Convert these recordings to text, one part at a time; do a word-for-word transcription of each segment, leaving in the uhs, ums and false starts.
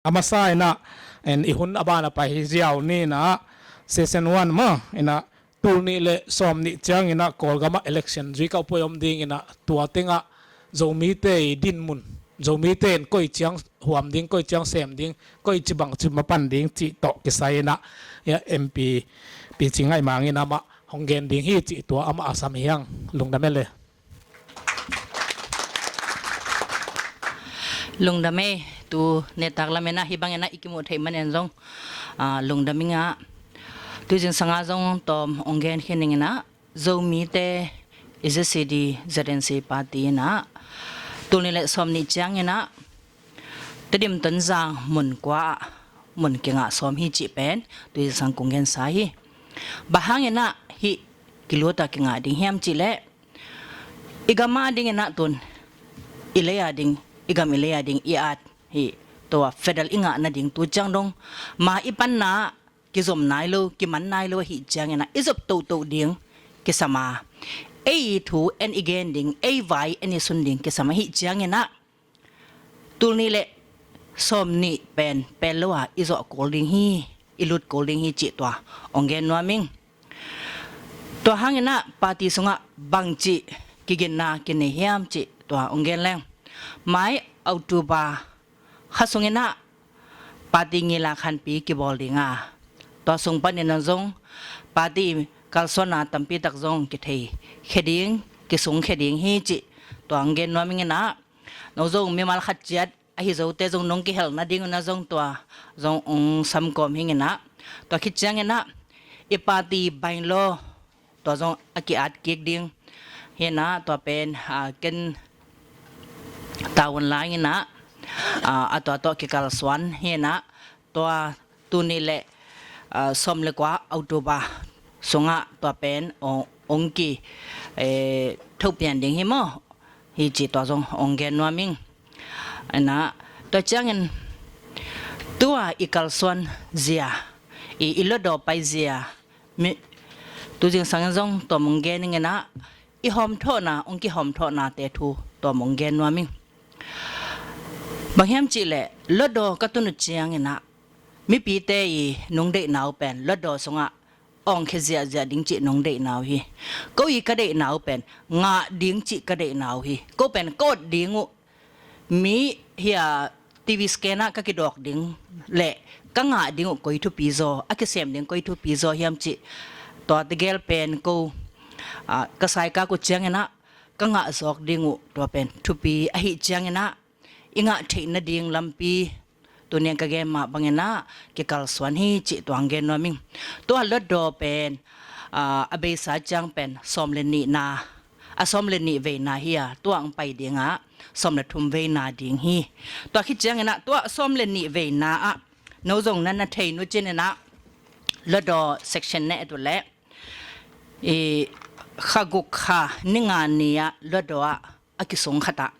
A masa in ah, en, i hun a ban a pai hi ziau ni in ah, session one mah in ah, tul nih le sawm nih ciangin ah Kawlgam ah election zui kauh puai om ding in ah, tua teng ah Zomite i dinmun, Zomite in koi ciang huam ding, koi ciang sem ding, koi ci bang ci mapan ding cih tawh kisai in ah, ya, M P Pi Cing Ngaih Mang in amah hong gen ding hi cih tua amah a sam hi hang. Lungdam e le. Lungdam e, tu netak lam in ah hih bang in ah i kimuh theih man in zong, ah, lungdam ing ah. Tu zingsang ah zong tawm hong gen khin ning in ah, Zomite i Z C D Z N C party in ah tul nih le sawm nih ciangin ah Tedim Tonzang mun kua ah mun kingah sawm hi cih pen tu zingsang kong gensa hi. Bang hangin ah hih kilut a kingah ding hiam cih leh, i gam a ding in ah tun, i lei a ding, i gam i lei a ding i at hi, tua federal i ngah nading tu ciang dong ma i panna kizom nai lo, kiman nai lo ahih ciangin ah i zop tohtoh ding kisam a, ei thu en i gen ding, ei vai en i sun ding kisam ahih ciangin ah tul nih le sawm nih pen pel lo a i zawh kul ding hi, i lut kul ding hi cih tua hong gen nuam ing. Tua hangin ah party sungah bangci kiginna kinei hiam cih tua hong gen leng. Mai October kha sungin ah party ngilak hanpi kibawl ding a, tua sung panin ah zong party kalsuanna tampi tak zong kithei khia ding, kisung khia ding hi cih tua hong gen nuam ing in ah, no zong mimal khat ciat ahi zote zong nong kihelh nading un ah zong tua zong hong samkawm hi ing in ah, tua khit ciangin ah i party bylaw tua zong a ki-at kik ding hi in ah, tua pen, ah, ken tavuan lai in ah, ah, a tua tawh kikalsuan hi in ah, tua tul nih le, ah, sawm le kua October sungah tua pen hong, hong ki, eh, thopian ding hi maw, hi cih tua zong hong gen nuam ing. In ah tua ciangin tua i kalsuan zia, i, i Hluttaw pai zia, mi, tu zingsang in zong tua hong gen ing in ah, i hawmthawhna, hong kihawmthawhnate thu tua hong gen nuam ing. Bang hiam cih leh Hluttaw ka tun uh ciangin ah mipite i nong deihna uh pen Hluttaw sungah awngkhia ziahziah ding cih nong deihna uh hi. Ko i ka deihna uh pen ngah ding cih ka deihna uh hi. Ko pen ka ot ding uh, mi hi a, T V screen ah ka kidawk ding le ka ngah ding uh koi thupi zaw, a kisem ding koi thupi zaw hiam cih tua tegel pen ko, ah, ka saikak uh ciangin ah ka ngah zawk ding uh tua pen thupi ahih ciangin ah i ngah theih nading lampi tuni a ka gen mah bangin ah kikalsuan hi cih tua hong gen nuam ing. Tua Hluttaw pen, ah, a beisa ciang pen sawm le nihna, a sawm le nih veina hi a, tua hong pai ding ah sawm le thum veina ding hi. Tua khit ciangin ah tua sawm le nih veina ah no zong na na thei nu cin in ah Hluttaw section ne tu le, i, kha guk kha ni nga ni ah Hluttaw ah a kisung khat ah,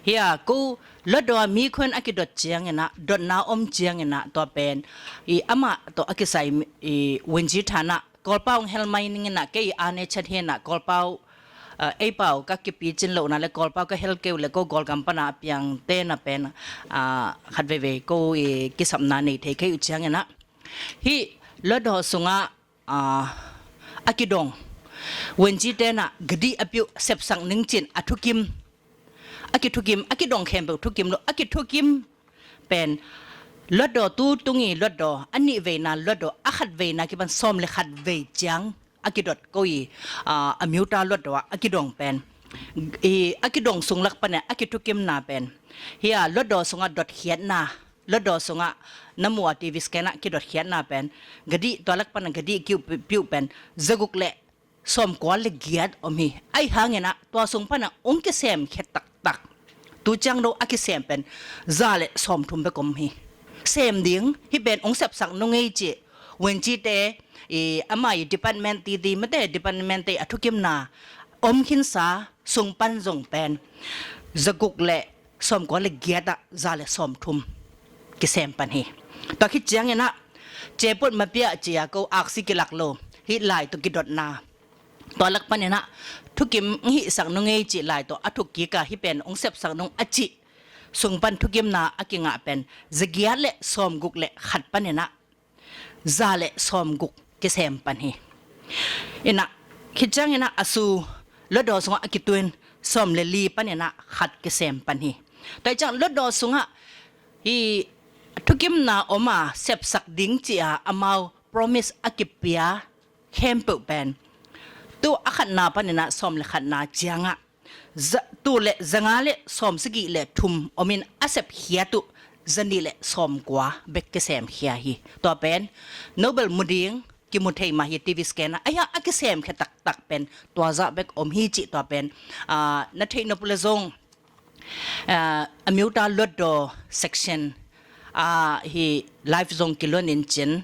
hi a, ko Hluttaw ah mi khuan a kidot ciangin ah, dotna om ciangin ah tua pen, i, amah tawh a kisai, i, Wungyi Than ah Kawlpau hong hel mai ning in ah, kei a ne chat hi in ah Kawlpau, ah, ei pau ka kipi cin lohna le Kawlpau ka hel kei uh le ko Kawlgam pan a piangte na pen, ah, khat veivei ko, i, kisapna nei thei kei uh ciangin ah, hih Hluttaw sungah, ah, a kidong Wungyi te na gadi a piuh sepsak ning cin a thukim, a kithukim, a kidong khempeuh thukim lo, a kithukim pen Hluttaw tu tung i Hluttaw, a nih veina Hluttaw, a khat veina kipan sawm le khat vei ciang a kidot ko i, ah, a miuta Hluttaw ah a kidong pen, i, a kidong sung lak pan a kithukimna pen, hi a, Hluttaw sungah dotkhiatna, Hluttaw sungah na mu a T V screen ah kidotkhiatna pen, gadi, tua lak pan a gadi kiu piuh pen zaguk le sawmkua le giat om hi. Ahi hangin ah tua sung pan a hong kisem khia taktak, tu ciang lo a kisem pen za le sawmthum bek om hi. Sem ding, hih pen hong sepsak nung ei cih Wungyi te, i, amah i department titi mate department te a thukimna om khinsa sung pan zong pen zaguk le sawmkua le giat ah za le sawmthum kisem pan hi. Tua khit ciangin ah ceput mapiah ci a ko aksi kilak lo, hih lai tawh kidotna, tua lak panin ah thukim hihsak nung ei cih lai tawh a thuk kik a, hih pen hong sepsak nung a cih sung pan thukimna a kingah pen zagiat le sawmguk le khat paninah za le sawmguk kisem pan hi. Inah, khit cianginah a su Hluttaw sungah a kituin sawm le li paninah khat kisem pan hi. Tua hi ciang Hluttaw sungah hi thukimna om a sepsak ding ci-a amau promise a kipia khempeuh pen tu a khatna paninah sawm le khatna ciangah za, tu le zanga le sawmsagih le thum omin a sep khiat uh zanih le sawmkua bek kisem khia hi. Tua pen Nobel mu ding kimu thei mah hi, T V scanner a hiang a kisem khia taktak pen tua zah bek om hi cih tua pen, ah, na theih nop uh le zong, ah, a miuta Hluttaw section, ah, hi live zong kilon in cin,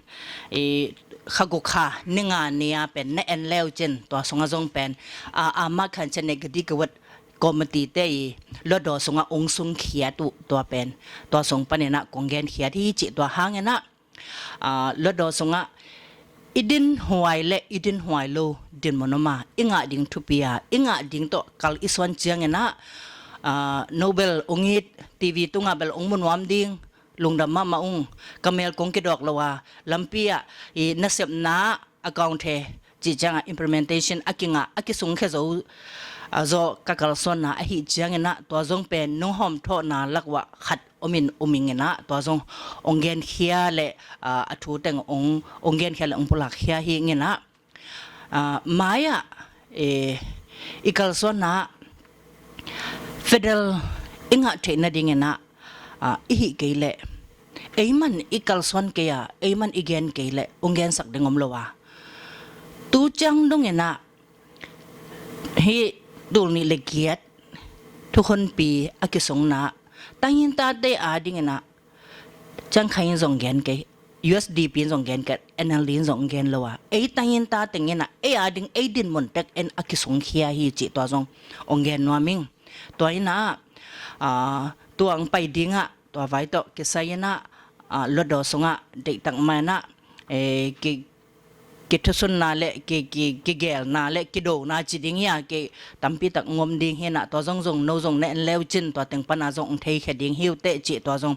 i kha guk kha ni nga ni-a pen na en leu cin tua sungah zong pen, ah, a ma khan cin ne gadi gawat committee te i Hluttaw sungah ong sung khiat uh tua pen tua sung paninah kong gen khiat hi cih tua hanginah, ah, Hluttaw sungah i din huai le i din huai lo din mun om a, i ngah ding thupi a, i ngah ding tawh kal i suan cianginah, ah, Nobel ong it, T V tungah bel ong mu nuam ding, lungdam mahmah ung, ka mel kong kidawk lo a, lampi ah i nasepna account he cih ciangah implementation a kingah a kisungkhia zo, ah, zawh ka kalsuanna ahi cianginah tua zong pen nung hawmthawhna lak uah khat omin uminginah tua zong ong genkhia le, ah, a thu teng ong, ong genkhia le ong pulakkhia hi inginah, ah, mai-ah, eh, i kalsuanna federal i ngah theih nadinginah, ah, i hih kei leh ei man i kalsuan kei a, ei man i gen kei leh ong gensak ding om lo a. Tu ciang donginah hi tul nih le giat thukhunpi a kisungna tangintate adinginah ciangkhai in zong gen kei, U S D P in zong gen kei, N L D in zong gen lo a, ei tanginta tenginah ei ading ei dinmun tek en a kisungkhia hi cih tua zong ong gen nuam ing. Tua inah, ah, tua ang pai dingah tua vai tawh kisai inah, ah, Hluttaw sungah deihtak mah inah, eh, ki, kithusunna le ki, ki, kigelna le kidona ci ding hi a, ki tampitak ngom ding hi inah tua zong zong no zong na en leu cin tua teng pana zong ong theikhia ding hi uh teh cih tua zong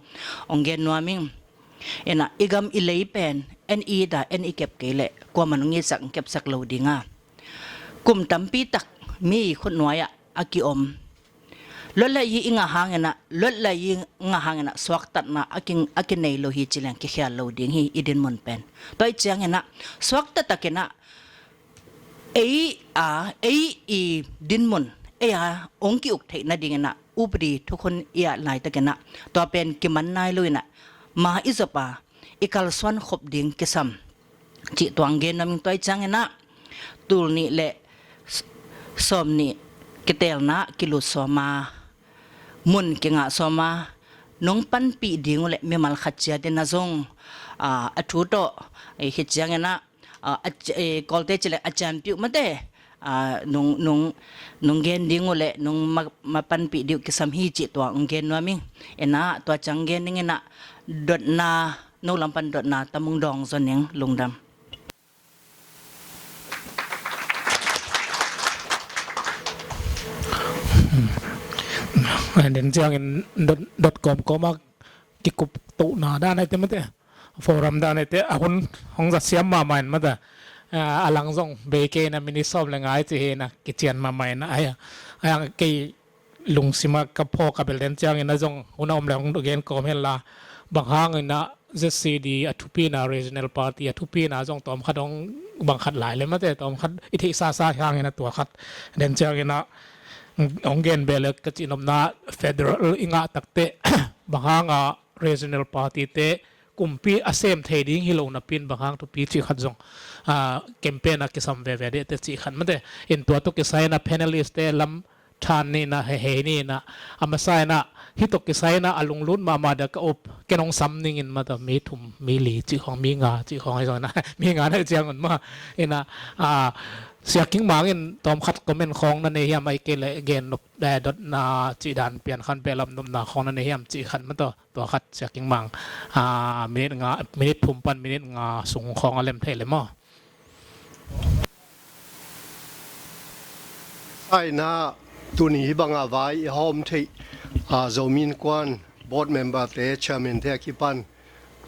ong gen nuam ing. Inah i gam i lei pen en i dah en i kep kei leh kuaman ong itsak ong kepsak lo ding a, kum tampitak mi khutnuai-ah a kiom. Luat le yi i ngah hanginah, luat le yi i ngah hanginah suaktatna a ki, a kinei lo hi ci leng kikhial lo ding hi i dinmun pen. Tua hi cianginah suakta takinah ei a, ei i dinmun ei a ong ki-uk theih nadinginah upadi thukhun i ah laitakinah tua pen kiman nai lo inah ma i zop a i kalsuan khop ding kisam cih tua ang gen nuam ing. Tua hi cianginah tul nih le s-, sawm nih kitelna kilut sawm a, mun kingah sawm a, nong panpih ding uh le mimal khat ciat inah zong, ah, a thu tawh, eh, hi cianginah, ah, a c-, eh, Kawlte ci le a champion mate, ah, nong, nong, nong gen ding uh le nong ma, ma panpih ding uh kisam hi cih tua ong gen nuam ing. Inah tua ciang gen dinginah dotna, no lam pan dotna tam ong dawng zaw ning. Lungdam. Den ciangin dot, dot kawmkawm a kikup tohna dan ahi te mate, forum dan ahi te, a hun hong zat siam mahmah in mate, a, a lang zong bei kei inah minute sawm le nga ci hi inah kician mahmah inah, a, a, kei lungsima ka phawk a bel den ciangin a zong hun a om le hong gen kawm hen la, bang hangin a Z C D a thupina, regional party a thupina zong tawmkhat hong bang khat lai le mate, tawmkhat i theihsasa hangin a tua khat den ciangin a hong gen bel le ka cihnopna federal i ngah takte bang hanga regional party te kumpi a sem thei ding hi lo napin bang hang thupi cih khat zong, ah, campaign a kisam veve deh te cih khat mate. In tua tawh kisai in a panelist te lam than ni in a, hei hei ni in a, a masa in a, hih tawh kisai in a, a lunglut mahmah deuh ka up, ken hong sam ning in mate, mi thum, mi li cih khawng, mi nga cih khawng hi zong in a, mi nga na ciang un mah. In a, ah, Sia King Mang in tawmkhat comment khawng na nei hiam, ahih kei leh gen nop, eh, dotna cih dan pian khan beh lam nopna khawng na nei hiam cih khat mate. Tua khat Sia King Mang, ah, minute nga, minute thum pan minute nga sung khawng a lem thei le maw? Saina tuni hih banga vai i hawm theih A, Zomi Innkuan board member te, chairman te a kipan,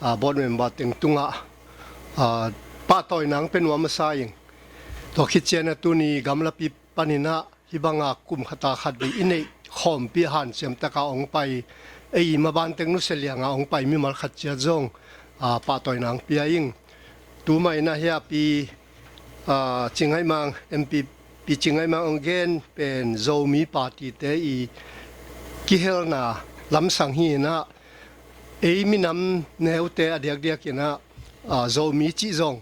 a, board member teng tungah, a, pahtawina hong pia nuam masa ing. Tua khit ciangin a tuni gamlapi panin ah hih banga kum khat a khat vei i neih khawmpi hanciam taka hong pai, ei maban teng nusia lianga hong pai mimal khat ciat zong, a, pahtawina hong pia ing. Tuma in ah hia pi, a, Cing Ngaih Mang, M P pi Cing Ngaih Mang hong gen pen Zomi party te i kihelna lamsang hi in ah, ei minam neute a diakdiak in ah, a, Zomi cih zong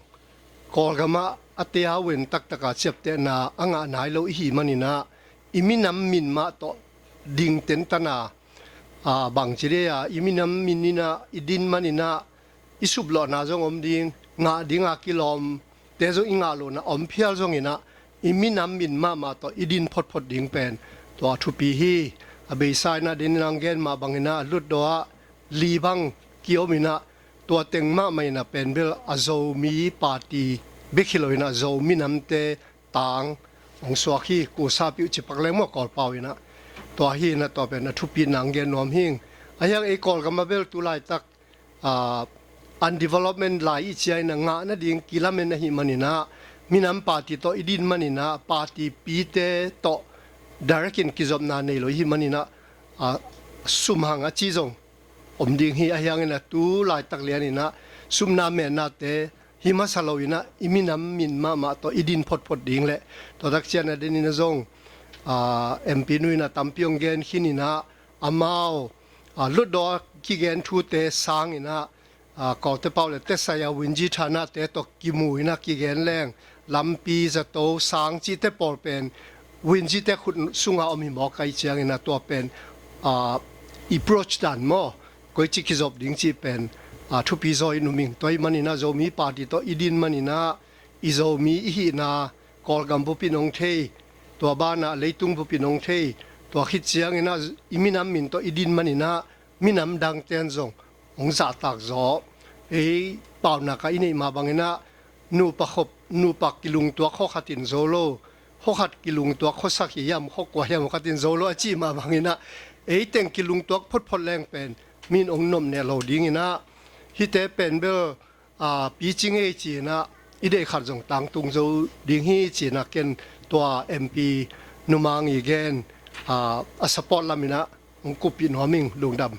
Kawlgam ah a tea wen taktaka ciaptehna a ngah nai lo i hih manin ah, i minam min mah tawh ding tentana, a, bangci dei a, i minam min in ah i din manin ah, i suplawhna zong om ding, ngah dinga kilawmte zong i ngah lohna om phial zongin ah, i minam min mahmah tawh i din photphot ding pen tua thupi hi. A beisa in ah, den in ah hong gen mah bangin ah, Hlutdaw ah li bang kiom in ah, tua teng mahmah in ah pen bel a Zomi party bek hi lo in ah, Zo minamte tang hong suak hi. Kusa piuh cipak leng maw, Kawlpau in ah. Tua hi in ah tua pen a thupina hong gen nuam hi ing. A hiang ei Kawlgam ah bel tu laitak, a, undevelopment lai i ci a in ah, ngah nading kilamen ahih manin ah, minam party tawh i din manin ah, party pite tawh direct in kizopna nei lo i hih manin ah, a, sum hang a ci zong om ding hi. A hiangin ah tu laitak lianin ah sumna mennate hi masa lo in ah, i minam min mahmah tawh i din photphot ding le, tua tak ciangin ah den in ah zong, a, M P nu in ah tampi hong gen khin in ah, amau, a, Hlutdaw kigen thute sangin ah, a, Kawlte pau le Tesai a Winji Thanate tawh kimu in ah kigen leng, lampi, zato, sang cihte pawl pen Winjite khut sunga om hi mawk ahih ciangin ah, tua pen, a, i approach dan maw, koici kizop ding cih pen, a, thupi zaw in um ing. Tua ahih manin ah Zomi party tawh i din manin ah, i Zomi i hihna Kawlgam bupin hong thei, tua banah leitung bupin hong thei. Tua khit ciangin ah i minam min tawh i din manin ah, minam dangten zong hong zahtak zaw. Ei paunak ah i neih mah bangin ah, nupa khop, nupa kilungtuak khuakhat in zo lo, khuakhat kilungtuak khuasak hi hiam, khuakua hiam khuakhat in zo lo a cih mah bangin ah, ei teng kilungtuak photphot leng pen min hong nopneh lo dingin ah, hihte pen bel, a, pi ci ngei ci in ah, i deih khat zong tangtung zo ding hi ci in ah, ken tua M P numang i gen, a, a support lam in ah hong kuppih nuam ing. Lungdam.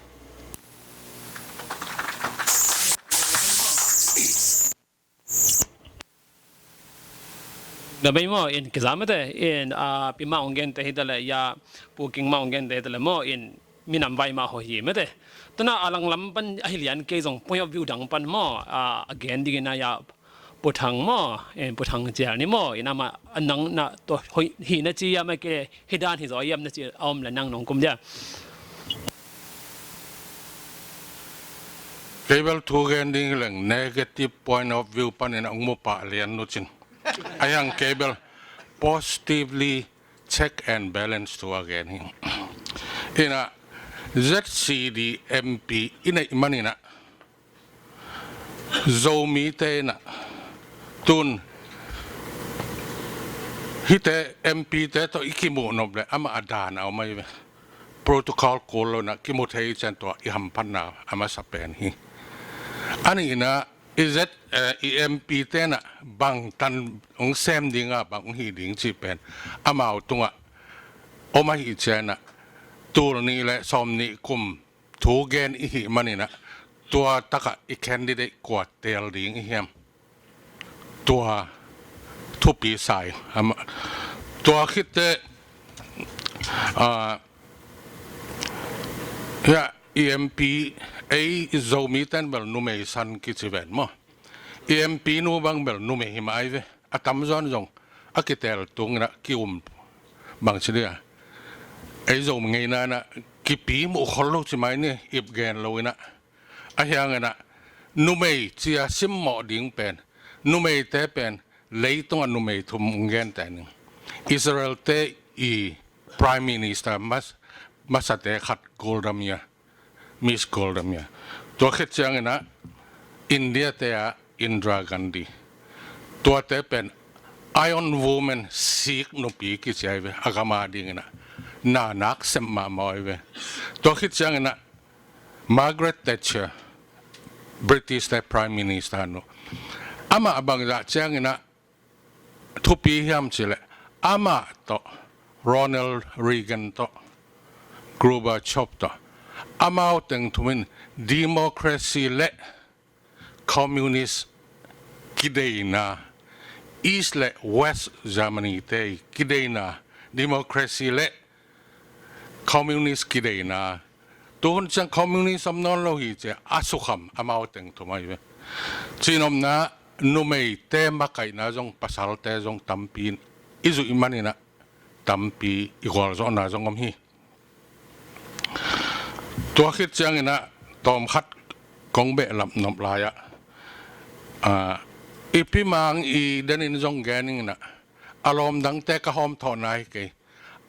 Na bei maw, in kizam mate, in, a, pi mah hong gente hi ta leh, ya, Pu King mah hong gente hi ta leh maw, in minam vai mah ho hi mate. Tuna a langlam pan a hi lian kei zong point of view dang pan maw, a, a gen dingin a ya Pu Thang maw, in Pu Thang Cial ni maw, in amah a nang na tua hoi, hi na ci a mah kei leh, hi dan hi zaw hiam na ci a om leh nang nong kum dia. Kei bel thu gen ding hi leng negative point of view panin a hong mu pah lian nu cin. A hiang kei bel positively check and balance thu a gen hi. In ah Z C D M P i neih manin ah Zomite in ah tun hihte M P te tawh i kimuh nop leh amah a dan a om ahi ve. Protocol kul lo in ah kimu thei ciang tua i hamphatna a masa pen hi. A nihna i Z, eh, i M P te in ah bangtan hong sem ding a, bang hong hih ding cih pen amau tungah om ahih ciangin ah tul nih le sawmnih kum thu gen i hih manin ah tua takah i candidate kua teel ding i hiam? Tua thupi sa ing. Ama, tua khit teh, a, ya, i M P, ei Zomite'n bel numei san kici ven maw. I M P nu bang bel numei hi mah ahi ve. A tamzaw in zong a kiteel tung in ah ki-um, bangci dia, ei Zomi ngeina in ah kipi muh khol lo ci mai ni, ip gen lo in ah. A hiang in ah numei ci a simmawh ding pen, numeite pen leitungah numei thum hong genteh ning. Israel-te i Prime Minister mas-, masate khat Golda Meir, Miss Golda Meir. Tua khit ciangin ah India-te ah Indira Gandhi. Tuate pen Iron Woman, sik nupi kici ahi ve, a gam a dingin ah. Na nak sem mahmah ahi ve. Tua khit cianginah Margaret Thatcher, British te Prime Minister nu, amah bangzah cianginah thupi hiam cileh, amah tawh, Ronald Reagan tawh, Gorbachev tawh, amau teng thumin democracy le communist kideina, East le West Germany te kideina, democracy le communist kideina. Tuhun ciang communist om nawn lo hi cia a sukham amau teng thum ahi ve. Cinopna, numeite makaihna zong, pasalte zong tampi in i zuih maninah tampi i gualzawhna zong om hi. Tua khit cianginah tawmkhat kong behlap nop lai-ah, ah, i pimang i denin zong geninginah a lawm dangte ka hawmthawhna hi kei.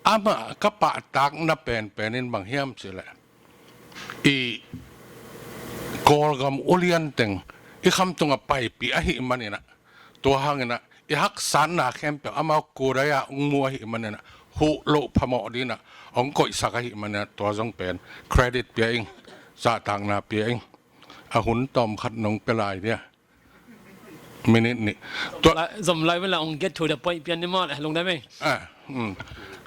Amah ka pahtakna penpen in bang hiam cileh, i Kawlgam ulian teng i khamtungah paipih ahih maninah, tua hanginah i haksatna khempeuh amau kudai-ah hong mu ahih maninah, huh loh phamawh dinah hong koihsak ahih maninah, tua zong pen credit pia ing, zahtakna pia ing. A hun tawmkhat nong pia lai dia. Minute nih. Tua zom lai vela hong get to the point pian ni maw le, lungdam ei. Ah, mm.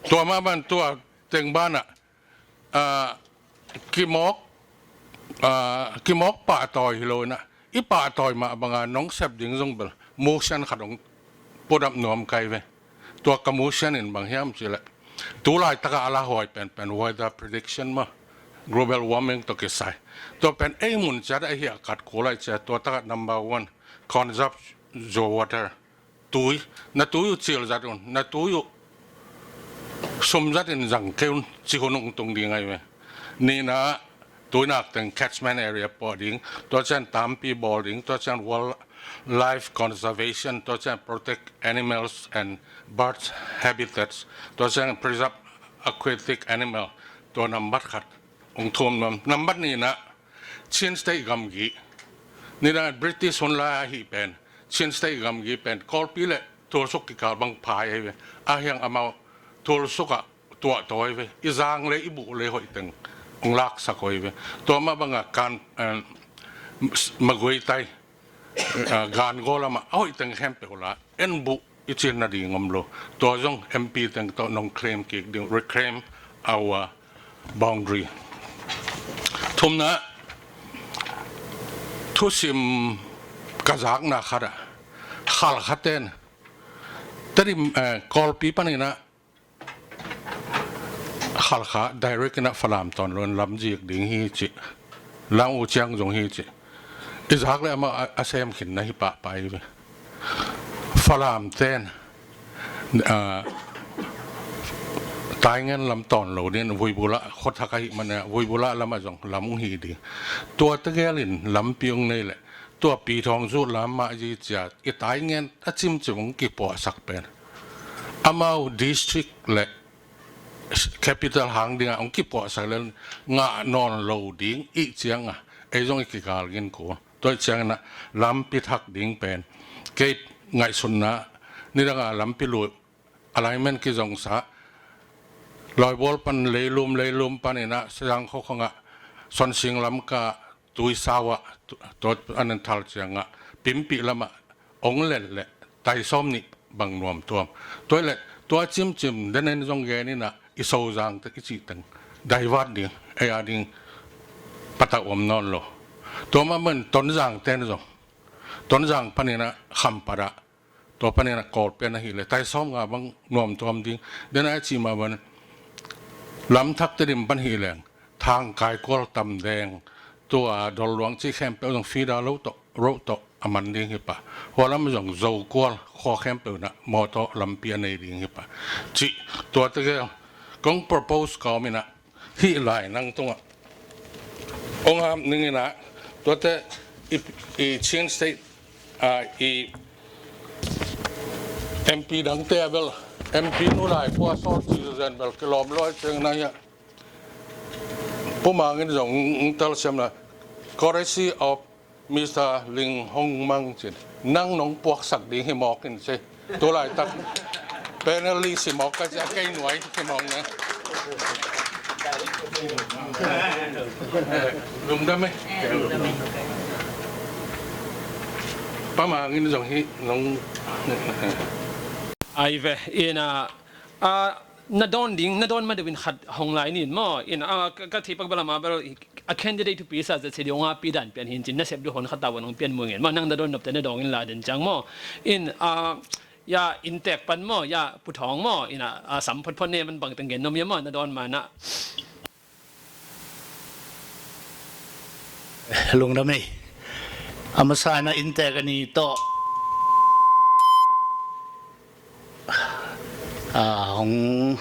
Tua mah ban tua teng banah, ah, kimawk, ah, kimawk pahtawi hi lo inah, i pahtawi mah banga nong sep ding zong bel motion khat hong put up nuam kai ve. Tua ka motion in bang hiam cileh, tu laitakah a la huai penpen weather prediction mah, global warming tawh kisai. Tua pen ei mun ciat ahi a kat kul lai cia, tua takah number one, conserve your water. Tui, na tui uh cil zat un, na tui uh sum zat in zang kei un, ci hun hong tung ding ahi ve. Nihna, tuinak teng catchment area puah ding, tua ciang tampi bawl ding, tua ciang wildlife conservation, tua ciang protect animals and birds habitats, tua ciang preserve aquatic animal, tua nambat khat hong thum nuam. Nambat nihna, Chin State gamgi. Nidang British hun lai ahi pen Chin State gamgi pen Kawlpi le Tulsuk kikal bang phai ahi ve. Ahiang amau Tulsuk ah tuahtawi ve. I zang le i buh le hoih teng hong laksak ahi ve. Tua mah banga kan, eh, Magway tai, eh, Gangaw lamah a hoih teng khempeuh la en buh i cil nading om lo. Tua zong M P teng tawh nong claim kik ding, reclaim our boundary. Thumna, thusim ka zakna khatah, Khalkha ten Tedim, eh, Kawlpi paninah Khalkha direct inah Falam tawn lo in lam zik ding hi cih, lam uh ciang zong hi cih i zak le amah a, a sem khin na hi pahpah hi ve. Falam ten, ah, Taingen lam tawn lo ding, Vuibula khuathak ahih manin ah Vuibula lamah zong lam hong hi ding. Tua tegel in lampi hong nei leh tua Pi Thawng Zut lam mah zi cia i Taingen a cimcim hong kipuahsak pen amau district le capital hang dingah hong kipuahsak le ngah nawn lo ding ih ciangah ei zong i kigal gin kul. Tua ih ciangin ah lampi thak ding pen kei ngaihsutna nidangah lampi luh alignment kizongsa Lawibual pan Leilum, Leilum paninah Siangkho khongah Sonsing lamka Tuisau ah tu-, tua an thal ciangah Pimpih lamah hong let leh tai sawm nih bang nuam tuam. Tua leh tua cimcim denen zong geninah i Sozang te i cih teng divert ding, ei a ding patauh om nawn lo. Tua mah man Tonzang ten zong, Tonzang paninah Khampat ah, tua paninah Kawlpi ah ahih leh tai sawm nga bang nuam tuam ding. Dena i cih mah bang lam thak Tedim pan hih leng Thangkai kual, Tamdeng, tua Dolluang cih khempeuh zong feeder lo tawh, road tawh a man ding hi pah. Hua lam zong Zo kual khua khempeuh inah mawtaw lampi a nei ding hi pah. Cih tua tegel kong propose ka om inah hih lai nang tungah hong hap ning inah tuate i, i Chin State, ah, i M P dangte a bel, M P nu lai khua sawt ci zen bel kilawm luai ciang na hiah. Pu Mang in zong ng telsiam na, courtesy of Mister Ling Hong Mang cin, nang nong puaksak ding hi mawk in ci. Tu laitak panelist hi mawk ka ci a, kei nuai hi mawk na. Lungdam e. Pamangin zong hi nong. Ai ve, ina, a, na dawn ding, na dawn ma deuhin khat hong lai nin maw? Ina, a, ka, ka thei pak bel ama bel a candidate thupi sa zia si ding a pi dan pian hin cin na sep du hon khat ta wan hong pian mu ngin maw? Nang na dawn nopte na dawng in la den ciang maw? In, a, ya, inntek pan maw, ya, Pu Thawng maw, ina, a, sam photphot ne man bang teng gen nuam ia maw, na dawn ma na. Lungdam e. A masa ina inntek a ni tawh, a, hong,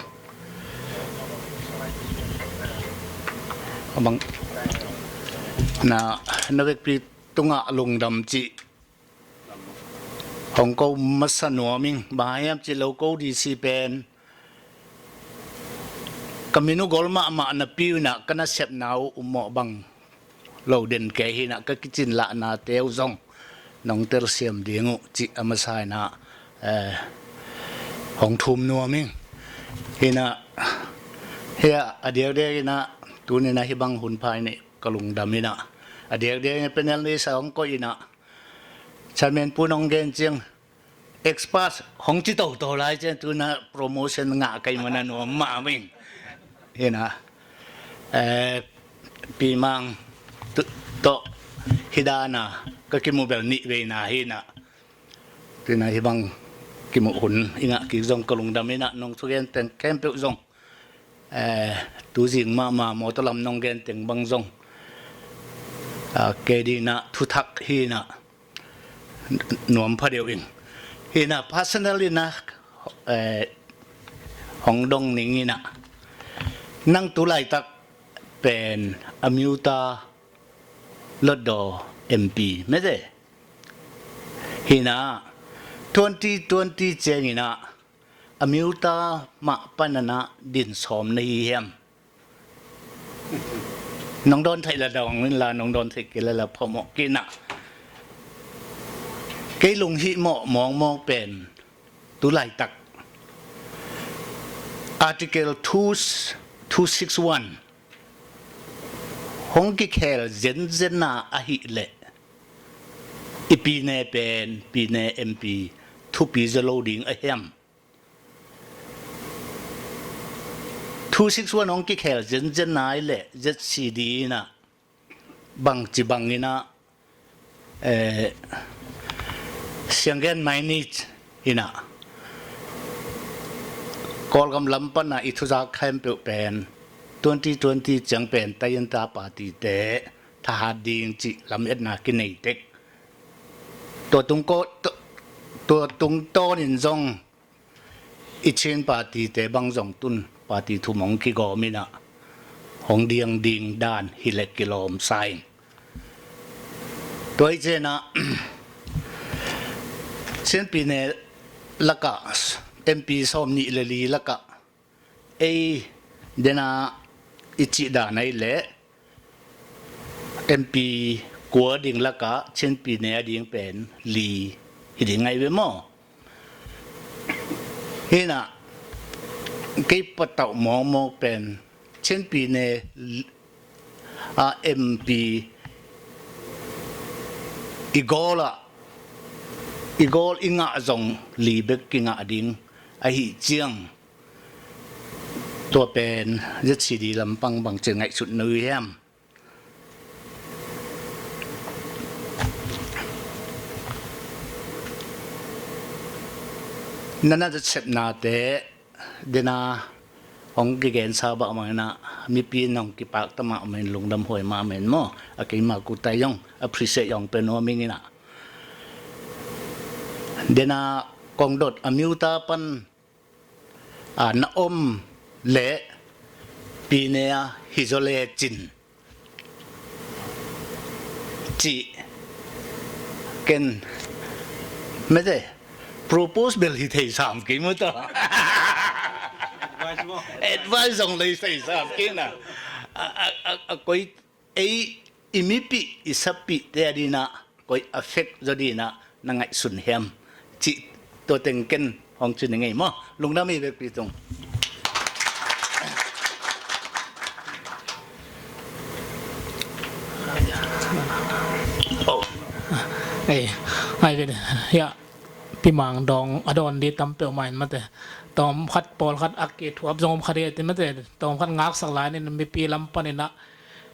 a bang, na, na vekpi tungah lungdam cih hong ko masa nuam ing. Bang hang hiam cih leh ko D C pen ka min uh gol mahmah napi uh ina ka nasepna uh ummawh bang lo den kei hi ina ka kicin lahnate uh zong nong telsiam ding uh cih a masa ina, eh, hong thum nuam ing. Hi ina, hi a, a diakdiak ina tuni ina hi bang hun pha i neih ka lungdam ina, a diakdiak ina panel ni sa hong koih ina, Chairman pu nong gen ciang, expert hong ci toto lai ciang tu ina promotion ngah kei man a nuam mah ming. Hi ina, eh, Pi Mang tu, tawh hi dan a ka kimu bel nih vei na hi ina. Tu ina hi bang kimuh hun i ngah kik zong ka lungdam ina, nong thugen teng khempeuh zong, eh, tu zing mahmah mawtaw lam nong gen teng bang zong, ah, kei ding ina thuthak hi ina, nuam pha deuh ing. Hi ina, personal ina, eh, hong dong ning ina, nang tu laitak pen Amyotha Hluttaw M P mete. Hi ina, twenty twenty ciang ina Amyotha mah pan ina din sawm na hi hiam? Nong dawn theih leh dawng in la, nong dawn theih kei leh la phamawh kei ina. Kei lunghimawh mawngmawng pen tu laitak Article two, two six one hong kikhel zenzen a ahih leh i pine pen, pine M P thupi zaw lo ding a hiam? Two six one hong kikhel zenzen a ahih leh Z C D ina bangci bang ina, eh, sianggen mai ni ina, Kawlgam lam pan a i thuzak khempeuh pen twenty twenty ciang pen taiyinta party te thahat ding cih lametna kinei tek. Tua tung ko, tua, tua tungtawn in zong i Chin party te bang zong tun party thum hong kigawm ina hong diang ding dan hi leh kilawm sa ing. Tua hi ciang ina Chin pine lakah M P sawm nih le li lakah ei dena i cih dan ahih leh M P kua ding lakah Chin pine a ding pen li hi ding ahi ve maw? Hi ina, kei patauh mawngmawng pen Chin pine a M P i gawl ah, i gawl i ngah zong li bek kingah ding ahih ciang, tua pen Z C D lampang bangci ngaihsut na uh hiam? Na nasepnate dena hong kigensa mahmah ina, mipi in hong kipakta mahmah in, lungdam huai mahmah in maw? A keima kuta zong appreciate hong pia nuam ing ina. Dena kong dot Amyotha pan a na om leh pine a hi zaw lecin cih ken mete propose bel hi thei sam kei maw ta. Advice zong lei thei sam kei na. A, a, a, a koi ei i mipih i sapihte a ding ina koi affect zaw ding ina na ngaihsun hiam cih tua teng ken hong ci ning ei maw? Lungdam hi vekpi tung. Ei, ai ve, ya, Pi Mang dawng a dawn di tam peuhmah in mate. Tawm khat, pawl khat a kithuap zong om khat hi a ti mate. Tawm khat ngaksak lai nin mipi lam panin ah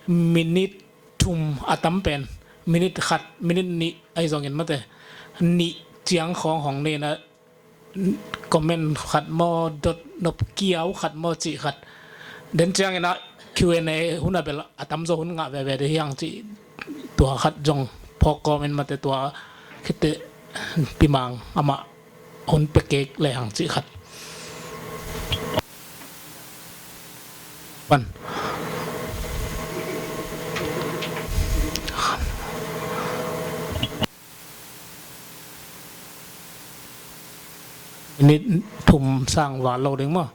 minit thum a tam pen, minit khat, minit nih ahi zongin mate, nih ciang khawng hong nin ah comment khat maw, dot nop kiau khat maw cih khat. Den ciangin ah Q and A hun a bel a tamzaw hun ngah veve dih hiang cih tua khat zong phawk kawmin mate, tua khit teh Pi Mang amah hun pia kik lehang cih khat. Pan. Minit thum sang val lo ding maw?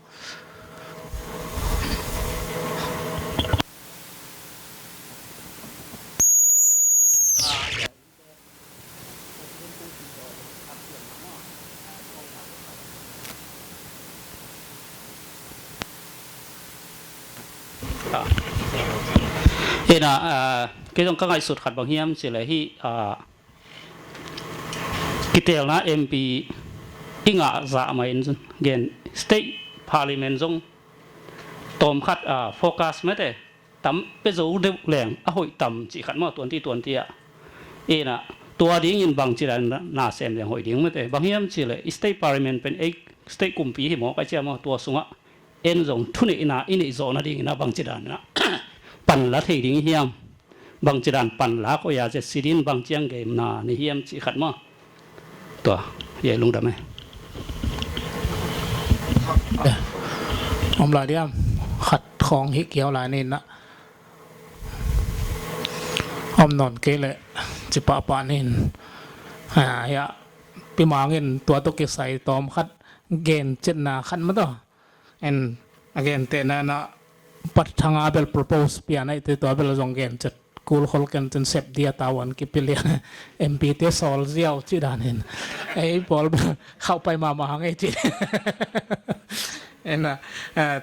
Ina, ah, kei zong ka ngaihsut khat bang hiam cih leh hih, ah, kiteelna M P i ngah zah mah in gen, State Parliament zong tawm khat, ah, focus mate, tam pia zo deuh leng a hoih tam cih khat maw, tuanti tuanti ah. Ina, tua dingin bangci dan na sem leng hoih ding mate. Bang hiam cih leh State Parliament pen ei State kumpi hi maw, ka cia maw, tua sungah en zong thuneihna i neih zawh nadingin ah bangci dan in ah pan la thei ding hiam? Bangci dan pan la koih a zet si ding, bangci ang gemna nei hiam cih khat maw? Tua, ye lungdam e. Om lai diam, khat khawng hih kiau lai ni na. Om nawn kei leh ci pahpah nin. Ah, ya, Pi Mang in tua tawh kisai tawm khat gen ciatna khat mah tawh. En, a gentehna na Pat Thanga bel propose pian ahi te, tua bel zong gen ciat kul khol ken cin sep dia tawan kipia lian. M P te sawl ziau ci danin. Ei pawl bel khauh pai mahmah hang ei ci. En, ah,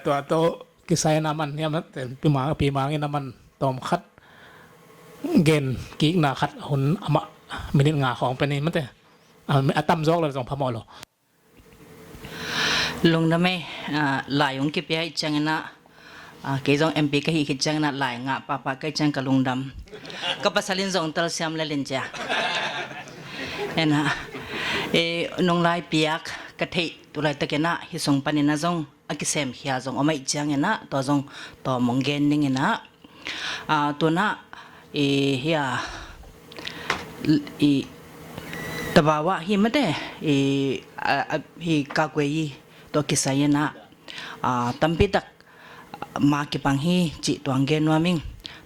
tua tawh kisai na man hiam, Pi Mang, Pi Mang in a man tawm khat gen kikna khat hun amah minit nga khawng pen hi mate. A, a tam zawk le zong phamawh lo. Lungdam e, ah, lai hong kipia ih ciangin ah, ah, kei zong M P ka hih khit ciangin ah lai ngah pahpah ka ih ciang ka lungdam. Ka pasal in zong telsiam lel in cia. En ah, eh, nong lai piak ka theih tu laitakin ah hih sung panin ah zong a kisemkhia zong om ahih ciangin ah, tua zong tawm hong gen ning in ah, ah, tu-in ah, i, hia, i, tabawa hi mate, i, a, a, hi kakuei i, tua kisai in ah, ah, tampi tak ma kipang hi cih tua hong gen nuam ing.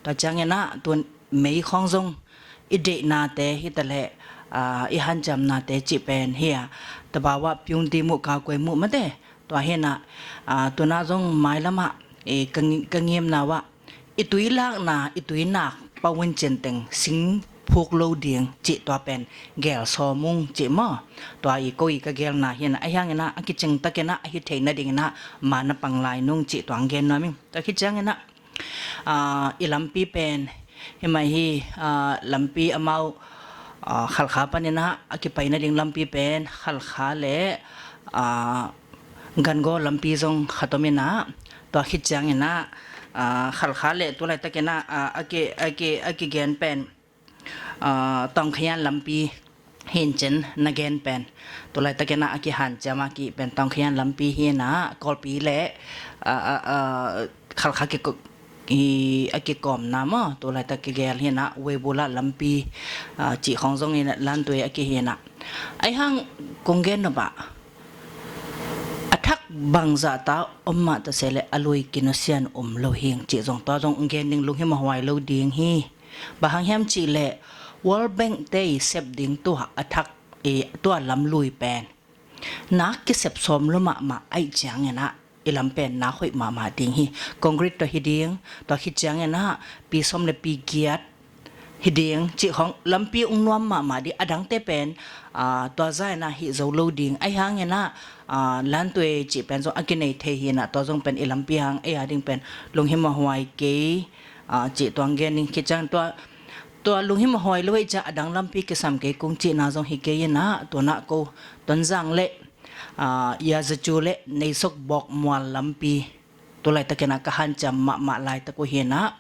Tua ciangin ah, tu-in mei khawng zong i deihnate hi ta leh, ah, i hanciamnate cih pen hi a, tabawa piungti muh, kakuei muh mate. Tua hi in ah, ah, tu-in ah zong mailam ah, i, ka ngi-, ka ngimna uah, i tui lakna, i tui nak pau in cin teng sing phuk lo ding cih tua pen gel sawm ung cih maw? Tua i ko i ka gelna hi in ah, ahi hangin ah, a kicing takin ah, a hi thei nadingin ah, ma na pang lai nung cih tua hong gen nuam ing. Tua khit ciangin ah, ah, i lampi pen, hi mai hi, ah, lampi amau, ah, Khalkha panin ah, a kipai nading lampi pen, Khalkha le, ah, Gangaw lampi zong khat om in ah, tua khit ciangin ah, ah, Khalkha le tu laitakin ah, ah, a ki, a ki, a kigen pen, ah, Tawngkhayan lampi hi in cin na gen pen. Tu laitakin ah a kihanciam a kih pen Tawngkhayan lampi hi in ah, Kawlpi le, ah, ah, ah, Khalkha kiko-, i, a kikawmna maw, tu laitak kigel hi in ah, Webulah lampi, ah, cih khawng zong in ah, Lantui a kihi in ah. Ahi hang kong gen nop ah, a thak bangzah ta om mah ta se leh a lui kinusian om lo hing cih zong tua zong gen ning, lunghimawh huai lo ding hi. Bang hang hiam cih leh World Bank te i sep ding tua a thak, i, tua lam lui pen nak kisep sawm lo mahmah ahih ciangin ah, i lam pen nak hoih mahmah ding hi. Concrete tawh hi ding, tua khit ciangin ah pi sawm le pi giat hi ding cih khawng lampi ung nuam mahmah ding, a dangte pen, ah, tua zah in ah hih zo lo ding. Ahi hangin ah, ah, Lantui cih pen zong a kinei thei hi in ah, tua zong pen i lampi hang ei a ding pen lunghimawh huai kei, ah, cih tua hong gen ning. Khit ciang tua, Tua lunghimawh huai lo ei ciah a dang lampi kisam kei kung cihna zong hi kei inah, tua nah ko Tonzang le, ah, Yazacu le Neisok Bawkmual lampi, tu laitakinah ka hanciam mahmah laitak uh hinah,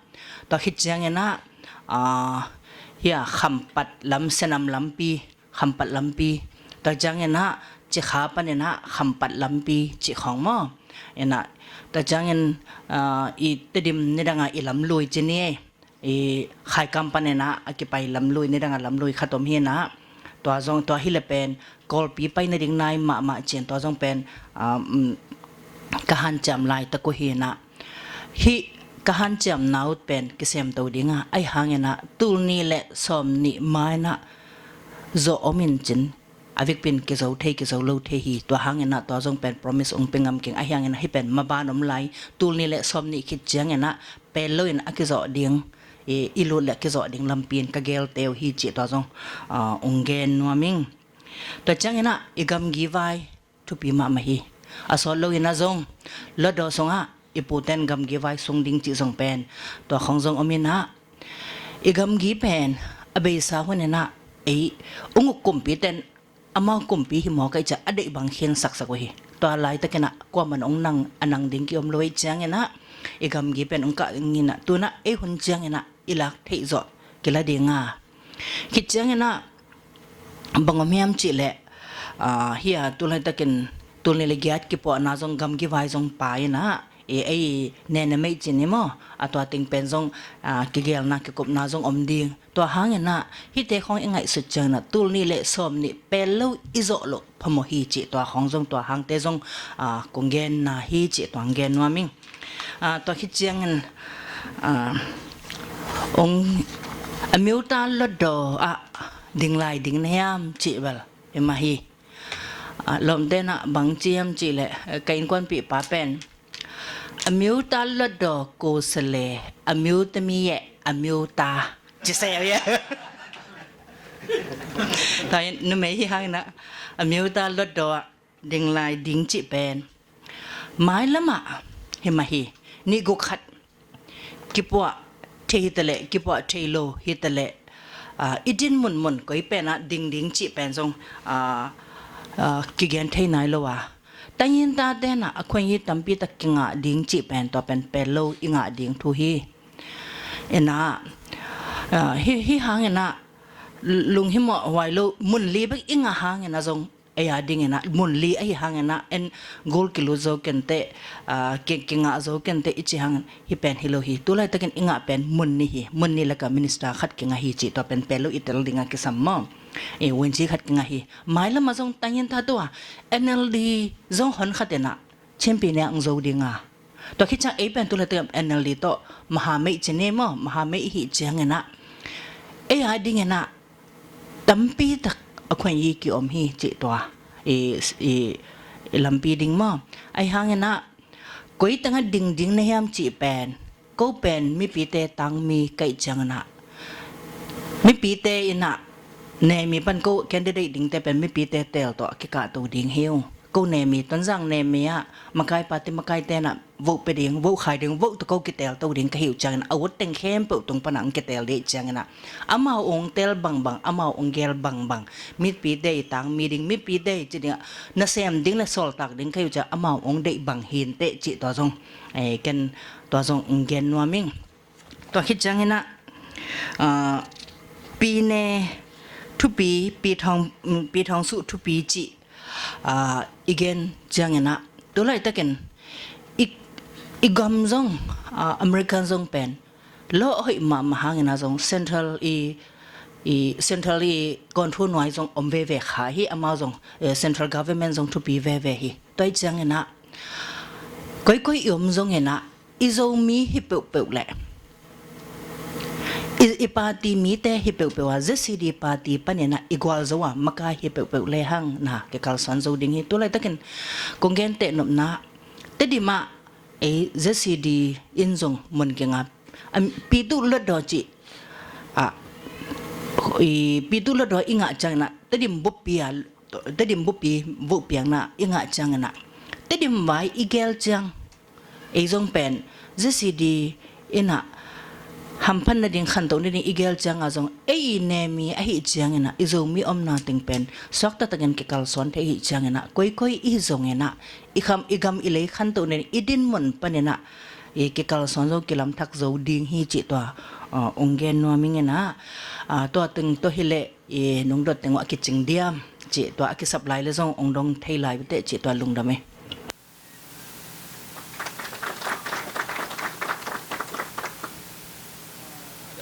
tua khit cianginah, ah, hia Khampat lam, Senam lampi, Khampat lampi, tua cianginah Cikha paninah Khampat lampi cih khawng maw. Inah, tua ciangin, ah, i Tedim nidangah i lamlui ci ni ei. I Khaikam paninah a kipai lamlui, nidangah lamlui khat om hinah, tua zong tua hi le pen Kawlpi pai nading nai mahmah cin, tua zong pen, ah, um, ka hanciam laitak uh hinah. Hih ka hanciamna uh pen kisemto dinga, ahi hanginah tul nih le sawm nih mainah zawh om in cin, a vikpin kizo thei, kizo lo thei hi. Tua hanginah tua zong pen promise ung pia ngam keng, ahi hanginah hih pen maban om lai, tul nih le sawm nih khit cianginah pel loin a kizawh ding, i, i lut le a kizawh ding lampi in ka gelte uh hi cih tua zong, ah, ung gen nuam ing. Tua cianginah i gamgi vai thupi mahmah hi. A sawt loinah zong Lotdaw sungah i puten gamgi vai sung ding cih zong pen tua khawng zong om inah, i gamgi pen a beisa huninah ei ung uk kumpiten amau kumpi hi mawk ei ciah a deih bang khinsaksak uh hi. Tua laitakinah kuaman ong nang a nang ding ki-om lo ei cianginah i gamgi pen ong kah inginah tunah ei hun cianginah i lak theih zawh kila dinga. Khit cianginah bang om hiam cihleh, ah, hia tu laitakin tul nih le giat kipuahna zong gamgi vai zong pa inah i ei nene meih cin i maw, a tua ting pen zong, ah, kigelna kikupna zong om ding. Tua hanginah hihte khawng i ngaihsut cianginah tul nih le sawm nih pel lo i zawh loh phamawh hi cih tua khawng zong, tua hangte zong, ah, kong genna hi cih tua gen nuam ing. Ah, tua khit ciangin, ah, ong a miuta Lotdaw ah ding lai ding na hiam cih bel i mah hi. Ah, lawmte nah bang ci hiam cihleh, eh, ka innkuanpihpa pen a miuta Lotdaw ko sale, a miuta mi eh, a miuta ci sale eh. Tua in numei hi hanginah a miuta Lotdaw ah ding lai ding cih pen mailamah hi mah hi. Nih guk khat kipuah thei hitaleh, kipuah thei lo hitaleh, ah, i din munmun koi penah ding ding cih pen zong, ah, ah, kigen thei nai lo a, tainginta tenah a khuanyi tampi tak kingah ding cih pen tua pen pel lo i ngah ding thu hi. Inah, ah, hi, hi hanginah lunghimawh huai lo mun li bek i ngah hanginah zong ei a dinginah mun li ahi hanginah en gul kilut zo kenteh, ah, ki, kingah zo kenteh i ci hangin hi pen hi lo hi. Tu laitakin i ngah pen mun nih hi. Mun nih lakah minister khat kingah hi cih tua pen pel lo i tel dinga kisam maw. I wunci khat kingah hi. Mailamah zong tainginta tua N L D zong hon khat inah Chinpi nih ang zo dinga. Tua khit ciang ei pen tu laitakin N L D tawh mahameih ci ni maw, mahameih i hih cianginah ei a dinginah tampi tak a khuanyi ki-om hi cih tua i, i, i lampi ding maw. Ahi hanginah koi tengah ding ding na hiam cih pen, ko pen mipite tangmi kaih cianginah mipite inah nemi pan ko candidate dingte pen mipite tel tawh a kikahto ding hi uh. Ko nemi, Tonzang nemi ah makai party makai tenah vote pe ding, vote khai ding, vote tawh ko kitelto ding ka hi uh ciangin a ut teng khempeuh tung panah ang kitel dih cianginah amau ong tel bangbang, amau ong gel bangbang, mipite i tangmi ding, mipite i ci dingah nasem ding le sawltak ding ka hi uh ciang amau ong deih bang hinteh cih tua zong, eh, ken tua zong ong gen nuam ing. Tua khit cianginah, ah, pine thupi, pi thawng, mm, pi thawng suh thupi cih, ah, i gen cianginah tu laitakin i, i gam zong, ah, American zong pen lawh hoih mahmah hanginah zong central i, i central i kawnthu nuai zong om veve kha hi. Amau zong, eh, central government zong thupi veve hi. Tua i cianginah koikoi i om zonginah i Zomi hi peuhpeuh le i, i party mite hi peuhpeuh a Z C D party paninah i gualzo a makai hi peuhpeuh le hang na kikalsuan zo ding hi. Tu laitakin kong genteh nopna Tedim ah ei Z C D in zong mun kingah, am, Pitu Lotdaw cih, ah, i Pitu Lotdaw i ngah cianginah Tedim buppi a, Tedim buppi vote piakna i ngah cianginah Tedim vai i gel ciang ei zong pen Z C D inah Hamphat nading, khantoh nading i gel cianga zong ei i nemi ahih ciangin ah, i Zomi omna teng pen suakta takin kikalsuan thei ahih ciangin ah, koikoi i hi zongin ah, i kham i gam i lei khantoh nading i dinmun panin ah, i kikalsuan zo, kilamthak zo ding hi cih tua, ah, ong gen nuam ing in ah, ah, tua teng tawh hileh i nungdot teng uh a kicing diam cih tua a kisap lai le zong ong dong thei lai uh teh cih tua lungdam e.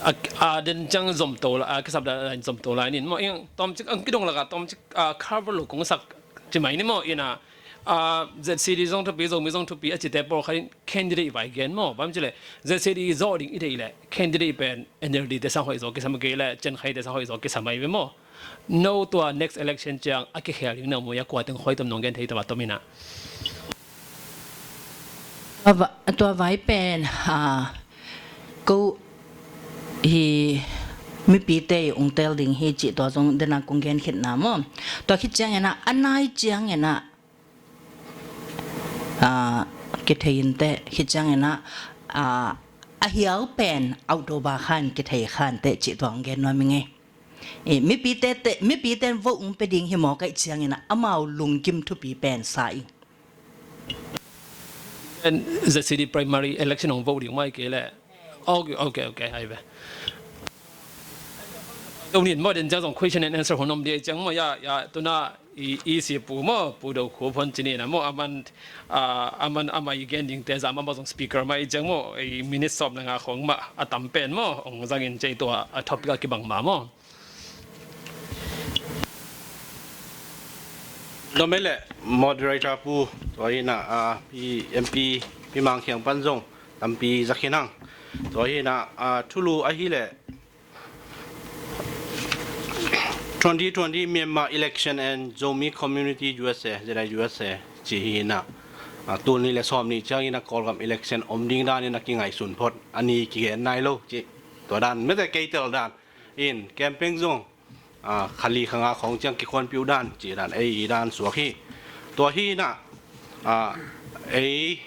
A, a, den ciang zomto la, a, kisap dan zomto lai nin maw, ing tawmcik ang kidong laka tawmcik, a, cover lo kong sak ci mai ni maw, ina, a, Z C D zong thupi, Zomi zong thupi a cite pawlkhat in candidate vai gen maw, bang ci le Z C D zawh ding i deih le candidate pen N L D te sang hoih zaw kisam kei le, Cen Khai te sang hoih zaw kisam ai ve maw. No tua next election ciang a kikhel ding na om uh a, kua teng khuai tom nong gen thei tam a tom ina. Tua va-, tua vai pen, ah, ko hi mipite ong tel ding hi cih tua zong dena kong gen khitna maw. Tua khit ciangin ah, a nai ciangin ah, ah, kithei in teh, khit ciangin ah, ah, a hiau pen October khan kithei khan teh cih tua ong gen nuam ing e. Eh, mipite te, mipite in vote ong pe ding hi maw kaih ciangin ah, amau lungkim thupi pen sa ing. And Z C D primary election ong vote ding mai kei le. Okay, okay, okay, hai ve. Dong nin maw, den ciang zong question and answer hun om dia ciang maw, ya, ya, tuna i, i si pu maw, Pu Do Khup hon cini na maw, aman, a, aman, ama i gen ding te za maw, maw zong speaker mai ciang maw, i minute sawm le nga khong mah a tam pen maw, ong zangin cei tua, a topic a kibang mah maw. Nomele moderator pu, tua hi na, a, pi M P, pi Mang Khiang pan zong tampi za khin hang. Tua hi na, a, thulu ahi le twenty twenty Myanmar election and Zomi community U S A, Z I U S A, ci hi na. A, tul nih le sawm nih ciangin a Kawlgam election om ding dan in a kingaihsun phot, a ni kigen nai lo ci. Tua dan mete kei tel dan in campaign zong, a, kha li kha nga khong ciang kikhuanpiu dan ci dan, ei dan suak hi. Tua hi na, a, ei,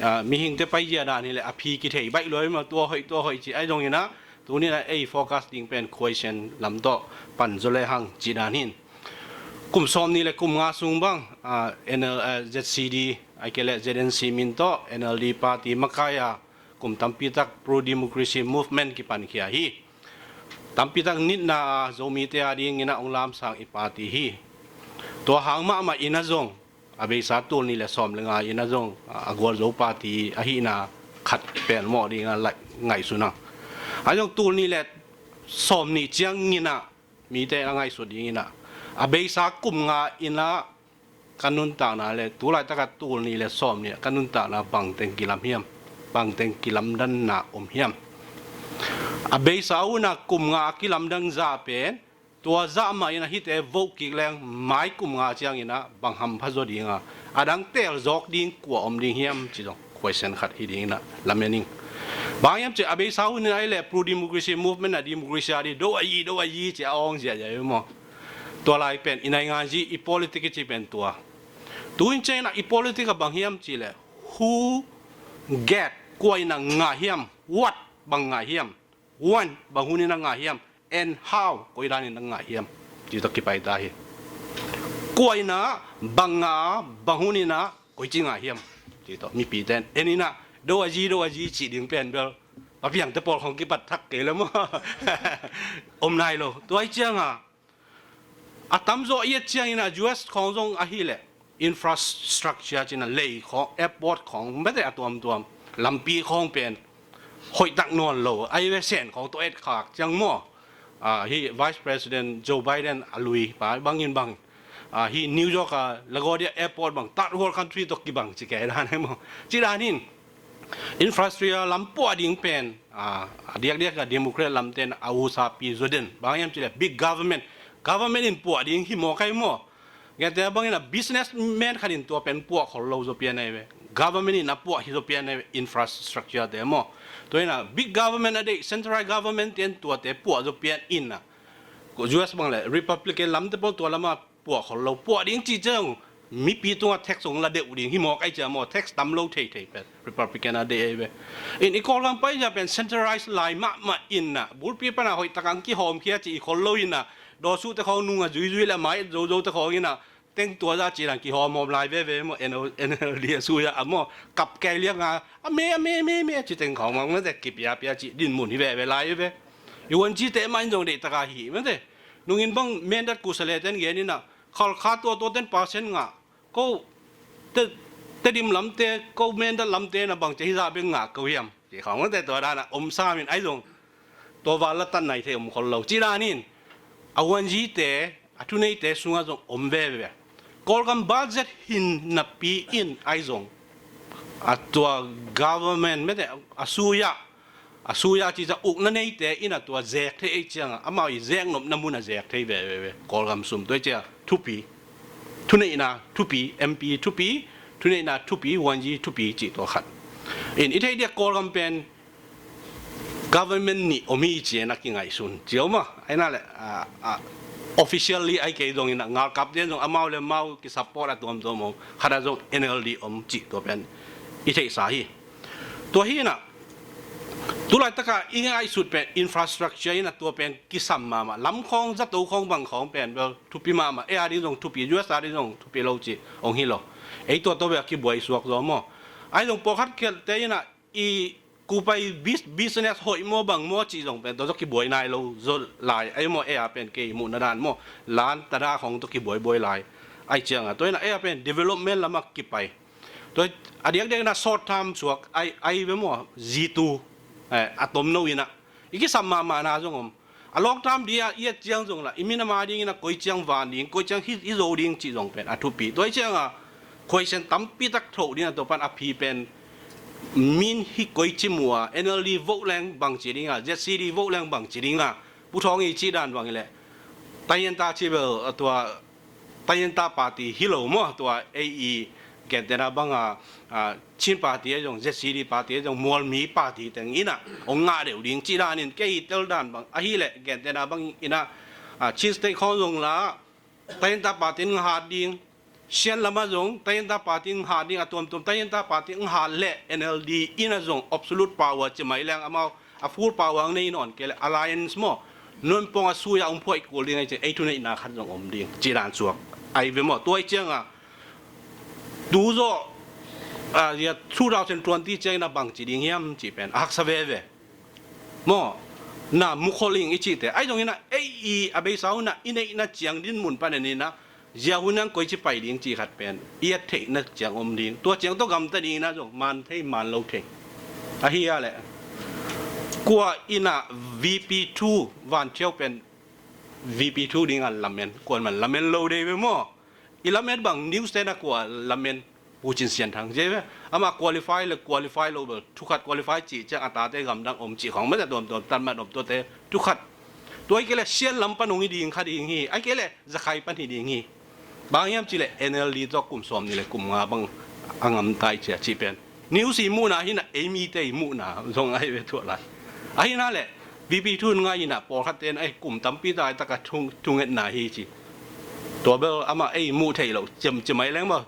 a, mihingte paizia dan hi le a phi kithei baih luai ma, tua hoih, tua hoih ci ai zongin a, tuni na ei focus ding pen question lam tawh pan zaw le hang ci dan hin. Kum sawm nih le kum nga sung bang, a, N L, a, Z C D, ai ke le Z N C min tawh N L D party makai a, kum tampi tak pro-democracy movement kipankhia hi. Tampi tak nitna a Zomite a dingin a ong lamsang i party hi. Tua hang mahmah in a zong, a beisa tul nih le sawm le nga in a zong, a, a gualzo party ahihna khat pen mawh ding a laih ngaihsun a. A zong tul nih le sawm nih ciangin a mite a ngaihsut dingin a, a beisa kum nga in a ka nuntakna le, tu laitaka tul nih le sawm nih a ka nuntakna bangteng kilam hiam, bangteng kilamdanna om hiam. A beisa un a kum nga a kilamdan zah pen, tua zah mah in a hihte vote kik leng mai kum nga ciangin a bang hampha zaw ding a, a dang teel zawk ding kua om ding hiam ci zong question khat hi dingin a lamen ing. Bang hiam ci a beisa un in a ei le pro-democracy movement a democracy a di do a yi, do a yi ci a awng ziahziah i maw. Tua lai pen i naingan zi i politic i ci pen tua. Tu in ciangin a i politic a bang hiam ci le, who get, kua in a ngah hiam, what bang ngah hiam, when bang hun in a ngah hiam, and how koi dan in a ngah hiam, ci tawh kipai ta hi. Kua in a bang ngah, bang hun in a koi ci ngah hiam, ci tawh mipite en in a do a zi, do a zi ci ding pen bel a piangte pawl khong kipat thak kei le maw. Om nai lo. Tua i ciang a a tamzaw i et ciangin a U S khawng zong ahi leh infrastructure cina lei khawng, airport khawng, mete a tuamtuam, lampi khawng pen hoihtak nawn lo, a i ve sen khawng tawh et khak ciang maw. Ah, hi Vice President Joe Biden a lui pa bangin bang, ah, hi New York a LaGuardia Airport bang third world country tawh kibang ci kei dan hi maw. Ci dan hin infrastructure lam puah ding pen, ah, a diakdiak a Democrat lamten a usapi zaw den. Bang hiam cileh big government, government in puah ding hi maw kai maw. Gente bangin a businessman khat in tua pen puah khol lo zaw pian ai ve. Government in a puah hi zaw pian ai ve, infrastructure te maw. Tua in a big government a deih, central government ten tuate puah zaw pian in a. U S bang le Republican lamte pawl tua lama puah khol lo, puah ding ci ciang mipi tungah tax hong la deuh ding hi mawk ai cia maw, tax tam lo thei thei pen Republican a deih ai ve. In i Kawlgam pai cia pen centralized lai mahmah in ah bulpi pana hoih takah ang kihawm khia ci i khol lo in ah, dawsuh te khawng nung a zuizui le a mai et zozo te khawng in ah, teng tua za ci dan kihawmhawm lai veve maw, N L D a sui a maw, kap kei liang a, a me, a me, a me, a me, ci teng khawng mang mate, kipiapia ci dinmun hi veve lai veve. I uan ci te mah in zong deih taka hi mate. Nungin bang Mendat kusa le ten gen in ah, khalkha tua tua ten percent ngah, ko te, Tedim lamte, ko Mendat lamte na bang ci hi zah beng ngah ko hiam? Ci khawng mate tua dan ah om sam in ai zong tua val la tan nai thei om khol lo. Ci danin a uanzite, a thuneite sungah zong om veve. Kawlgam budget hin napi in ai zong a tua government mete a suya, a suya ci ca ukna neite in a tua zek thei ei cianga amau i zek nopna mun a zek thei veve. Kawlgam sum tua i cia thupi, thuneihna thupi, M P thupi, thuneihna thupi, uanzi thupi ci tua khat. In i thei dia Kawlgam pen government nih om hi ci-in a kingaihsun ci om a, aina le, a, a, officially ai kei zongin a ngalkap den zong amau le mau kisupport a tuamtuam om, khat a zong N L D om ci tua pen i theihsa hi. Tua hi in a, tulaitaka i ngaihsut pen infrastructure in a tua pen kisam mahmah, lamkhawng, zato khawng, bang khawng pen bel thupi mahmah, ei a ding zong thupi, U S a ding zong thupi lo ci ong hi lo. Ei tua tua bel a kibuai suak zaw maw? Ai zong pawlkhat khialte in a i kupai bus-, business hoih maw bang maw cih zong pen tua zaw kibuai nai lo zaw lai. Ai maw, ei a pen kei muhna dan maw, lan tada khong tua kibuaibuai lai. Ai cianga tua ina ei a pen development lama kipai. Tua a diakdiak ina short term suak ai, ai ve maw, zitu, eh, a tomno ina i kisam mahmahna zong om. A long term dia i et ciang zong la i minam a dingin a koi ciang van ding, koi ciang hi, hi zo ding cih zong pen a thupi. Tua i cianga question tampi tak thoh ding a tua pan a phi pen min hi koi ci mua, N L D vote leng bang ci dinga, Z C D vote leng bang ci dinga, Pu Thawng i cih dan bang i leh, tayenta ci bel a tua tayenta party hi lo maw, tua ei i gentena banga, a, Chin party a zong, Z C D party a zong, Mualmi party teng ina ong ngah deuh ding ci danin kei i tel dan bang ahi leh gentena bang ina, a, Chin State khawng zong la tayenta party in nghat ding, Shan lama zong tayenta party in nghat ding, a tuamtuam tayenta party in nghat leh N L D ina zong absolute power ci mai leng amau a full power ang nei nawn kei le alliance maw, nunpong a sui a ong phuai kul ding ai ci, ei thuneihna khat zong om ding ci dan suak ai ve maw? Tua i cianga tu zaw, a, ya two thousand twenty ciangin a bang ci ding hiam ci pen a haksa veve maw? Na mukhol ing i cihte ai zongin a ei i a beisa hun a i neihna ciang dinmun panin ina zia hun ang koi ci pai ding ci khat pen i a theihna ciang om ding, tua ciang tua gamta ding ina zong man thei man lo thei. Ahi a leh kua ina V P two van thiau pen V P two dinga lamen, kuan man lamen lo dei ve maw? I lamen bang news tena kua lamen? Pu Cin Sian Thang ci ve. Ama qualify le qualify lo bel thukhat qualify ci ciang a tate gamdang om ci khong mete tuamtuam tan man om tuate thukhat. Tua i kei le Sian lam pan ong hi ding kha ding hi, ai kei le Zakhai pan hi ding hi. Bang hiam ci le N L D tua kum sawm ni le kum nga bang a ngam tai cia ci pen news i muhna hi na, ei mite i muhna zong ai ve tuah lai. Ahi na le V P two ngai ina pawlkhat ten ai kum tampi tai taka thung, thungetna hi ci. Tua bel ama ei muh thei lo ciam, ciam ai leng maw?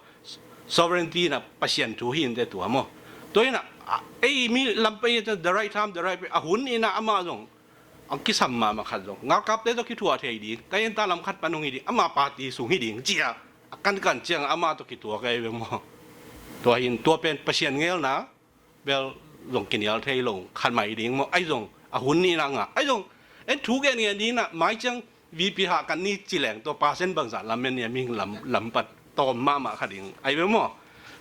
Sovereignty na Pasian thu hi in te tua maw? Tua ina, a, ei mi lam pai the right time, the right place, a hun ina ama zong ang kisam mahmah khat zong ngalkapte zong kithuah thei ding, tayenta lam khat pan hong hi ding, ama party sung hi ding cia a kankan ciang ama tawh kituak ai ve maw? Tua hin tua pen Pasian ngelna bel zong kinial thei lo khat mai ding maw? Ai zong a hun ni na nga ai zong en thu gen ngen ding na mai ciang V P hah kan ni ci leng tua percent bangzah lam en nia mihing lam, lam pan tawm mahmah kha ding ai ve maw?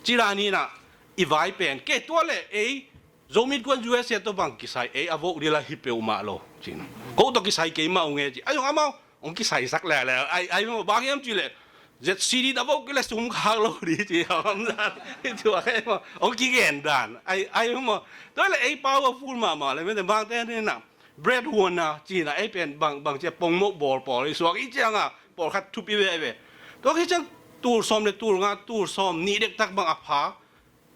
Ci dan hi na i vai pen ke tua le ei Zomi kuan U S A tawh bang kisai ei a vote dila hi peuhmah lo cin. Ko tawh kisai keimah ung e ci. Ai zong amau ong kisaisak lele ai, ai maw bang hiam ci le Z C D na vote kile sum khak lo di ci a bang zan. Tua ke maw ong kigen dan ai, ai maw. Tua le ei powerful mahmah le mete bangte ni na bread huan na ci na ei pen bang, bang cia pongmoh bawl pawl i suak i cianga pawlkhat thupi veve. Tua ki ciang tul sawm le tul nga, tul sawm nih dektak bang a pha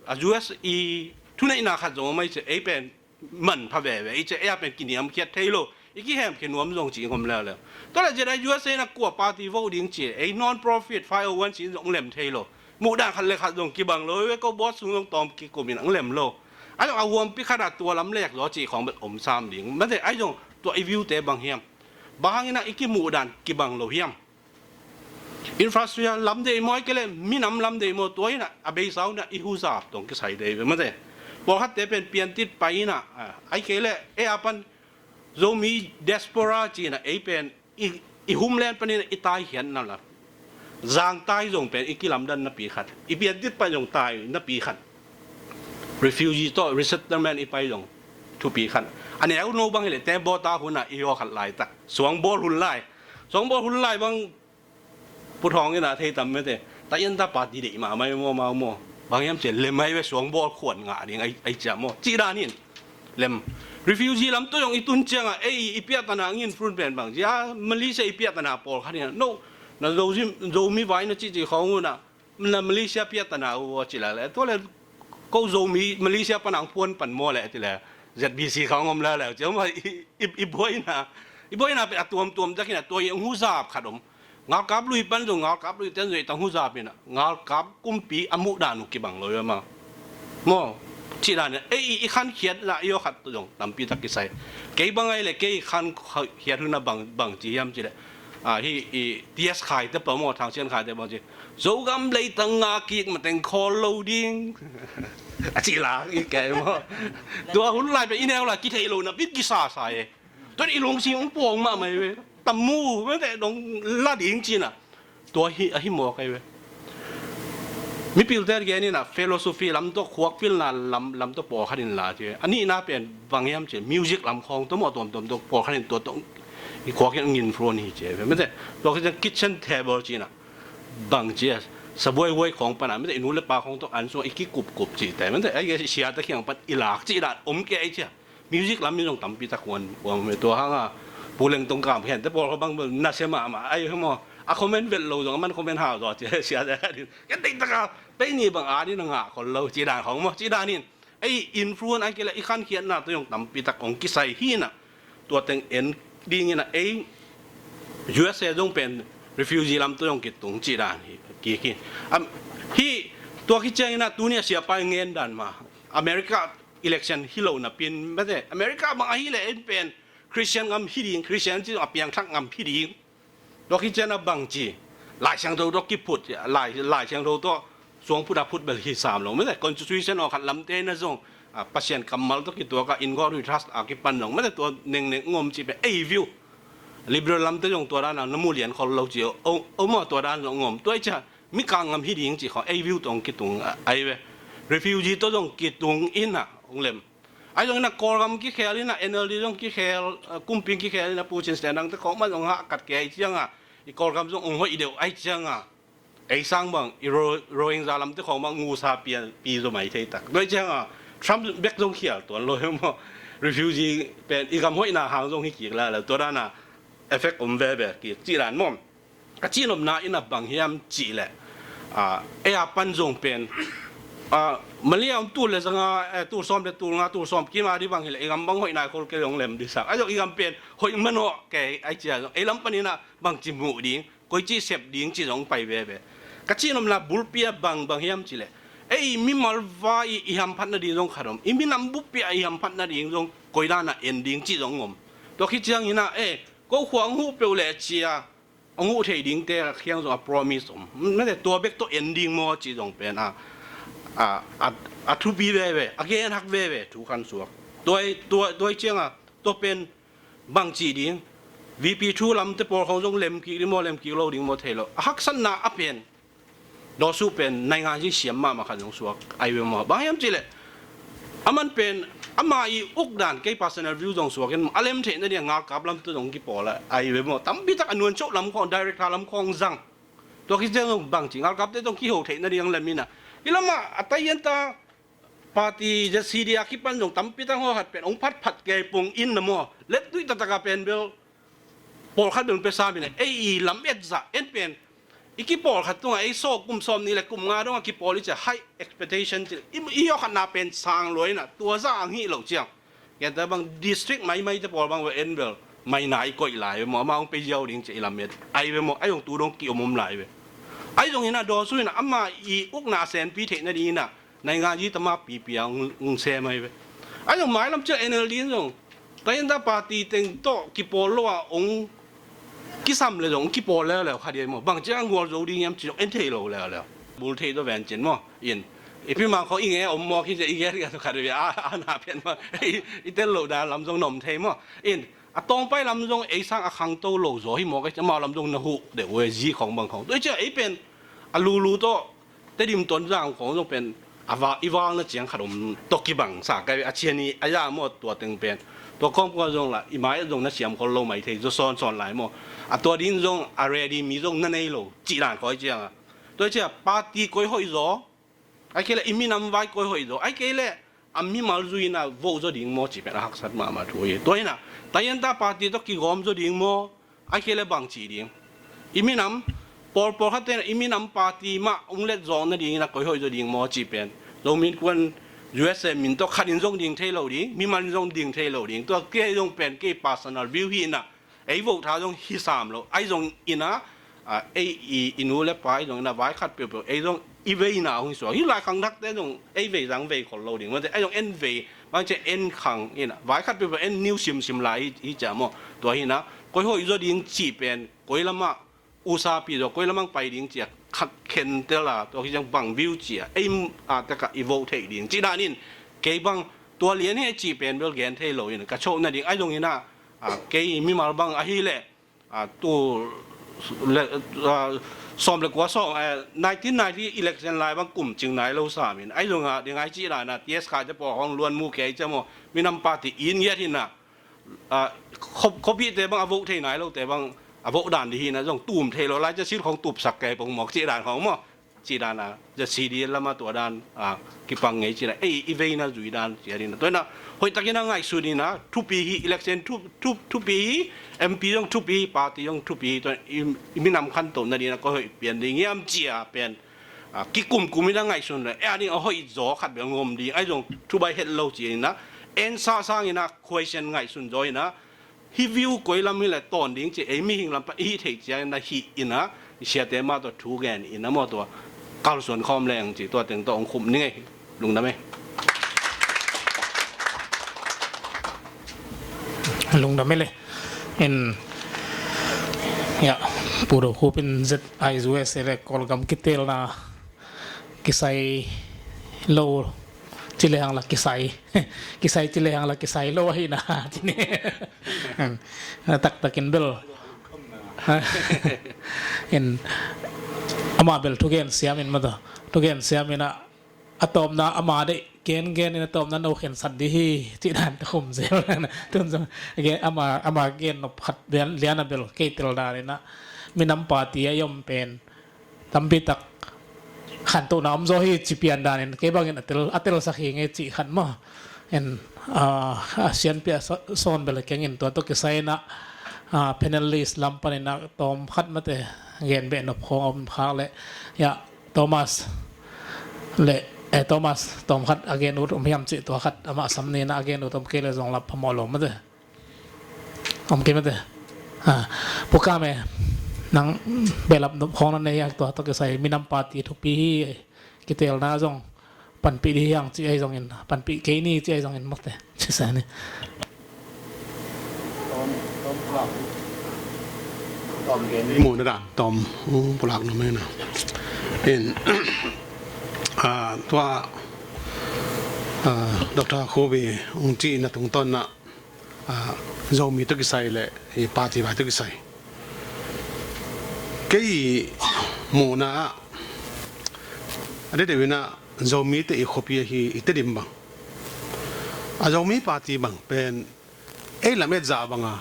a U S i thuneihna khat zong om ai ci ei pen manpha veve i ci ei a pen kiniamkhiat thei lo, i kihemkhia nuam zong ci ngom leuleu. Tua le zia U S A na kua party vote ding ci ei non profit five oh one ci zong lem thei lo. Muhdan khat le khat zong kibang lo ve, ko board sung zong tawm kikum in ang lem lo. Ahi zong a huampi khat ah tua lam lek zaw cih khawng bel om sam ding. Mate, ahi zong tua i view te bang hiam? Bang hangin ah i kimuhdan kibang lo hiam? Infrastructure lam deih maw, ahih kei leh minam lam deih maw, tua in ah a beisa un ah i huzap tawh kisai deih ve mate. Pawlkhatte pen piantit pai in ah, ah, ahih kei leh ei a pan Zomi diaspora ci in ah ei pen i, i homeland panin i taikhiatna la, zangtai zong pen i kilamdan napi khat, i piantit pai zong tai napi khat, refugee tawh resettlement i pai zong thupi khat. A neu no bang hi leh tembawta hun ah i aw khat laitak, suangbawl hun lai, suangbawl hun lai bang Pu Thawng in ah thei tam mate. Taianta party deih mahmah maw, mau maw. Bang hiam cih leh lem ai ve, suangbawl khuan ngah ding ai, ai cia maw. Cih dan in lem. Refugee lam tawh zong i tun ciangah ei i piahtana ngin frun pen bang ci a, Malaysia i piahtana pawlkhat in ah, no, na Zo, Zomi vai na cihcih khawng un ah, na Malaysia piahtana uh aw ci leh leh, tua leh ko Zomi Malaysia pan ang puan pan maw leh ti leh, Z B C khawng om leh leh ci a maw. I, i, i buaina, i buaina pen a tuamtuam takin ah tua i huzap khat om. Ngalkap lui pan zong, ngalkap lui ten zong i tang huzap in ah, ngalkap kumpi a muhdan uh kibang lo i a maw. Maw, cih dan in ah ei i, i khankhiatna i aw khat tawh zong tampi tak kisai. Kei bang ai leh kei khankhiat hun ah bang, bang ci hiam cih leh, ah, hi i T S Khai te pa maw, Thang Sian Khai te bang ci, Zogam leitang ngah kik mateng khawl lo ding a ci lak i kei maw. Tua hun lai pen i neu lai kitheih lo napi kisasa e. Tua in i lungsim hong pawng mahmah hi ve. Tam mu mate, dong la ding ci in ah. Tua hi, ahi mawk ai ve. Mipilte gen in ah philosophy lam tawh, khuak pilna lam, lam tawh pawlkhat in la ci. A nihna pen bang hiam cih leh music lam khawng tawh maw, tuamtuam tawh pawlkhat in tua tawh i khuak in ngin phone hi ci ai ve mate. Tua khit ciang kitchen table ci in ah bang ci a, sabuai huai khawng pan ah mate, i nu le pa khawng tawh an sung i kikupkup cihte mate, ai ge siate kiang pan i lak cih dan om kei ai ci a. Music lam in zong tampi tak huan, huan ve. Tua hang a Pu Leng Tong Kam Khen te pawl kha bang bel nasia mahmah ai hi maw. A comment vet lo zong a man comment hau zaw ci a, siate a din. Ken deih tak a pei ni bang a din a ngah khol lo cih dan khawng maw, cih dan in ei influence ahih kei leh i khankhiatna tawh zong tampi tak hong kisai hi in ah, tua teng en ding in ah ei U S A zong pen refugee lam tawh zong kitung cih dan hi kik hi. Am, hi, tua khit ciangin ah tuni a siapa i ngen dan mah, America election hi lo napi in mate, America bang ahi leh en pen Christian ngam hi ding, Christian ci zong a piangthak ngam hi ding. Tua khit ciang a bang ci, Lai Siangtho tawh kiphut, Lai, Lai Siangtho tawh suang phut a phut bel hi sam lo mate. Constitution aw khat lamte na zong, ah, Pasian kammal tawh kituak a, in God we trust a kipan zong mate, tua nengneng ngom ci pen ei view. Liberal lamte zong tua dan a na mu lian khol lo ci, o, o, o maw, tua dan zong ngom. Tua i ci a mikang ngam hi ding ci khawng ei view tawh hong kitung, ah, ai ve. Refugee tawh zong kitung in ah hong lem. Ai zong in ah Kawlgam kikhel in ah N L D zong kikhel, ah, kumpi kikhel in ah Pu Cin Sian Dang te khawng man zong hah kat kei ai ciang a, i Kawlgam zong hong hoih deuh ai ciang a, ei sang bang i Ro-, Rohingya lamte khawng bang ngusa pian pi zaw mai thei tak. Tua ai ciang a Trump bek zong khial tuan lo hi maw. Refugee pen i gam hoihna hang zong hi kik lai lo, tua dan a effect om veve kik cih dan maw. Ka cihnopna in ah bang hiam cih leh, ah, ei a pan zong pen, ah, Malaysia om tul le zanga, eh, tul sawm le tul nga, tul sawm kim a dih bang hi leh i gam bang hoih nai khol kei zong lem dih sak. Ai zong i gam pen hoih manawh kei ai ci a zong ei lam panin ah bang ci muh ding, koi ci sep ding ci zong pai veve. Ka cihnopna bulpi ah bang, bang hiam cih leh ei mimal vai i hamphat nading zong khat om, i minam buppi ah i hamphat nading zong koi dan a en ding ci zong om. Tua khit ciangin ah, eh, ko khua hong huh peuh leh ci a hong huh thei dingte a khiang zong a promise om. Mate, tua bek tawh en ding maw ci zong pen a, a, a, a thupi veve, a gen hak veve, thu khan suak. Tua, tua, tua ciang a, tua pen bang ci ding, V P thu lamte pawl khawng zong lem kik ding maw, lem kik lo ding maw thei lo. A haksatna a pen Dawsu pen naingan hi siam mahmah khat zong suak ai ve maw. Bang hiam cih leh a man pen ama i uk dan, kei personal view zong suak in, a lem theih nading a ngalkap lamte zong kipawl ai ve maw. Tampi tak a nuan ceuh lam khawng, director lam khawng zang. Tua khit ciang zong bang ci, ngalkapte zong kiho theih nading lem in ah, hi lam ah a tai ian ta party Z C D a kipan zong tampi tak hawkhat pen hong phatphat kei pong in na maw. Lettuih taktak a pen bel pawlkhat bel pia sam in ah, ei i lam et zah en pen i kipawlkhat tungah ei sawk kum sawm nih le kum nga dong a kipawl i ci a, high expectation ci, i, i hawkhatna pen sang lua in ah, tua zah ang hih loh ciang. Ken ta bang district maimaite pawl bang ve en bel maina i koih lai ve maw, amah hong pei ziau ding ci a i lam et ai ve maw, ai hong tu dong ki om om lai ve. Ahi zongin ah dawsu in ah ama i ukna a senpi theih nadingin ah naingan zi tama pipi a hong, hong sem ahi ve. Ahi zong mailam ciang N L D in zong Tayinda party teng tawh kipawl lo a hong kisam le zong kipawl leuleu kha ding maw. Bang ciang a gual zo ding hiam ci zong en thei lo leuleu. Bul thei zaw ven cin maw. In i pi mang khawng i nge om mawk hi cia i gen khat ve a, a na pian maw. I, i tel loh dan lam zong na om thei maw. In a tawngpai lam zong ei sang a khangto lo zaw hi mawk ei ci, amau lam zong na huh deuh uh e, zi khawng bang khawng. Tua i ciang ei pen a lulu tawh Tedim Tonzang khawng zong pen a va, i valna ciang khat om tawh kibang sa kai ve, a cian i a ya maw tua teng pen. Tua khawng khawng zong la i mai zong na siam khol lo mai thei zaw sawnsawn lai maw. A tua ding zong a ready mi zong na nei lo cih dan khawi ciang a. Tua i ciang party koi hoih zaw, ahih kei leh i minam vai koi hoih zaw, ahih kei leh a mimal zui in ah vote zaw ding maw cih pen a haksat mahmah thu hi. Tua hi in ah Tayinda party tawh kigawm zaw ding maw, ahih kei leh bang cih ding. I minam, pawlpawl khatte in ah i minam party mah hong let zawk nadingin ah koi hoih zaw ding maw cih pen Zomi Innkuan U S A min tawh khat in zong ding thei lo ding, mimal in zong ding thei lo ding. Tua kei zong pen kei personal view hi in ah ei vote tha zong hi sam lo. Ahi zongin ah, a, ei i, i nu le pa ahi zongin ah vai khat peuhpeuh ei zong i veina hong hi suak. Hih lai khangthakte zong ei vei zang vei khol lo ding. Mate, ahi zong en vei, bang ci en khang in ah vai khat peuhpeuh en niu simsim lai hi, hi cia maw. Tua hi in ah koi hoih zaw ding cih pen koi lamah usapi zaw, koi lamah pai ding cia kha khen tel a, tua hi ciang bang view cia ei a takah i vote theih ding cih danin kei bang tua lian hi cih pen bel gen thei lo in ka chawh nading. Ahi zongin ah a, kei mimal bang ahih leh, a, tu le, a, sawm le kua sawm, a, nineteen ninety election lai bang kum cing nai lo sam in. Ahi zongin ah ding ai cih dan ah T S Khai te pawh hong luan mu kei cia maw, minam party in ngiat hi in ah, a, khuapihte bang a vote thei nai lote bang a vote dan dih hi in ah zong tum thei lo lai cia sil khawng tupsak kei pong mawk cih dan khawng maw. Cih dan a, za C D L lamah tua dan, a, kipang ngei cih dan, ei, i veina zui dan, cih dan in a. Tua in a, hoihtakin a ngaihsun in a, thupi hi, election thu, thu, thupi hi, M P zong thupi hi, party zong thupi hi, tua i, i minam khantohna ding a, koi hoih pian ding hiam cih a pen, a, kikumkum in a ngaihsun le, ei, a ding a hoih zaw khat bel ngom ding, ahi zong thubai het lo cih in a, en sasang in a, question ngaihsun zaw in a, hih view koi lam hi leh tawn ding ci ei mihing lam pan i hih theih ciangin a hih in a, i siate mah tawh thu gen in a maw tua kalsuan khawm leng ci tua teng tawh hong khum ning ei. Lungdam ei. Lungdam ei le. In, ya, Pu Do Khup in Z I U S A le Kawlgam kitelna kisai lo ci lehang la kisai, kisai ci lehang la kisai lo ahi na ci ni. Taktakin bel in amah bel thugen siam in mata, thugen siam in a, a tawpna ama deih gen gen in a tawpna no khensat dih hi cih dan ka khum zel. Tun zong ama, ama gen nop khat lian, lian a bel kei tel dan in a minam party a i om pen tampi tak khantohna om zaw hi ci pian danin kei bangin a tel, a telsak hi ngei cih khat maw. En, a, a sianpi a sa-, sawn bel a kengin tua tawh kisai in a, a, panelist lam panin a tawm khat mate gen beh nop khawng a om khak le, ya, Thomas le, eh, Thomas tawm khat a gen ut om hiam cih tua khat amah sam ni in a gen ut om kei le zong lap phamawh lo mate. Om kei mate. Ha. Pu Kam e, nang behlap nop khawng na nei a tua tawh kisai minam party thupi hi, kitelna zong panpih dih hiang ci ahi zongin, panpih kei ni ci ahi zongin mate. Ci sa ni. Muhna dan tawm, uh, pulak nuam ei na. In, ah, tua, ah, Doctor Khup in hong cihna tungtawn na, a, Zomi tawh kisai le i party vai tawh kisai. Kei muhna ah a deuhdeuh in a Zomite i khuapi ahi i Tedim bang, a Zomi party bang pen ei lam et zah banga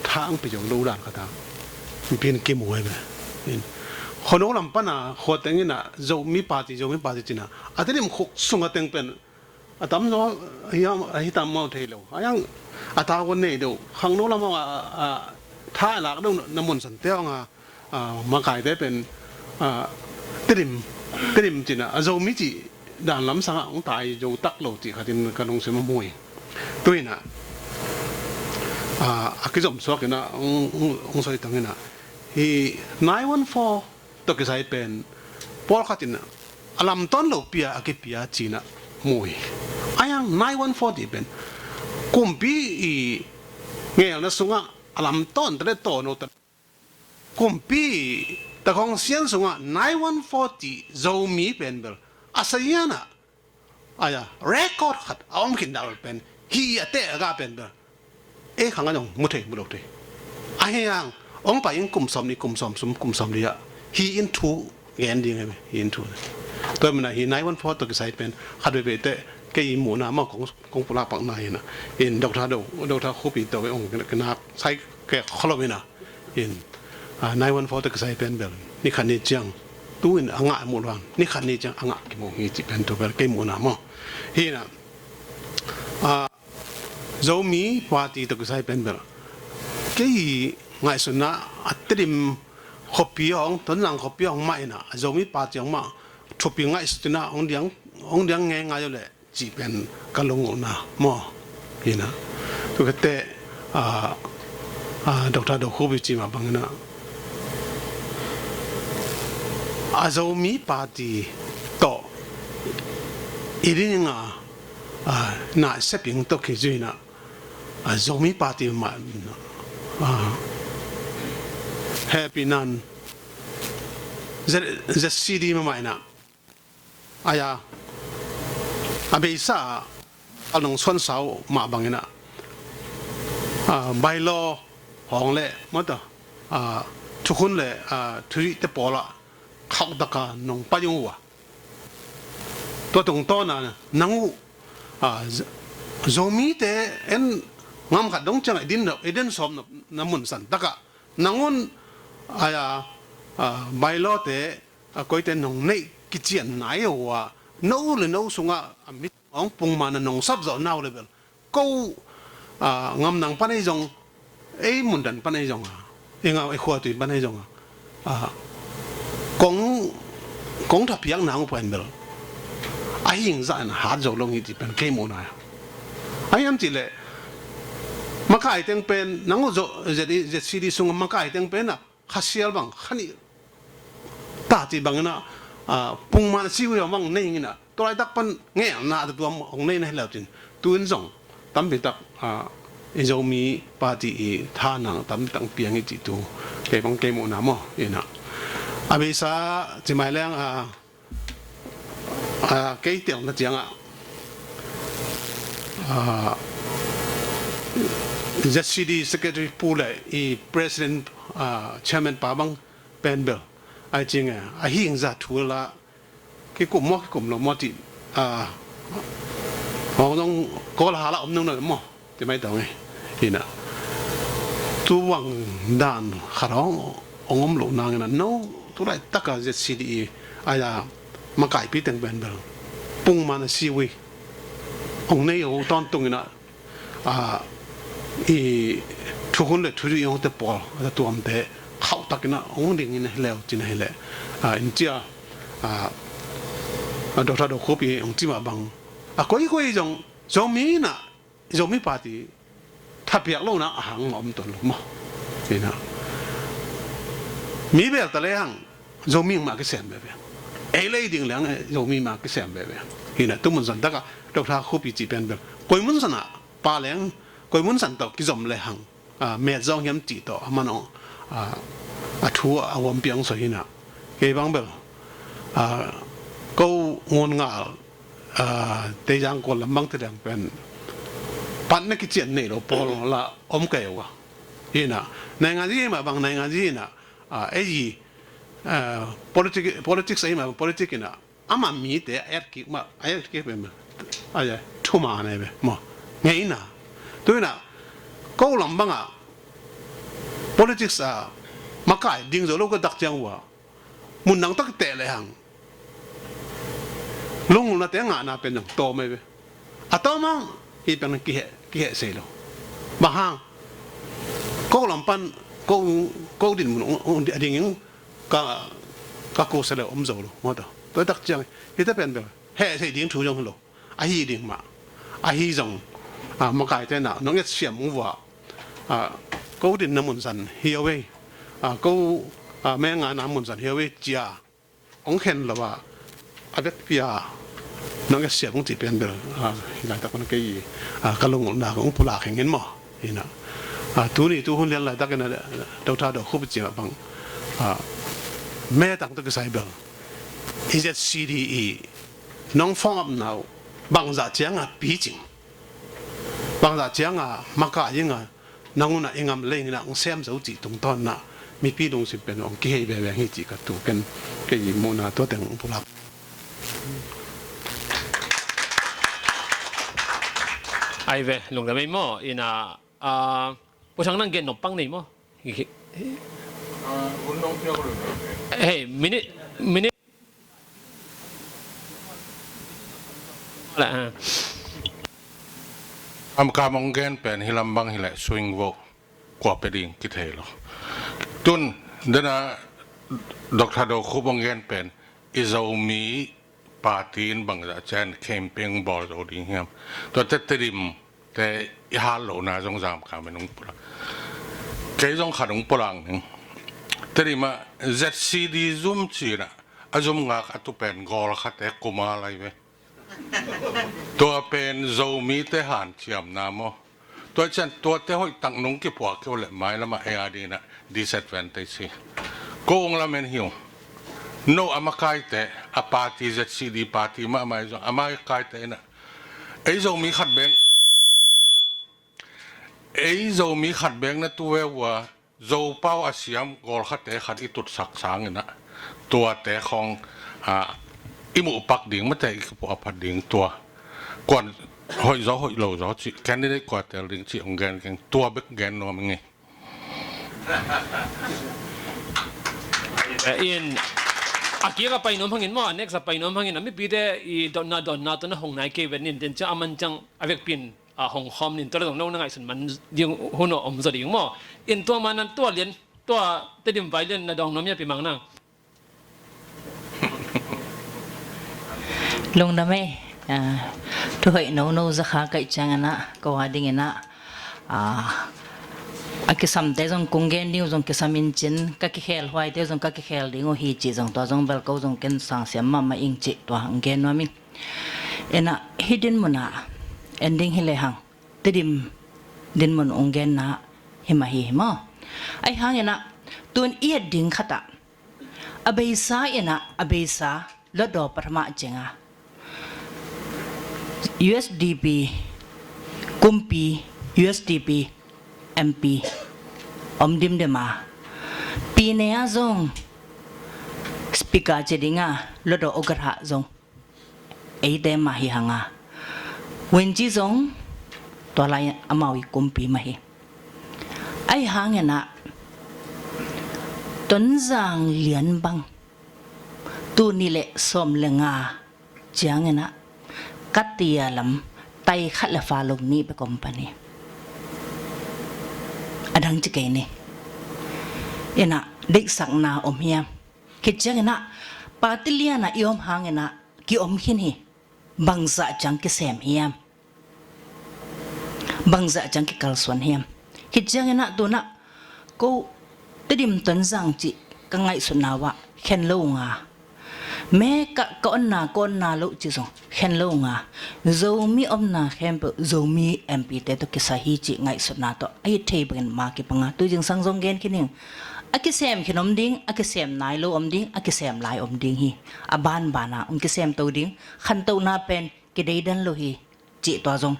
thang pi zong lo dan khat a mipi in kimu ahi ve. In, khuano lam pan a khua teng in a Zomi party, Zomi party ci in a, a Tedim khuk sung a teng pen a tamzaw hiam, a hi tam maw thei lo. A yang a tau kan nei deuh. Khangno lam a, a, tha lak deuh na mun san te hong a, a, makaite pen, a, Tedim, Tedim ci in a, a Zomi cih dan lam sang a hong tai zo tak lo cih khat in ka lungsim a mu hi. Tu in a, a, a kizom suak in a, hong, hong, hong soi tang in a. Hi nine one four tawh kisai pen pawlkhat in a lamtawn lopi a kipia ci-in ah mu hi. Ahi hang nine one four tih pen kumpi i ngelna sungah a lamtawn ta le tawno ta kumpi takhong sian sungah nine one four tih Zomi pen bel a sazian ah a ya record khat a om khin dah pen hi a teh a gah pen bel ei khang a zong mu thei mu lo thei. Ahi hang hong pai in kum sawm nih kum sawm sum kum sawm li ah hi in thu gen ding hi in thu. Tua manin ah hi nine one four tawh kisai pen khat veve teh kei i muhna mah kong kong pulak pakna hi in ah in Doctor Do Doctor Khup i tawh hong kinak sai kek kholom hi in ah in nine one four tawh kisai pen bel ni khat ni ciang tu in a ngah mu lo hang ni khat ni ciang a ngah kimu hi cih pen tu bel kei muhna maw. Hi in ah Zomi Party tawh kisai pen bel kei ngaihsutna a Tedim khuapi hong Tonzang khuapi hong mah in ah Zomi Party hong mah thupi ngaihsut in ah hong diang hong diang ngeingai uh leh cih pen ka lungulhna maw. Hi in ah tu khat teh Doctor Do Khup i cih mah bangin ah a Zomi Party tawh i ding a na seping tawh kizui in ah a Zomi Party mah hehpihna in Z- ZCD mah mah in ah a ya a beisa a nong suansa uh mah bangin ah bylaw hong le mata thukhun le thuzuih te pawl ah khauh taka nong pai uh a tua tungtawn a nang uh Zomite en ngam khat dong ciang i din i din sawm na mun san takah nang un a ya bylaw te a koite nong neih kician nai uh a no le no sungah a mit hong pungman a nong sap zawh nau le bel ko ngam nang pan ei zong ei mundan pan ei zong a i ngau ei khuatui pan ei zong a kong kong thapiak nang uh pan bel a hing zah in hat zo lo hi ti pen kei muhna a hiam cih leh makai teng pen nang uh ZCD sungah makai teng pen ah khasial bang khanih ta cih bangin ah pungman a si uh hiam bang nei in ah tua laitak pan ngelna a tuam hong nei na hi lo cin tu in zong tampi tak i Zomi Party i tha nang tampi tak piang i cih tu kei bang kei muhna maw in ah a beisa ci mai leng a kei telna ciangah ZCD Secretary pu le i President Chairman pa bang pen bel ai cing e a hing za thu la kikum maw kikum lo maw ti a hong zong kol hala om nung na maw ti mai tawng e hi na tu wang dan khat hong hong om lo nang ina no tu lai taka ZCD i aya makaipi teng pen bel pungman a si ui hong nei o tawntung ina a i thukhun le thuzuih i hongte pawl a tuamte khauh takin a hong dingin a hileu cin a hileh a in cia a Doctor Do Khup i hong cimah bang a koikoi zong Zomi ina Zomi Party thapiak lohna a hang ma om tuan lo maw ina mi bel ta le hang Zomi mah kisem veve ei lei ding le hang Zomi mah kisem veve ina tumun zan taka Doctor Khup i ci pen bel koi mun sana pa leng koi mun san tawh kizom le hang met zong hiam cih tawh a man ong a thu a huampi ong sawi hina kei bang bel ko ngun ngal teizang ko lam bang te dang pen pan na kician nei lo pawl la om kei wa hina naingan zi ma bang naingan zi hina ei politics ei ma politic ina ama mite a et kik mah a et kik peuhmah a thuman ei ve maw ngeina tuina ko lam bangah politics a makai ding zo lo ka dak ciang uh a mun dang tak teh lehang lungulnate ngahna pen dang tawm ei ve a tawm hang hi pen kiheh kiheh sei lo bang hang ko lam pan ko ko din mun a dingin ka ka ko sa le om zo lo maw ta tua tak ciang hita pen bel heh thei ding thu zong hi lo ahi ding mah ahi zong a makaite na nong et siam ung vua a ko din na mun san hi awei a ko a, mengana mun zan hiau i cia hong khen lo a, a vekpi a nong et siam hong cih pen bel, a, hih laitak pan kei, a, ka lungulhna kong pulak hing in maw. Ina, a, tuni tu hun lian laitakin a, Doctor Do Khup cih mah bang, a, metang tawh kisai bel i Z C D i nong form up na uh bangzah cianga picing, bangzah cianga makai inga, nang unah i ngam lei inah hong sem zo cih tungtawnna mipi lungsim pen hong kihei veve hi cih ka tu ken, kei muhna tua teng hong pulak. Ai ve, lungdam ei maw, ina, a, Pu Thang nang gen nop pang nei maw? Hei, minute, minute. Kam, kam hong gen pen hi lam bang hileh swing vote kua pia ding kithei lo. Tun dena Doctor Do Khup hong gen pen i Zomi party in bangzah cian campaign bawl zo ding hiam? Tua tete dim te i hal lohna zong zam kam in hong pulak. Kei zong khat hong pulak ning. Tedim ah Z C D zum cina a zum ngak a tu pen gawl khate kuma lai ve. Tua pen Zomite hanciamna maw? Tua cian tuate hoih tak nung kipuak keu le mailamah ei a dina disadvantage hi. Ko ung lamen hi ung. No a makaite a party Z C D party mahmah i zong a makaite ina ei Zomi khat beng, ei Zomi khat beng na tu ve ua Zopau a siam gawlkhate khat i tutsak sangin ah tuate khawng, ah, i muhpak ding mate i kipuah phat ding tua kuan hoih zaw hoih lo zaw cih candidate kua tel ding cih hong gen keng tua bek gen nuam ing ei. Eh, in a kiak a pai nuam hangin maw, a next a pai nuam hangin a mipite i dotna dotna tawh na hong nai kei ven in den ciang a man ciang a vekpin a hong khawm nin tua le zong no na ngaihsun man ding hun aw om zaw ding maw? In tua manan tua lian tua Tedim vai lian na dawng nuam ia pi mang nang. Lungdam ei, ah, thu hoih nono zakha kaih cianginah ko a dinginah, ah, a kisamte zong kung gen ding uh zong kisam in cin ka kikhel huaite zong ka kikhel ding uh hi cih zong tua zong bel ko zong ken sangsiam mahmah ing cih tua hong gen nuam ing. Inah hih din munah en ding hi lehang Tedim din mun ung genna hi mah hi hi maw? Ahi hanginah tun i et ding khatah a beisa inah a beisa lotdaw pathama cianga U S D P kumpi, U S D P M P om dimdima, pine a zong speaker ci dinga lotdaw ogarhah zong eite mah hi hanga, Wenci zong tua lai amau i kumpi mah hi. Ahi hanginah Tonzang lian bang tuni le sawm le nga cianginah katia lam tai khat le fa lo nih bek om pan hi. A dang ci kei ni. Inah deihsakna om hiam? Khit cianginah party lianah i om hanginah ki om khin hi. Bangzah ciang kisem hiam? Bangzah ciang kikalsuan hiam? Khit cianginah tunah ko Tedim Tonzang cih ka ngaihsutna uah khen lo unga, me ka, ka onna ka onna loh cih zong khen lo unga, Zomi omna khempeuh Zomi M P te tawh kisa hi cih ngaihsutna tawh a it thei bangin ma kipanga tu zingsang zong gen khin ing. A kisem khin om ding, a kisem nai lo om ding, a kisem lai om ding hi. A banbana ung kisem to ding, khantohna pen kideidan lo hi cih tua zong,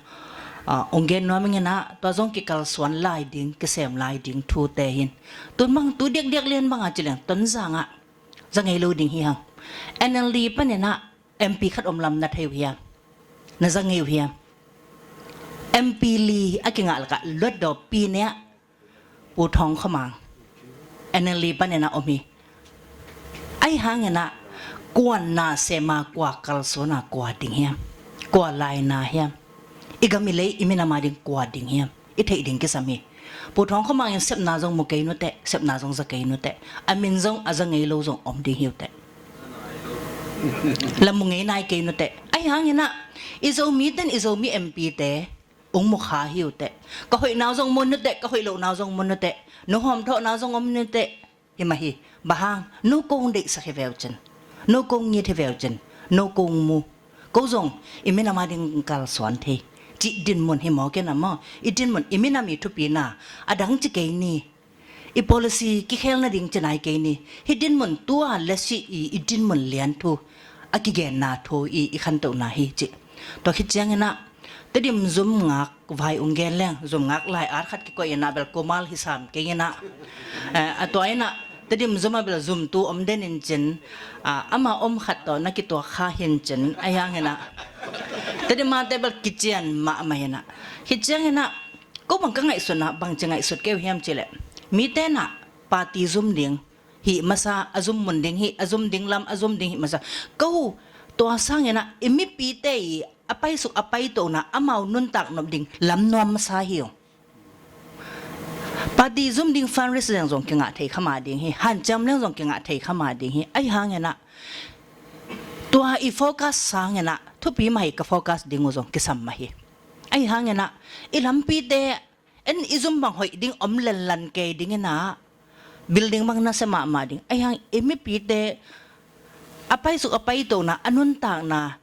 ah, ung gen nuam inginah tua zong kikalsuan lai ding, kisem lai ding thute hin. Tun bang tu diakdiak lian banga ci leng Tonzangah za ngei lo ding hi hang. N L D paninah M P khat om lam na thei uh hiam? Na za ngei uh hiam? M P li a kingah lakah lotdaw pine ah Pu Thawng Khua Mang N L D paninah om hi. Ahi hanginah kuan na sema kua kalsuana kua ding hiam? Kua laina hiam? I gam i lei i minama ding kua ding hiam? I theih ding kisam hi. Pu Thawng Khua Mang in sepna zong mu kei nuteh, sepna zong za kei nuteh, a min zong a za ngei lo zong om ding hi uteh. La mu ngei nai kei nuteh. Ahi hanginah i Zomi ten i Zomi M P te ung mukha hi uteh. Ka hoihnau zong mun nuteh, ka hoih lohnau zong mun nuteh, nu hawmthawhnau zong om nuteh. Hi mah hi. Bang hang, no kong deihsak hi veu cin, no kong ngit hi veu cin, no kong mu, ko zong i minam a ding kalsuan thei, cih dinmun hi maw, kena maw? I dinmun, i minam i thupina a dang ci kei ni. I policy kikhel nading ci nai kei ni. Hih dinmun tua le si i, i dinmun lian thu, a kigenna thu i, i khantohna hi ci. Tua khit cianginah Tedim zum ngak vai ung gen leng, zum ngak lai at khat kikoih inah bel kumal hi sam kei inah, eh, a tua inah Tedim zum a bel zumtu om den in cin, ah, ama om khat tawh na kituak kha hin cin, a hiang inah Tedim a te bel kician mahmah inah. Khit cianginah ko bang ka ngaihsutna bang ci ngaihsut kei uh hiam cileh, mite nah party zum ding hih masa, a zum mun ding hih, a zum ding lam, a zum ding hih masa. Ko tua sanginah i mipite i a paisuk a paitona amau nuntak nop ding lam nuam masa hi uh. Party zum ding fundraise zeng zong kingah thei khama ding hi, hanciam leng zong kingah thei khama ding hi. Ahi hanginah tua i focus sanginah thupi mah hi, ka focus ding uh zong kisam mah hi. Ahi hanginah i lampite en i zum bang hoih ding om lenlan kei dinginah building bang nasia mahmah ding. Ahi hang i mipite a paisuk a paitona a nuntakna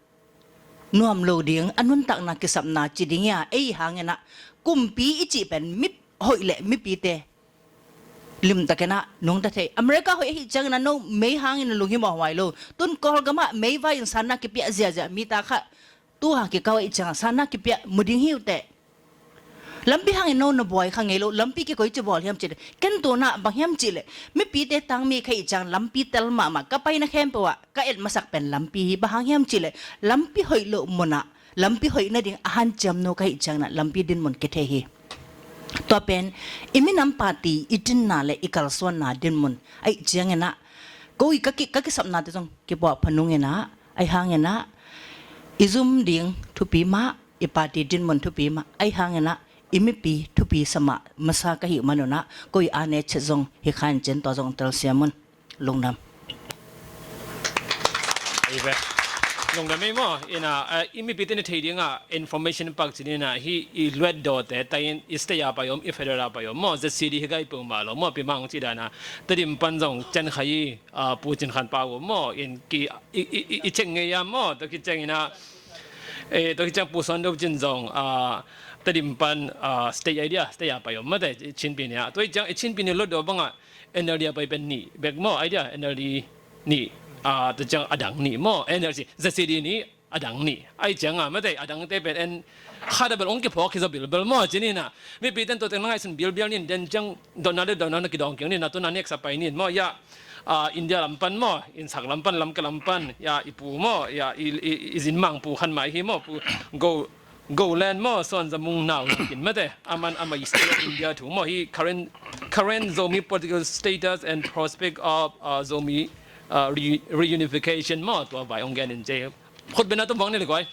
nuam lo ding, a nuntakna kisapna ci ding ia, ei hanginah kumpi i cih pen mi hoih le mipite limtakinah nungta thei. America hoih ahi cianginah no mei hangin lunghimawh huai lo. Tun Kawlgamah mei vai in sanna kipiah ziahziah mita kha tuha kikau ahi ciangah sanna kipiah mu ding hi uh teh. Lampi hangin no na buai kha ngei lo, lampi kikoi ci bawl hiam cihleh, ken tunah bang hiam cihleh, mipite tangmi kha ih ciang lampi tel mahmah, ka paina khempeuh ah ka et masak pen lampi hi. Bang hang hiam cihleh, lampi hoih loh munah lampi hoih nading a hanciam nu ka hih cianginah lampi dinmun kithei hi. Tua pen i minam party i dinna le i kalsuanna dinmun ahi cianginah ko i ka ki, ka kisapnate zong kipuah phanunginah, ahi hanginah i zum ding thupi mah, i party dinmun thupi mah, ahi hanginah i mipi thupi sa mah masa ka hih manunah ko i ane chet zong hi khan cin, tua zong telsiam un. Lungdam. Ei ve. Lungdam ei maw. Ina, eh, i mipite na thei dinga information pak ci nina, hi i luat dawte, tayin i state a pai om, i federal a pai om maw, Z C D hi gai peuhmah lo maw, pi mang ci dana. Tedim pan zong cen khai, ah, Pu Cin Khan Pau maw, in ki, i, i, i, i ceng ngei a maw, tua ki ceng ina, eh, tua ki ceng Pu Suan Do Cin zong, ah, Tedim pan, ah, state idea, state a pai om mate, i Chin pi nia. Tua i ceng, i Chin pi nia luat daw banga, N L D a pai pen nih bek maw, idea, N L D nih, ah, tua ciang a dang nih maw, N L D, Z C D nih, a dang nih. Ahi cianga, mate, a dangte pen en, kha da bel ong kiphawk hi zaw bilbel maw, ci nina. Mipite in tua teng na ngaihsun bilbel nin, den ciang dotna le dotna na kidawng keng nina, tuna next a pai nin maw, ia, ah, India lam pan maw, innsak lam pan, lamka lam pan, ia, i pu maw, ia, i, i, i zinmang Pu Khan Mai hi maw, Pu Go, Goland maw, Suan Za Mung Nau in mate, aman ama i state of India thu maw, hi current, current Zomi political status and prospect of, uh, Zomi, uh, re-, reunification maw, tua vai ong gen in ce. Khut bena tum vang ni le koi.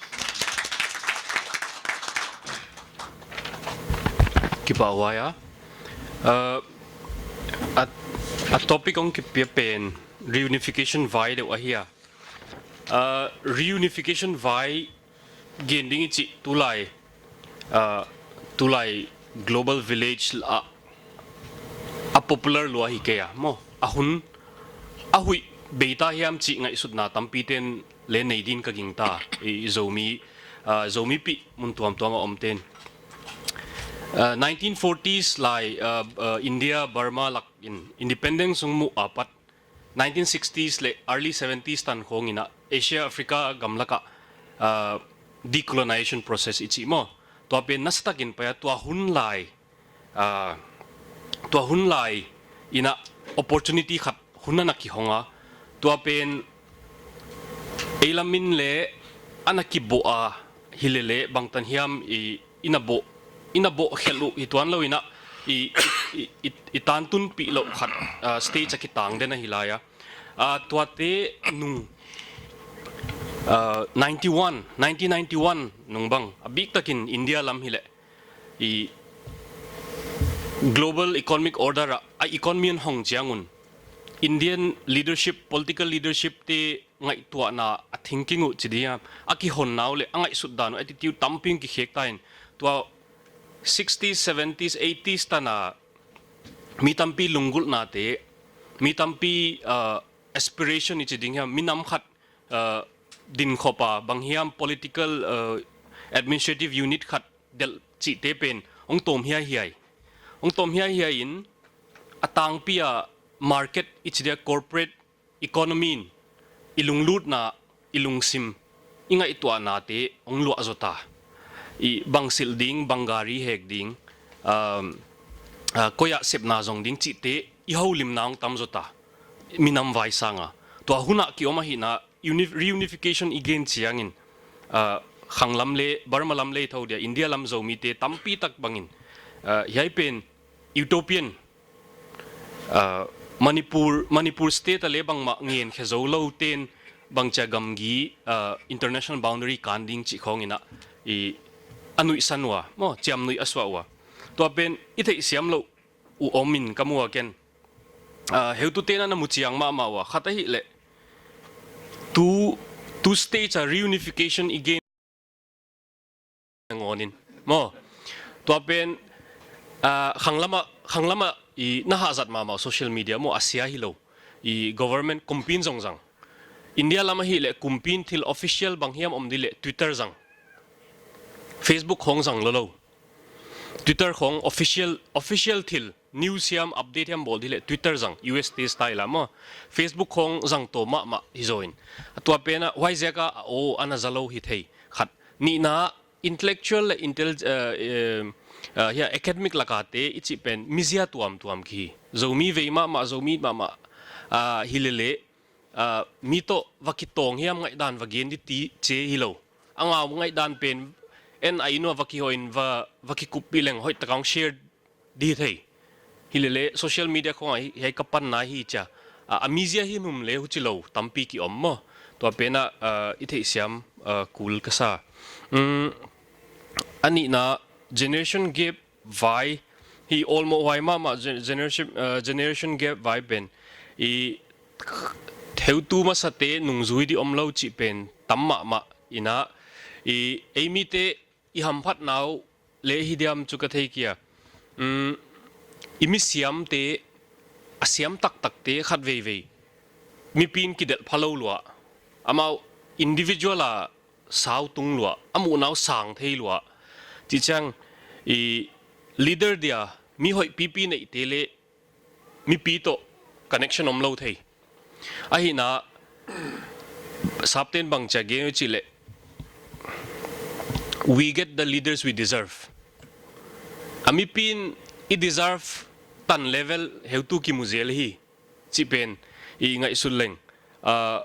Kipa wai a. Uh, a, a topic ong kipia pen reunification vai deuh ahi a. Uh, reunification vai gen ding i cih tulai, ah, tulai global village ah a popular lua hi kei a maw. A hun, a huih beita hiam cih ngaihsutna tampite'n le nei din ka gingta, i, i Zomi, ah, Zomipih mun tuamtuam a omte'n. Ah, nineteen forties lai, ah, ah, India, Burma lak in independence hong muh a pat nineteen sixties le early seventies tan khawng inah Asia, Africa gamlakah, ah, decolonization process i cih maw. Tua pen nasatakin pai a, tua hun lai, ah, tua hun lai inah opportunity khat hun a na kihong a. Tua pen ei lamin le a na kibawh a hi lele bangtan hiam i i na bawh, i na bawh khelh uh hi tuan lo inah i, i, i, i tantunpih loh khat, ah, stage a kitang den ahi lai a. Ah, tuate nung, ah, ninety one, nineteen ninety one nung bang a biktakin India lam hileh i global economic order ah a economy in hong ciangun Indian leadership, political leadership te ngaihtuahna a thinking uh ci ding a, a kihonna uh le a ngaihsut dan uh attitude tampi in kikhek ta in, tua sixties, seventies, eighties tana mi tampi lunggulhnate Mi tampi, ah, aspiration i ci ding hiam, minam khat, ah, dinkhop a bang hiam political, ah, administrative unit khat delh cihte pen hong tawm hiaihiai. Hong tawm hiaihiai in a tangpi a market i ci dia corporate economy in i lunglutna, i lungsim, i ngaihtuahnate hong luah zaw ta. I bang silh ding, bang gari hek ding, um, ah, koi ah sepna zong ding cihte i holimna hong tam zaw ta. Minam vai sanga tua hunah kiom ahihna uni-, reunification i gen ciangin, ah, khanglam le Burma lam le i tho dia India lam Zomite tampi tak bangin, ah, hiai pen utopian, ah, Manipur, Manipur state a le bangmah ngen khe zo lo ten bangcia gamgi, ah, international boundary kan ding cih khawng inah i a nuihsan uh a, maw, ciamnuih a suah uh a. Tua pen i theihsiam loh uh om in ka mu a ken. Ah, heutute na na mu ciang mahmah uh a, khat ahih leh two, two states a reunification i gen ngawnin, maw. Tua pen, ah, khanglamah, khanglamah i na hahzat mahmah uh social media, maw, a sia hi lo. I government kumpi'n zong zang. India lam ahih leh kumpi'n thil official bang hiam om dih leh Twitter zang. Facebook khawng zang lo lo. Twitter khawng official, official thil news hiam, update hiam bawl dih leh Twitter zang, U S te style a maw. Facebook khawng zang tawh mahmah hi zaw in. A tua pen ah huaiziak a aw a na za lo hi thei. Khat. Nihna, intellectual le intel-, eh, eh, eh, hiah academic lakate i cih pen mizia tuamtuam kihi. Zomi vei mahmah, Zomi mahmah, ah, hi lele, ah, mi tawh va kitawng hiam ngaihdan va gen dih ti ci hi lo. A ngau ngaihdan pen en a inn uah va kihawh in va, va kikuppih leng hoih taka hong share dih thei. Hi lele social media khawngah hi, hiai ka panna hi cia. Ah, a mizia hi num le huci lo tampi kiom maw. Tua pen ah, ah, i theihsiam, ah, kul ka sa. Um, a nihna generation gap vai hi, olmawh huai mahmah gen-, generation, ah, generation gap vai pen i heutu masate nungzui dih om lo cih pen tam mahmah inah i ei mite i hamphatna uh le hi diam cu ka thei kia. Um, i misiamte, a siam taktakte khat veivei mipi'n kidelh pha lo lua. Amau individual a sau tung lua, a muhna uh sang thei lua. Cih ciang i leader dia mi hoih pipi neihte le mipi tawh connection om lo thei. Ahihna, Sapte'n bangcia gen uh cih leh, "We get the leaders we deserve." A mipi'n i deserve tan level heutu kimu zel hi cih pen i ngaihsut leng, ah,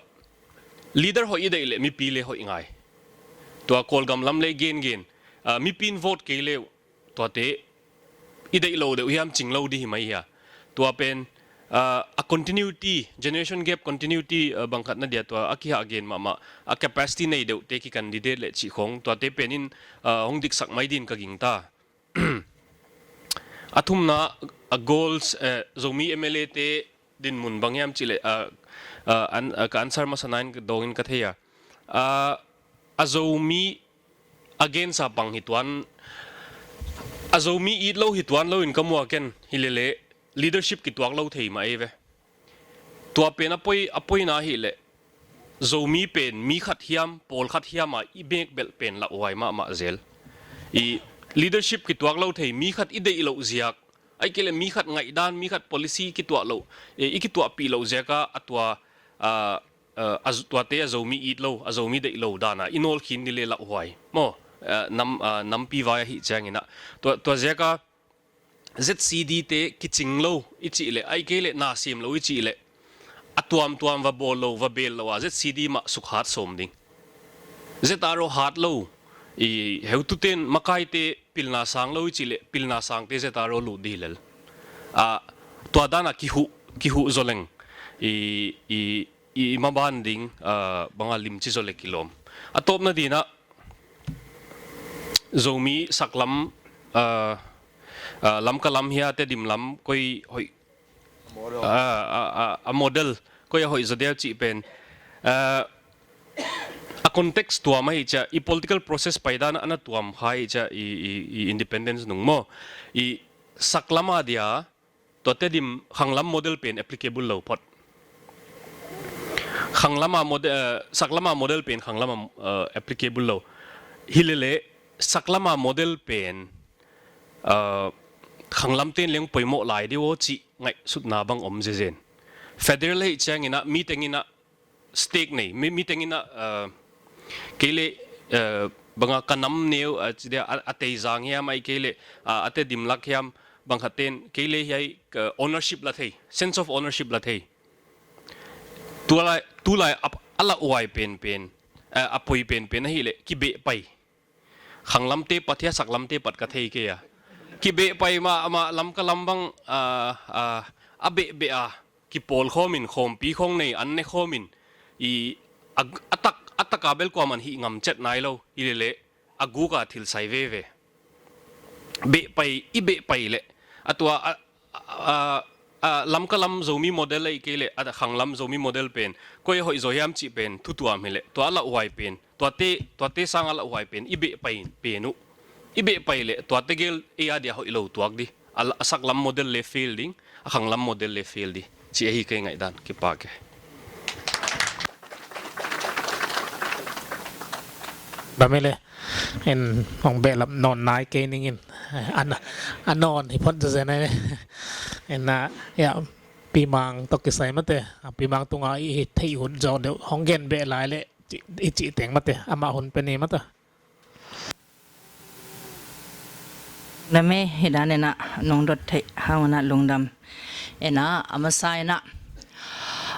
leader hoih i deih leh mipi le hoih ngai. Tua Kawlgam lam le gengen, ah, mipi'n vote kei le uh tuate i deih lo deuh hiam cing lo dih hi mai hia. Tua pen, ah, a continuity, generation gap continuity, ah, bangkhat na dia tua a kihah gen mahmah, a capacity nei deuhte ki candidate le cih khawng tuate pen in, ah, hong diksak mai din ka gingta. A thumna, a goals, eh, Zomi M L A te dinmun bang hiam cih leh, ah, ah, an, ah, ka answer masa nain dawngin ka thei a. Ah, a Zomi a gensa pang hi tuan, a Zomi it lo hi tuan lo in ka mu a ken hi lele leadership kituak lo thei mah ei ve. Tua pen a poi, a poina hi leh Zomi pen mi khat hiam, pawl khat hiam a i mek belh pen lauhuai mahmah zel. I leadership kituak lo thei, mi khat i deih loh ziak, ahih kei leh mi khat ngaihdan, mi khat policy i kituah loh, eh, i kituahpih loh ziak a, a tua, ah, ah, a z-, tuate a Zomi it lo, a Zomi deih lo dan a i nawl khin ni le lauhuai maw? Ah, nam, ah, nampi vai ahih ciangin ah. Tua, tua ziak a Z C D te kicing lo i cih leh, ahih kei leh na sem lo i cih leh, a tuamtuam va bawl lo, va bel lo a Z C D mah sukhat sawm ding. Z R O hat lo, i heutute'n makaite pilna sang lo i cih leh, pilna sangte Z R O lut dih lel. Ah, tua dan a kihuh, kihuh zaw leng i, i, i maban ding, ah, bang a limci zaw le kilawm. A tawpna din ah Zomi saklam, ah, ah, Lamka lam hia, Tedim lam koi hoih, ah, ah, ah, a model koi a hoih zaw diam cih pen, ah, a context tuam ahih ciang, i political process paidan a na tuam kha ahih ciang, i, i, i independence nung maw, i saklam a dia Tua Tedim khanglam model pen applicable lo phot. Khanglama model, eh, saklama model pen khanglama, eh, applicable lo. Hi lele, saklama model pen, eh, khanglam ten leng poimawh lai deuh aw cih ngaihsutna bang om zezen. Federal hei ciangin ah, mi tengin ah, stake nei, mi, mi tengin ah, uh, kei le, uh, banga ka nam neu, uh, ci dia, a, a Teizang hiam, ahih kei le, uh, a Tedim lak hiam, bang khat ten, kei le hiai, uh, ownership la thei, sense of ownership la thei. Tulai, tulai a, a lauhuai penpen, uh, a poi penpen ahih le, kibeh pai. Khanglamte pat hia saklamte pat ka thei kei a. Kibeh pai mah, mah lam ka lam bang, ah, ah, a behbeh a, kipawl khawmin, khawmpi khawng nei, an ne khawmin, i, a, a tak, a taka bel kuaman hih ngam cet nai lo, hi lele, a guka thil sai veve. Beh pai, i beh pai le, a tua, a, a, a, lam ka lam Zomi model ahih kei le, a khanglam Zomi model pen, koi a hoih zaw hiam cih pen, thutuam hi le, tua a lauhuai pen, tuate, tuate sang a lauhuai pen, i beh pai pen uh. I beh pai le, tuate gel, ei a dia hoih lo tuak di. A, a saklam model le fail ding, a khanglam model le fail di. Ci ahi kei ngaihdan, kipak e. Bamile, en hong behlap nawn nai kei ning in. An, a nawn hi phot zezen ai. En a, ya, Pi Mang tawh kisai mate. A Pi Mang tunga i, i theih hun zawk deuh. Hong gen beh lai le, ci, i cih teng mate. Amah hun pe ni mate. Lungdam e, hi dan en a, nong dot theih hang un a lungdam. En a, a masa en a,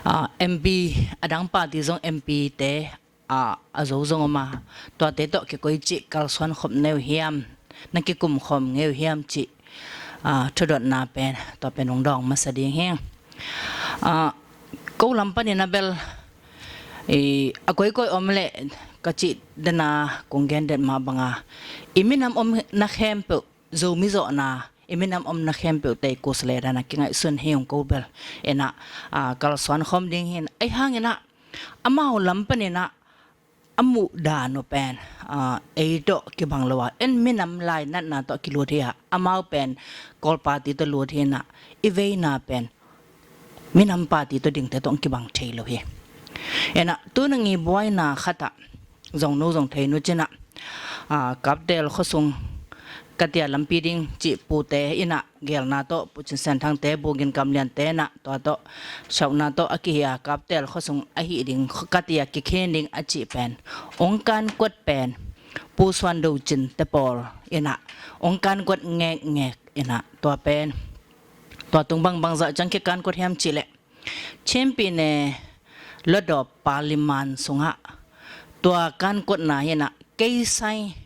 ah, M P, a dang party zong M P te, a, a zo zong om a, tuate tawh kikoih cih kalsuan khop ngei uh hiam, na kikum khawm ngei uh hiam cih, a, thudotna pen, tua pen hong dawng masa ding hi. A, ko lam panin a bel, i, a koikoi om le ka cih den a kong gen den mah bang a, i minam omna khempeuh, Zomi zawhna, i minam omna khempeuh te i kus le dan a kingaihsun hi ung ko bel. En a, a, kalsuan khawm ding hi in, ahih hangin a, amau lam panin a, a muh dan uh pen, ah, ei tawh kibang lo a, en minam lainatna tawh kilut hi a, amau pen Kawl party tawh lut hi in a, i veina pen minam party tawh dingte tawh kibang thei lo hi. En a, tu nang i buaina khat ah, zong nu zong thei nu cin a, ah, Kaptel khuasung ka tia lampi ding cih pute in a, gelna tawh, Pu Cin Sian Thangte, Bu Gin Kam Liante na, tua tawh, shauhna tawh a kihi a, Kaptel khuasung ahi ding, ka tia kikhin ding a cih pen, ong kan kuat pen, Pu Suan Do Cin te pawl in a, ong kan kuat ngekngek in a, tua pen, tua tung bang bangzah ciang kikan kuat hiam cih leh, Chin Pyine Hluttaw Parliament sungah, tua kan kuatna hi in a, kei sai,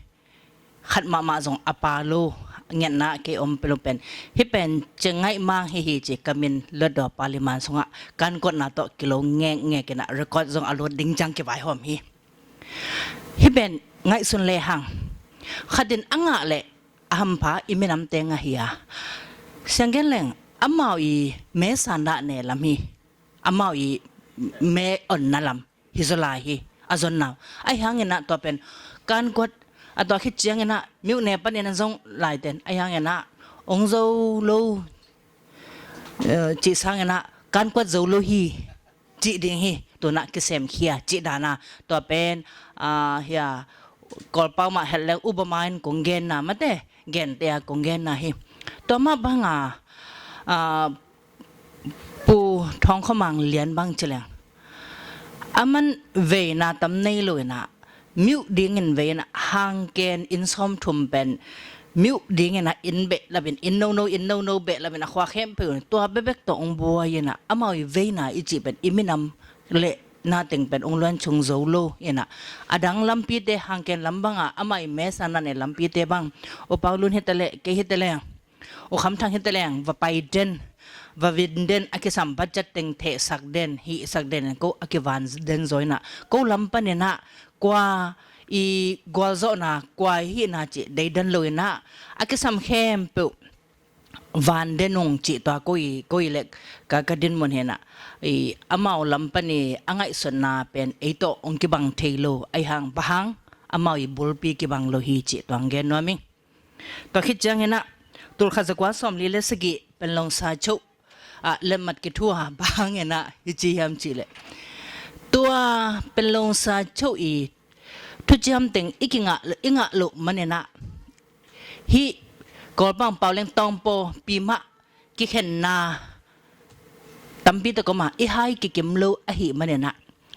khat mahmah zong a pha lo, ngetna kei om peuh lo pen, hih pen ceng ngaih mang hi hi ci ka min Hluttaw Parliament sungah kan kuatna tawh kilo ngekngek in a, record zong a lut ding ciang kivaihawm hi. Hih pen ngaihsun le hang, khat in a ngah le a hampha i minamte ngah hi a. Siang gen leng, amau i me sandah ne lam hi. Amau i me onna lam hi zaw lai hi, a zonna uh. Ahih hangin a tua pen kan kuat, a tua khit ciangin a miuh ne panin a zong laiten, ahih hangin a ong zo lo, eh, cih sangin a kan kuat zo lo hi, cih ding hi, tu in a kisem khia, cih dan a, tua pen, ah, hia, Kawlpau mah het leng upama in kong genna mate, gente a kong genna hi. Tua mah bang a, ah, Pu Thawng Khua Mang Lian bang ci leng, aman veina tam nei lo in a, miuh dingin vei in a, hangken inn sawmthum pen, miuh dingin a inn behlap in, inn nono, inn nono behlap in a khua khempeuh in, tua bekbek tawh ong buai in a, amau i veina i cih pen, i minam le na teng pen ong luan chung zo lo in a, a dang lampite, hangken lam bang a, amau i me sandah ne lampite bang, U Pau Lun hi ta leh, kei hi ta leh, U Kham Thang hi ta leng, va pai den, va vin den, a kisam budget teng thehsak den, hihsak den, ko a kivan den zaw in a, ko lam panin a, kua i gualzawhna, kua i hihna cih deidan lo in a, a kisam khempeuh van den ung cih tua ko i, ko i leh ka, ka dinmun hi in a, i, amau lam panin a ngaihsutna pen ei tawh ong kibang thei lo, ahih hang bang hang, amau i bulpi kibang lo hi cih tua ong gen nuam ing. Tua khit ciangin a, tul khat za kua sawmli le sagih, Panglong Saicho ah, letmat kithu a, bang hang inah hi ci hiam cih leh, tua Panglong Sacho i thuciam teng i kingah, i ngah loh man inah hih Kawlpau, Pauleng, Tawngpaw pi mah kikhenna tampi tak om a, i hai kikim lo ahih man inah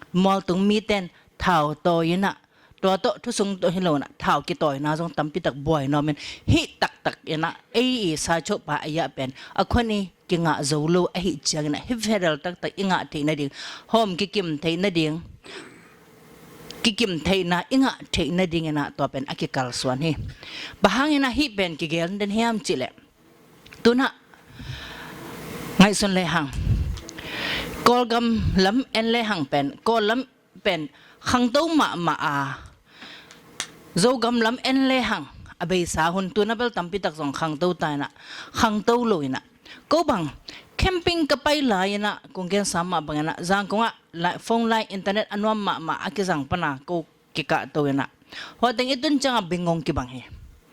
mualtung mite'n thau tawi inah, tua tawh thusung tawh hi lo inah thau kitawina zong tampi tak buai nuam in, hih taktak inah ei i Sacho pa ei ah pen a khuan i kingah zo lo ahih ciang inah hih federal taktak i ngah theih nading, hawm kikim theih nading, kikim theihna i ngah theih nading inah tua pen a kikalsuan hi. Bang hang inah hih pen kigel den hiam cih leh, tu inah ngaihsun lehang, Kawlgam lam en lehang pen, Kawl lam pen khangto mahmah a, Zogam lam en lehang a beisa hun, tu inah bel tampi tak zong khangto ta inah, khangto lo inah, ko bang camping ka pai lai inah kong gensa mah bang inah Zangkong ah phone line, internet a nuam mahmah a kizang pan a ko kikahto inah, hua teng i tun ciang a bengong kibang hi.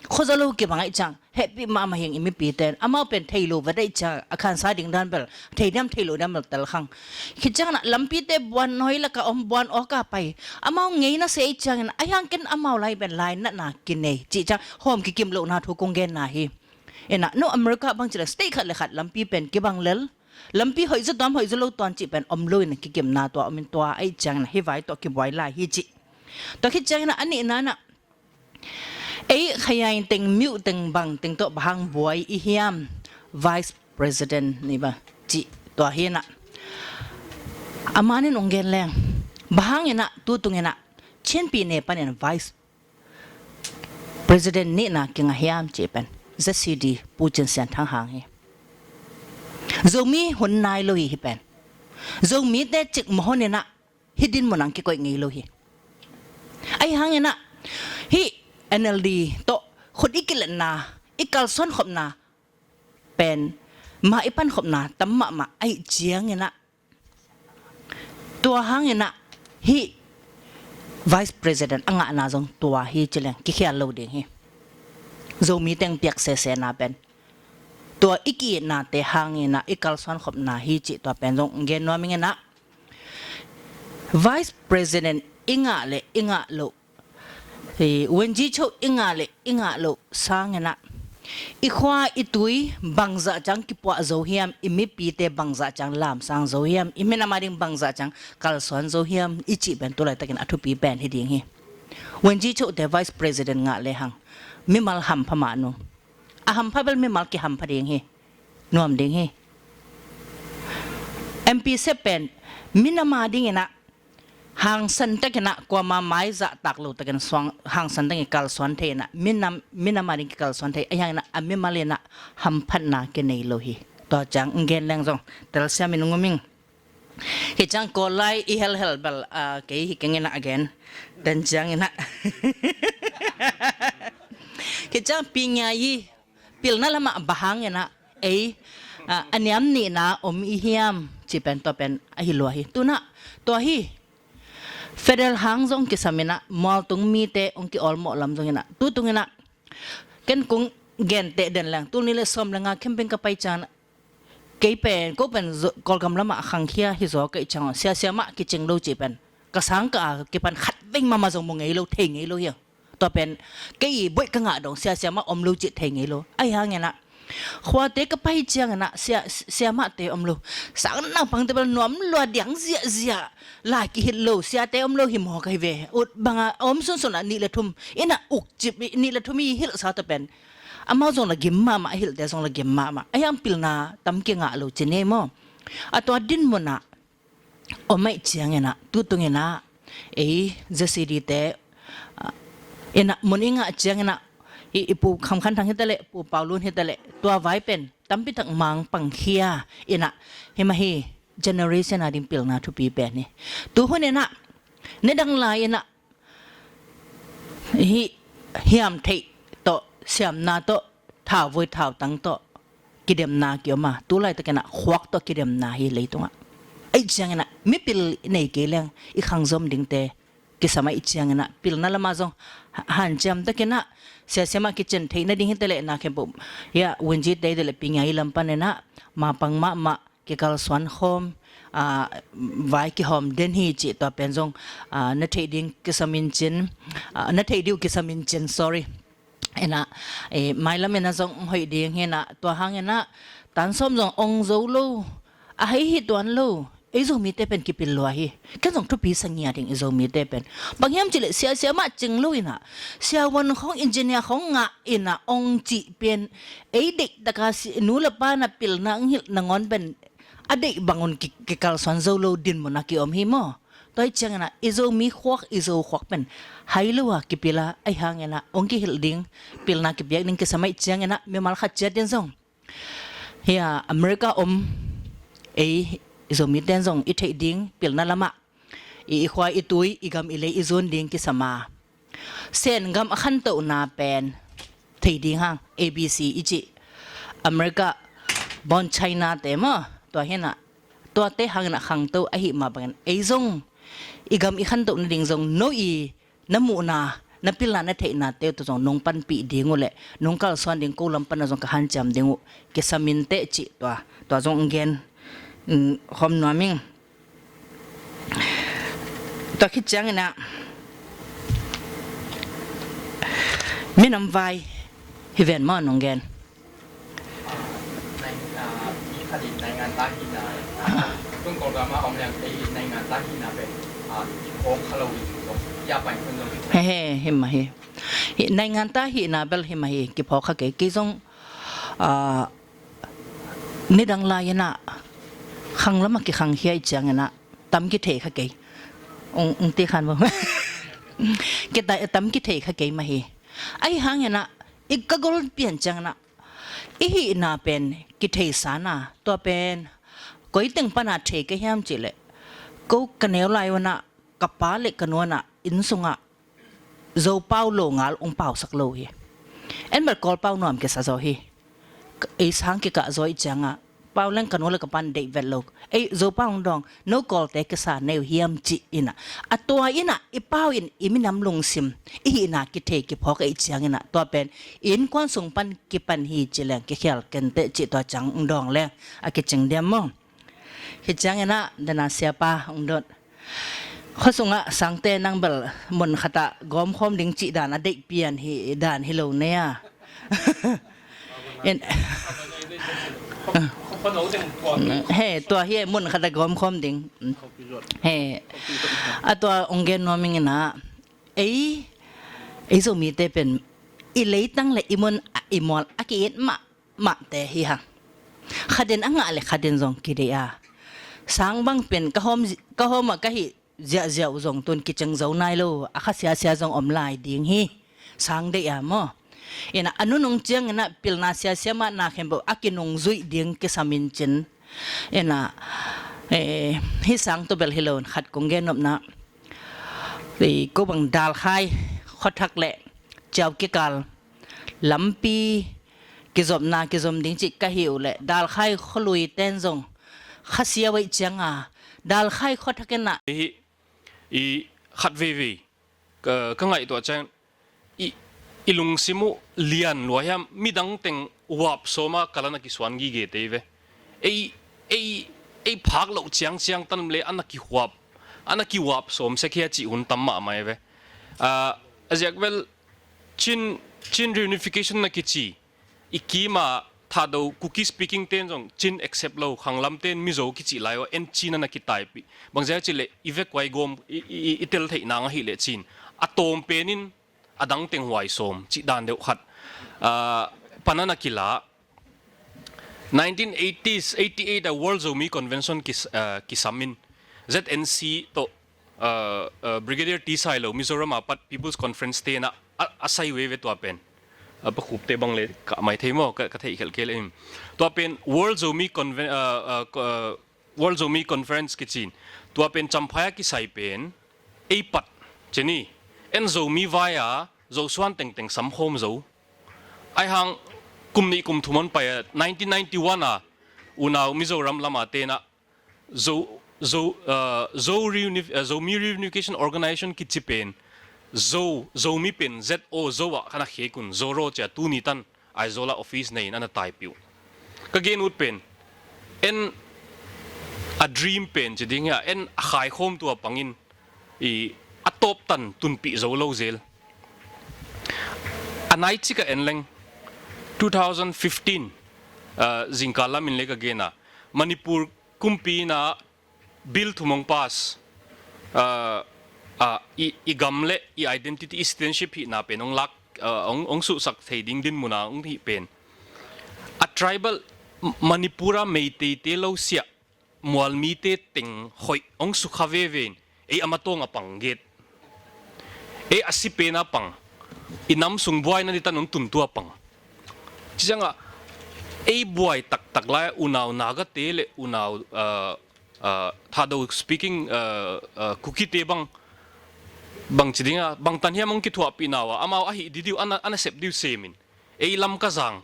Khuazaw lo kibang ahih ciang hehpih mahmah hi ing i mipite'n. Amau pen thei lo vet ahih ciang a khansa ding dan bel, thei diam thei lo diam bel tel khang. Khit ciang inah lampite buan nawi lak a om, buan awk a pai. Amau ngeina se ahih ciang inah, ahi hang ken amau lai pen lainatna kinei cih ciang hawm kikim lohna thu kong genna hi. Inah, no, America bang cih leh state khat le khat lampi pen kibang lel, lampi hoih zaw tuam, hoih zaw lo tuam cih pen om lo inah kikimna tua om in, tua ahih ciang inah hih vai tawh kibuai lai hi cih. Tua khit ciang inah a nihna inah, ei Khayai teng, Myo teng, bang teng tawh bang hang buai i hiam, Vice President ni ba cih tua hi inah, a man in ong gen leng, bang hang inah tu tung inah Chin Pyine pan in Vice President nihna kingah hiam cih pen Z C D Pu Cin Sian Thang hang hi. Zomi hun nai lo hi hih pen. Zomite cikmah hon inah hih dinmun ah ong kikoih ngei lo hi. Ahi hang inah hih N L D tawh khut i kiletna, i kalsuan khopna pen, mah i pankhopna tam mahmah ahih ciang inah, tua hang inah hih Vice President a ngahna zong tua hi ci leng kikhial lo ding hi. Zomi teng piak sesena pen tua i ki-itnate hang inah, i kalsuan khopna hi cih tua pen zong gen nuam ing inah, Vice President i ngah le i ngah loh, hi, Wen Ji Cho i ngah le i ngah loh sang inah, i khua i tui bangzah ciang kipuah zo hiam, i mipite bangzah ciang lamsang zo hiam, i minam ading bangzah ciang kalsuan zo hiam i cih pen tu laitakin a thupi pen hi ding hi. Wen Ji Cho te Vice President ngah lehang mimal hampha mah nung, a hampha bel mimal kihampha ding hi. Nuam ding hi. M P sep pen minam ading inah hangsan tak inah, kuama mai zahtak lo takin suang, hangsan tak in kalsuan thei inah, minam, minam ading kikalsuan thei, ahi hang inah a mimal inah hamphatna kinei lo hi. Tua ciang ong gen leng zong telsiam in ong um ing. Khit ciang Kawl lai i helhel bel, ah, kei hi keng inah a gen. Den ciang inah, khit ciang Pi Ngiai i pilna lamah bang hang inah ei, ah, a niam nihna om i hiam cih pen tua pen ahi lua hi. Tu inah tua hi, federal hang zong kisam inah, mualtung mite ong ki-awlmawh lam zong inah, tu tung inah ken kong genteh den leng, tul nih le sawm le nga camping ka pai ciang inah, kei pen, ko pen Zo-, Kawlgam lamah khangkhia hi zaw ka hih ciang, sia siamah kicing lo cih pen ka sangkah a kipan khatvei mahmah zong mu ngei lo, thei ngei lo hi. Tua pen kei i boih ka ngah dong, sia siamah om lo cih thei ngei lo. Ahi hang inah khuate ka pai ciang inah sia, siamahte om lo, sang naupangte bel nuam lua diang ziahziah, lai kihilh lo, siate om lo hi maw ka hi ve. Ut bang a om sunsun ah nih le thum inah ukcip, nih le thum i hilhsa, tua pen amau zong la gim mahmah, a hilhte zong la gim mahmah. Ahi hang pilna tam kingah lo ci ni maw. A tua dinmun ah om ahih ciang inah, tu tung inah ei Z C D te, ah, inah mun i ngah ciang inah, i, i Pu Kham Khan Thang hi ta leh, Pu Pau Lun hi ta leh, tua vai pen tampi tak mang pangkhia inah, hi mah hi, generation ading pilna thupi pen hi. Tu hun inah, nidang lai inah hih hiam theih tawh, siamna tawh, thauvui thautang tawh kidemna kiom a, tu laitak inah khuak tawh kidemna hi leitungah. Ahih ciang inah mipil i nei kei leng i khangzom dingte kisam ahih ciang inah, pilna lamah zong ha-, hanciam tak inah, sia siamah kicin theih nading hi ta leh, na khempeuh, ya, Wen Ji te hi ta leh, Pi Ngiai i lam pan inah mapang mahmah kikalsuan khawm, ah, vai kihawm den hi cih tua pen zong, ah, na theih ding kisam in cin, ah, na theih dih uh kisam in cin, sorry. Inah, eh, mailam inah zong hoih ding hi inah, tua hang inah, tan sawm zong ong zo lo, a hei hi tuan lo, ei Zomite pen kipil lua hi. Ken zong thupi sa ngia ding i Zomite pen. Bang hiam cih leh sia sia mah cing lo inah, siavuan khawng, engineer khawng ngah inah ong cih pen, ei deih taka si, nu le pa na pilna ong hilh nangawn pen, a deih bangun ki, kikalsuan zo lo dinmun a kiom hi maw. Tua hi ciang inah, i Zomi khuak, i Zo khuak pen hai lo a kipil a, ahi hang inah ong kihilh ding pilna kipiak ding kisam ahih ciang inah, mimal khat ciat in zong, hia America om ei i Zomite in zong i theih ding pilna lamah, i, i khua, i tui, i gam, i lei i zun ding kisam a, Sen gam a khantohna pen thei ding hang, A B C i cih, America born China te maw, tua hi inah, tuate hang inah khangto ahih mah bangin, ei zong i gam i khantoh nading zong no i na muhna, na pilna, na theihna te uh tawh zong nong panpih ding uh leh nong kalsuan ding, ko lam pan ah zong ka hanciam ding uh kisam in teh cih tua, tua zong ong gen, mm, khawm nuam ing. Tua khit ciang inah, minam vai hi ven maw nong gen. He, he, hi mah hi. Hi, naingan ta hihna bel hi mah hi, kiphawk kha kei. Kei zong, ah, nidang lai inah khang lamah kikhangkhia i ciang inah tam kithei kha kei. Ung, ung ti khan bo. Kita, tam kithei kha kei mah hi. Ahi hang inah, i ka gol pian ciang inah, i hihna pen kitheisa na, tua pen koi teng pan a thei ka hiam cih leh, ko ka neu lai un ah, ka pa le ka nu un ah, inn sungah Zopau lo ngal ong pausak lo hi. En bel Kawlpau nuam kisa zaw hi. Ei sang kikah zaw i ciang ah, pau leng ka nu le ka pa'n deih vet lo. Ei, Zopau ong dawng, no Kawlte kisa nei uh hiam cih inah, a tua inah i pau in i minam lungsim, i hihna kithei kiphawk ahih ciang inah, tua pen i innkuan sung pan kipan hi ci leng kikhial kei inteh cih tua ciang ong dawng leng a kicing diam maw. Hi ciang inah, dana siapa ong dot. Khua sungah sangte, nang bel mun khatah gawmkhawm ding cih dan a deih pian hi dan hi lo nei a. In, he, tua hi mun khatah gawmkhawm ding. He, a tua ong gen nuam ing inah, ei, ei Zomite pen i leitang le i mun ah i mual a ki-it mah mahte hi hang. Khat in a ngah le khat in zong kideih a. Sang bang pen ka hawm, ka hawm ah ka hih ziahziah uh zong tun kicing zo nai lo, a kha siasia zong om lai ding hi. Sang deih a maw. Inah a nunung ciang inah pilna siasia mah na khempeuh a kinungzuih ding kisam in cin. Inah, eh, hih sang tawh bel hi lo in khat kong gen nopna. Ko bang Dalkhai khuathak le Ciau kikal lampi kizopna, kizom ding cih ka hih uh leh, Dalkhai khualui ten zong khasia uh ahih ciang a, Dalkhai khuathak inah. Hi, i khat veivei ka, ka ngaihtuah ciang, i, i lungsim uh lian lua hiam, midang teng uap sawm a kal a na kisuan gige te hi ve. Ei, ei, ei phak loh ciangciang tan le a na kihuap, a na kiuap sawm sia khia cih hun tam mahmah hi ve. Ah, a ziak bel Chin, Chin reunification na kici, i kim a Thado Kuki speaking ten zong Chin accept lo, khanglam ten Mizo kici lai uh a, en Chin a na kitaipih. Bang ziak cih leh i vekua i gawm, i, i, i tel theih nang ahih leh Chin. A tawm pen in a dang teng huai sawm cih dan deuh khat, ah, pan a na kila. Nineteen eighties, eighty-eight a World Zomi Convention kis-, ah, kisam in Z N C tawh, ah, ah, Brigadier T. Sailo, Mizoram a pat People's Conference te na a, a sai veve tua pen. Ah, Pa Khup te bang le ka mai thei maw, ka, ka theih khelh kei le in. Tua pen World Zomi Conven-, ah, ah, ko-, ah, World Zomi Conference kici in. Tua pen Champhai a kisai pen, ei pat, ci ni, en Zomi vai a, Zosuan tengteng samkhawm zo. Ahi hang kum nih kum thum hong pai a, nineteen ninety-one a, unau Mizoram lam a te na, Zo, Zo, uh, Zo reuni-, uh, Zomi Reunification Organization kici pen, Zo, Zomi pen Z O, Zo ah ka na khek un, Zoro ci a tuni tan Aizawl ah office nei in a na taipih uh. Ka gen ut pen, en a dream pen ci ding hi a, en a khaikhawmtu a pangin i a tawptan tunpih zo lo zel. A nai cik a en leng two thousand fifteen, ah, zingkal lamin le ka gen a, Manipur kumpi in a bill thum hong pass, ah, ah, i, i gam le i identity, i citizenship hihna pen hong lak, ah, hong, hong suhsak thei ding dinmun a hong hih pen. A tribal, Manipur a Meiteite lo siah mualmite teng hoih hong sukha veve in, ei a matawng a pang get, ei a si pen a pang, i nam sung buaina ding tan hong tuntu a pang. Ci ciangah ei buai taktak lai unau Nagate le unau, ah, ah, Thado speaking, ah, ah, Kukite bang, bang ci ding a, bangtan hiam hong kithuahpih na uh a, amau a hih ding uh, a na, a na sep ding uh semin, ei Lamka zang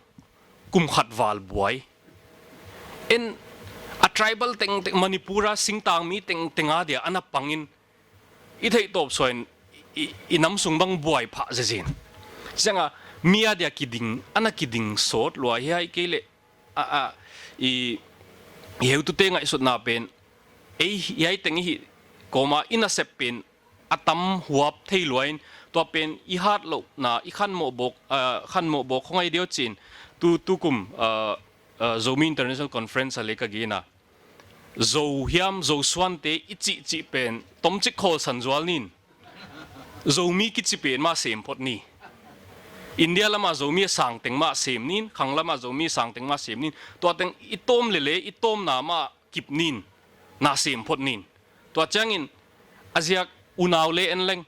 kum khat val buai. En a tribal tengteng, Manipur a singtang mi tengteng a dia a na pangin, i theih tawp suain i, i nam sung bang buai phah zezin. Ciangah mi a dia kiding, a na kiding sawt lua hi a, ahih kei leh a, a, i, i heutute ngaihsutna pen, ei hiai teng i hih kawma i nasep pen a tam huap thei lua in, tua pen i hat lohna, i khanmawh bawk, ah, khanmawh bawk khong ai deuh cin, tu, tu kum, ah, ah, Zomi International Conference a le ka gen a, Zo hiam, Zo suante i cihcih pen tomcik khawlsan zual nin. Zomi kici pen mah sem phot ni. India lamah Zomi a sang teng mah sem nin, khang lamah Zomi a sang teng mah sem nin. Tua teng i tawm lele, i tawmna mah kip nin, na sem phot nin. Tua ciangin a ziak unau le en leng,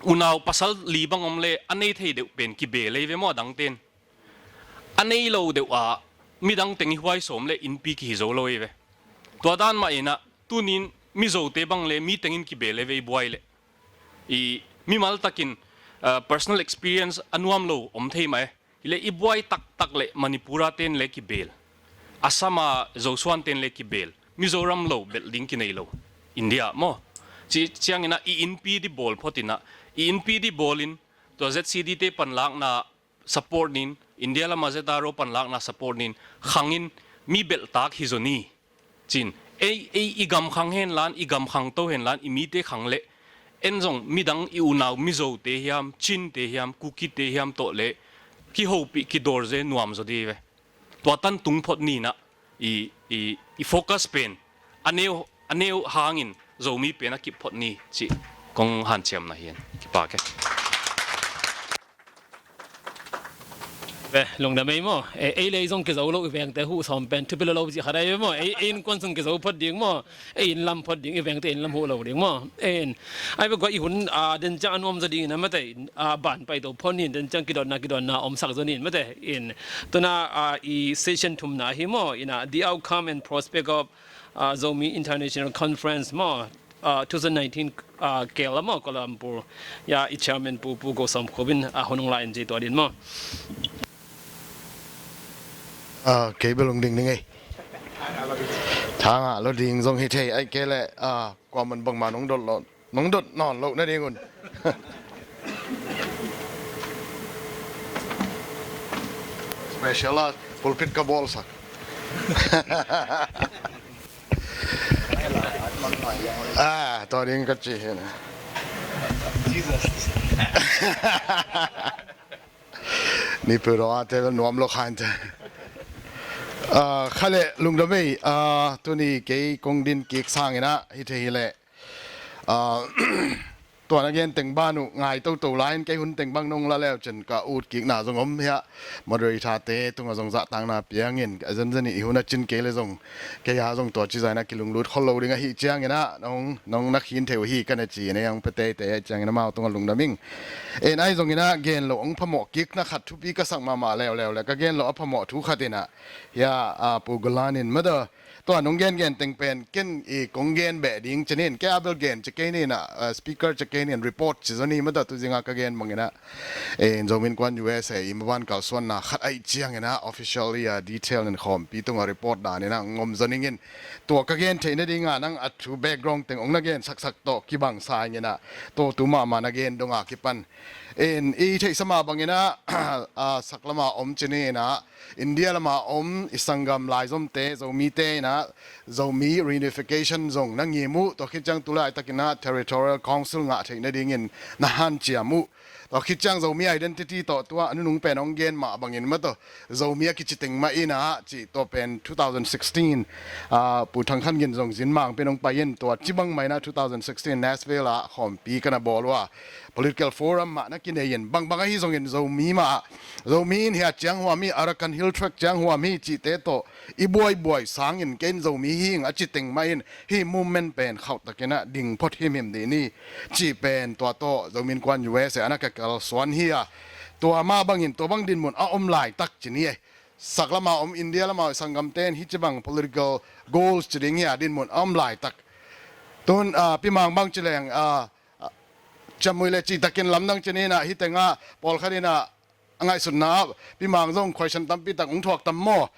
unau pasal li bang om le a nei thei deuh pen kibel ei ve maw a dangten. A nei lo deuh a midang teng i huai sawm le innpi kihi zo lo ei ve. Tua dan mah inah tunin Mizote bang le mi tengin kibel ei ve i buai le. I mimal takin, ah, personal experience a nuam lo om thei mah e. Hileh i buai taktak le Manipur a ten le kibel, Assam a Zosuan ten le kibel, Mizoram lo belh ding kinei lo, India maw. Ci ciangin ah i innpi di bawl phot inah, i innpi di bawlin tua Z C D te panlakna support nin, India lamah Z R O panlakna support nin, khangin mi belhtak hi zaw ni. Cin, ei, ei i gam khang hen lan, i gam khangto hen lan, i mite khang leh en zong midang i unau Mizote hiam, Chinte hiam, Kukite hiam tawh le kihopih kidawr ze nuam zaw di ve. Tua tan tung phot ni inah i, i, i focus pen a neu, a neu hangin Zomi pen a kip phot ni cih kong hanciamna hi. Kipak e. Ve, lungdam ei maw. Ei, ei le ei zong kizo lo i vengte huh sawm pen thupi lo lo cih khat ai ve maw. Ei, ei innkuan sung kizo phot ding maw. Ei inn lam phot ding, i vengte inn lam huh lo ding maw. Ei in, ai ve guai i hun, ah, den ciang a nuam zaw ding in a mate, ah, ban paito phot ni in, den ciang kidotna, kidotna omsak zaw ni in mate. In, tuna, ah, i session thumna hi maw. Inah, the outcome and prospect of, ah, Zomi International Conference maw. Ah, two thousand nineteen, ah, kel a maw, Kuala Lumpur. Ya, i chairman pu, Pu Go Sawm Khup in, ah, hun hong la in ci tua din maw. Ah, kei bel hong ding ding ei. Tha ngah lo ding zong hi thei, ahih kei leh, ah, kuaman bangmah nong dot lo, nong dot nawn loh nading un. Special a pulpit ka bawlsak. Ah, tua ding ka ci hi na. Ni peuh raw a te nuam lo khan te. Ah, kha le lungdam ei, ah, tuni kei kong din kik sang inah hi thei hi leh. Ah, tua na gen teng ban uh ngai toto lai in kei hun teng bang nong la leu cin ka ut kikna zong om hiah. Moderator te tungah zong zahtakna piangin a zenzen i hun a cin kei le zong kei a zong tua ci zaina kilunglut khol lo ding ahi ciangin ah nong, nong na khin thei uh hi ka na ci in ei ang pe teitei ahi ciangin amau tungah lungdam ing. En ai zong inah gen lo ong phamawh kikna khat thupi ka sak mahmah leuleu le ka gen lo a phamawh thu khat inah hiah, ah, Pu Galan in mada tua nong gengen teng pen ken i kong gen beh ding ci nin, kei a bel gen ci kei nin ah, ah, speaker ci kei nin, report ci zaw ni mada tu zinga ka gen bangin ah, eh, Zomi Innkuan U S A i maban kalsuanna khat ahi ciangin ah officially a detail in khawmpi tungah report danin ah ngom zaw ningin tua ka gen theih nadinga nang a thu background teng ong na gen saksak tawh kibang sa ingin ah tua tu mahmah na gen donga kipan In i theihsa mah bangin ah, ah, saklama om cih ni in ah, India lama om i sanggam laizomte, Zomite in ah, Zomi reunification zong na ngim uh, tua khit ciang tu laitakin ah Territorial Council ngah theih nadingin na hanciam uh. Tua khit ciang Zomi identity tawh tua a nunung pen hong gen mah bangin mah tawh, Zomi a kici teng mah in ah, cih tua pen two thousand sixteen, ah, Pu Thang Khan Gin zong zin mangpi in hong pai in, tua ci bang mah in ah two thousand sixteen Nashville ah khawmpi ka na bawl uh a, political forum mah na kinei in, bangbang ahi zongin Zomi mah ah, Zomi in hia ciang huam hi, Arakan Hill Tract ciang huam hi cihte tawh i buaibuai sangin kei in Zomi hi ing a ci teng mah in hih movement pen khauhtakin ah ding phot himhim dih ni, cih pen tua tawh Zomi Innkuan U S A ah na ka kalsuan hi a, tua mah bangin tua bang dinmun a om laitak ci ni e. Saklama om India lama i sanggamte in hih ci bang political goals ci ding hi a dinmun a om laitak. Tun, ah, Pi Mang bang ci leng, ah, ah, ciamui le cihtakin lamdang ci ni in ah, hih teng ah pawlkhat in ah a ngaihsutna ah Pi Mang zong question tampi tak hong thuak tam maw?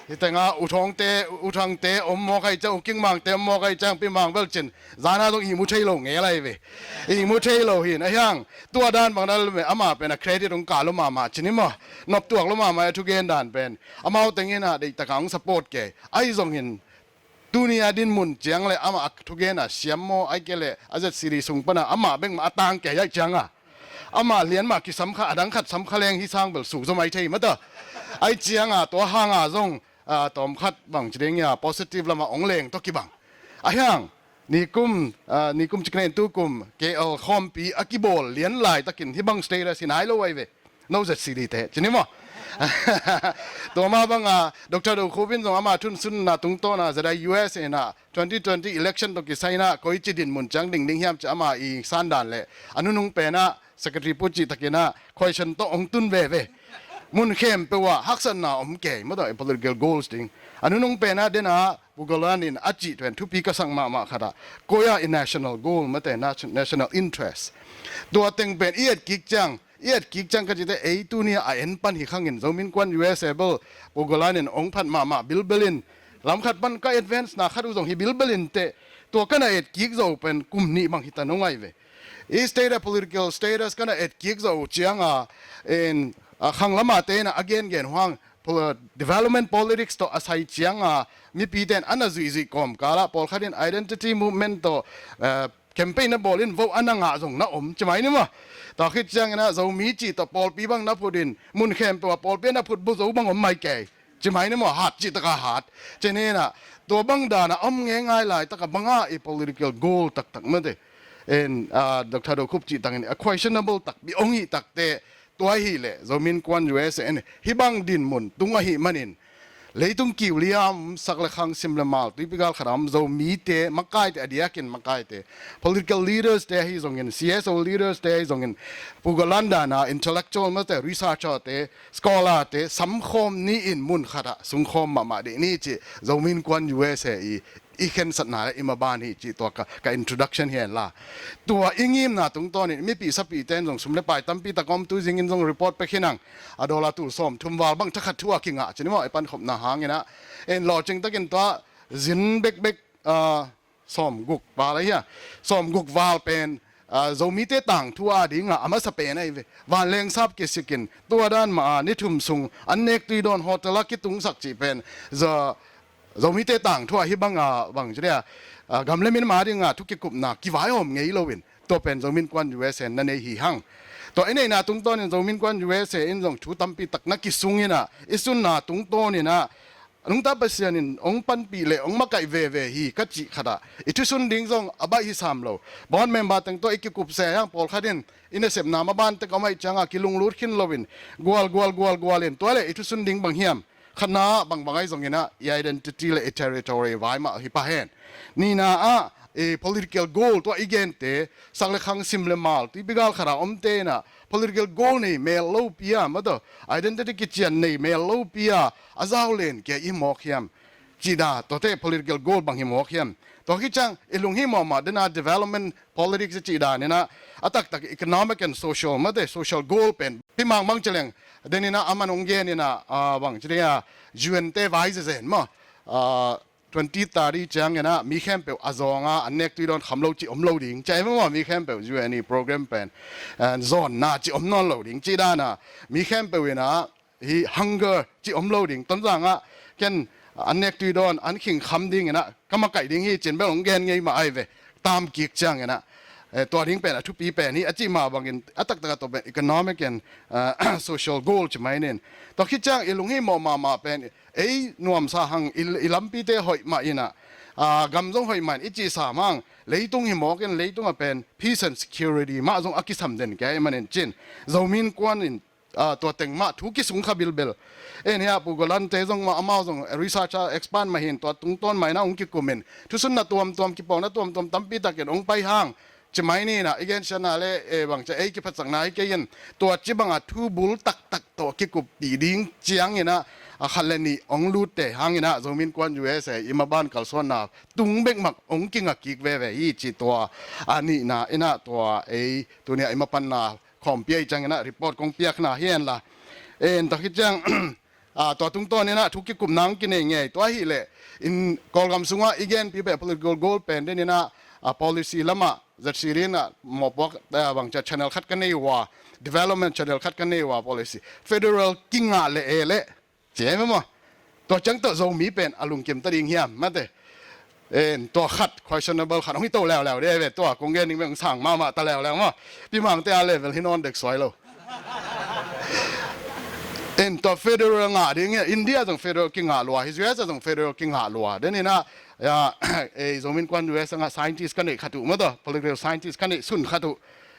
Hih teng ah U Thangte, U Thangte om mawk ahih ciang, U King Mangte om mawk ahih ciang, Pi Mang bel cin zan ah zong ihmu thei lo ngel ahi ve. Ihmu thei lo hi in, ahi hang tua dan bang na lum e, amah pen a credit hong kah lua mahmah ci ni maw? Noptuak lua mahmah a thugen dan pen. Amau teng in ah deihtak a hong support kei. Ahi zongin tuni a dinmun ciang le amah a thugen a siam maw, ahih kei leh a Z C D sung pan a amah bek mah a tang kei ahih ciang a, amah lian mah kisam kha, a dang khat sam kha leng hih sang bel suk zaw mai thei mah ta. Ahih ciang a tua hang a zong, ah, tawmkhat bang ci ding a positive lam ah hong leng tawh kibang. Ahi hang nikum, ah, nikum ci ka nei in, tukum K L khawmpi a kibawl lian laitakin hih bang status hi nai lo ahi ve. No Z C D te ci ni maw? Tua mah bang a Doctor Do Khup in zong ama thunsunna tungtawn a Z I U S in ah twenty twenty election tawh kisai in ah koici dinmun ciang ding ding hiam ci ama i sandan le a nunung pen ah Secretary Pu cihtakin ah question tawh hong tun veve. Mun khempeuh ah haksatna om kei mah tawh i political goals ding. A nunung pen ah den ah Pu Golan in a cih pen thupi ka sak mahmah khat ah, koi ah i national goal mah te, nat-, national interest. Tua teng pen i etkik ciang, i etkik ciang ka cihte, ei tuni a en pan hi khang in, Zomi Innkuan U S A bel Pu Golan in hong phat mahmah bilbel in, lam khat pan ka advance na khat uh zong hi bilbel in teh, tua ka na etkik zo pen kum nih bang hi ta nung ahi ve. I state a political status ka na etkik zo uh ciang a, in, a khang lam a te in a gengen huang, pol-, development politics tawh a sai ciang a, mipite in a na zuihzuih kawmkal ah, pawlkhat in identity movement tawh, eh, campaign na bawl in vote a na ngah zong na om, ci mai ni maw? Tua khit ciangin ah Zomi cih tawh pawlpi bang na phut in, mun khempeuh ah pawlpi a na phut bu zo bang om mai kei, ci mai ni maw? Hat cih tak a hat. Ci ni in ah, tua bang dan a om ngeingai laitak a bang a i political goal taktak mah te. In, ah, Doctor Do Khup cih tangin a questionable takpi hong hih tak teh, tua ahih leh Zomi Innkuan U S A in hih bang dinmun tung ahih manin, leitung kiu li a om, sak le khang, sim le mal, tuipi gal khat a om Zomite makaite, a diakin makaite, political leaders te ahi zongin, C S O leaders te ahi zongin, Pu Golan dan a intellectual mah te, researcher te, scholar te samkhawm ni in mun khat ah sungkhawm mahmah dih ni cih Zomi Innkuan U S A i i khensatna le i maban hi cih tua ka, ka introduction hi hen la. Tua i ngimna tungtawn in mipi sapite in zong sum le pai tampi tak om, tu zingin zong report pia khin ang. A dollar tul sawmthum val bang thakhat thu a kingah ci ni maw, i pankhopna hangin ah. In lawhcing takin tua zin bekbek, ah, sawmguk val ahi a. Sawmguk val pen, ah, Zomite tangthu a ding a a masa pen ahi ve. Vanleng sap kisikin tua dan mah a ni thum sung an nek tui dawn hotel a kitungsak cih pen za Zomite tangthu a hih bang a, bang ci dia, ah, gam le min mah ding a thu kikupna kivaihawm ngei lo in, tua pen Zomi Innkuan U S A in na nei hi hang. Tua i neihna tungtawn in Zomi Innkuan U S A in zong thu tampi tak na kisung in ah, i sunna tungtawn in ah, nungta Pasian in hong panpih le hong makaih veve hi ka cih khat ah, i thusun ding zong a baih hi sam lo. Board member teng tawh i kikup se hang, pawlkhat in i nasepna maban tek a om ahih ciang a kilunglut khin lo in, gual, gual, gual, gual in, tua le i thusun ding bang hiam? Khatna ah, bangbang ahi zongin ah, i identity le i territory vai mah hi pah hen. Nihna ah, i political goal tua i gente, sak le khang, sim le mal, tuipi gal khat a omte in ah political goal nei mel lopi a, mah tawh identity kician nei mel lopi a, a zau len kia i mawk hiam? Cih dan, tuate political goal bang hi mawk hiam? Tua khit ciang i lunghimawh mah den a development politics i cih dan in ah, a taktak economic and social, mah te, social goal pen, Pi Mang bang ci leng, den in ah a man hong gen in ah, ah, bang ci ding a, U N te vai zezen maw, ah, twenty thirty ciangin ah mi khempeuh a zawnga an nek tui dawn kham lo ci om lo ding. Ci ai maw, mi khempeuh U N i program pen, eh, zawnna ci om nawn lo ding ci dan a, mi khempeuh in ah hi hunger ci om lo ding. Tonzang ah ken an nek tui dawn an khing kham dingin ah ka makaih ding hi cin bel hong gen ngei mah ai ve. Tam kik ciangin ah, eh, tua ding pen a thupi pen hi a cih mah bangin a taktak a tua pen economic and, eh, social goal ci mai nin. Tua khit ciang i lunghimawh mahmah pen ei nuamsa hang, i, i lampite hoih mah in ah, ah, gam zong hoih mah in i cihsa mah hang, leitung hi mawk in leitung a pen peace and security mah zong a kisam den kei manin cin Zomi Innkuan in, ah, tua teng mah thu kisung kha bilbel. En hia Pu Golante zong mah amau zong research a expert mah hin tua tungtawn mah in ah hong kikum in thusunna tuamtuam, kipawlna tuamtuam tampi takin hong pai hang ci mai ni in ah, i gensiatna le, eh, bangcia ei kiphatsakna hi kei in, tua ci banga thu bul taktak tawh kikuppih ding ciangin ah, a khat le nih hong lutte hangin ah Zomi Innkuan U S A i maban kalsuanna tung bekmak hong kinga kik veve hi ci tua a nihna in ah tua ei tuni a i mapanna khawmpi a i ciangin ah report kong piakna hi en la. En tua khit ciang, ah, tua tungtawn in ah thu kikupna hong kinei ngei. Tua ahih leh in Kawlgam sungah i genpi beh political goal pen den in ah, ah, policy lamah Z C D in ah mawhpuak, ah, bangcia channel khat ka nei uh a, development channel khat ka nei uh a, policy federal kingah leh e leh ci ai maw. Tua ciang tawh Zomi pen a lungkim ta ding hiam mate. En, tua khat, questionable khat hong hi to leuleu de ve, tua kong gen ding bek hong sang mahmah ta leuleu maw. Pi Mangte a level hi nawn dek suai lo. En, tua federal ngah ding, India zong federal kingah lua, hi U S a zong federal kingah lua. Den in ah, ya, eh, Zomi Innkuan U S a ngah scientist ka neih khat uh maw, tua political scientist ka neih sun khat uh.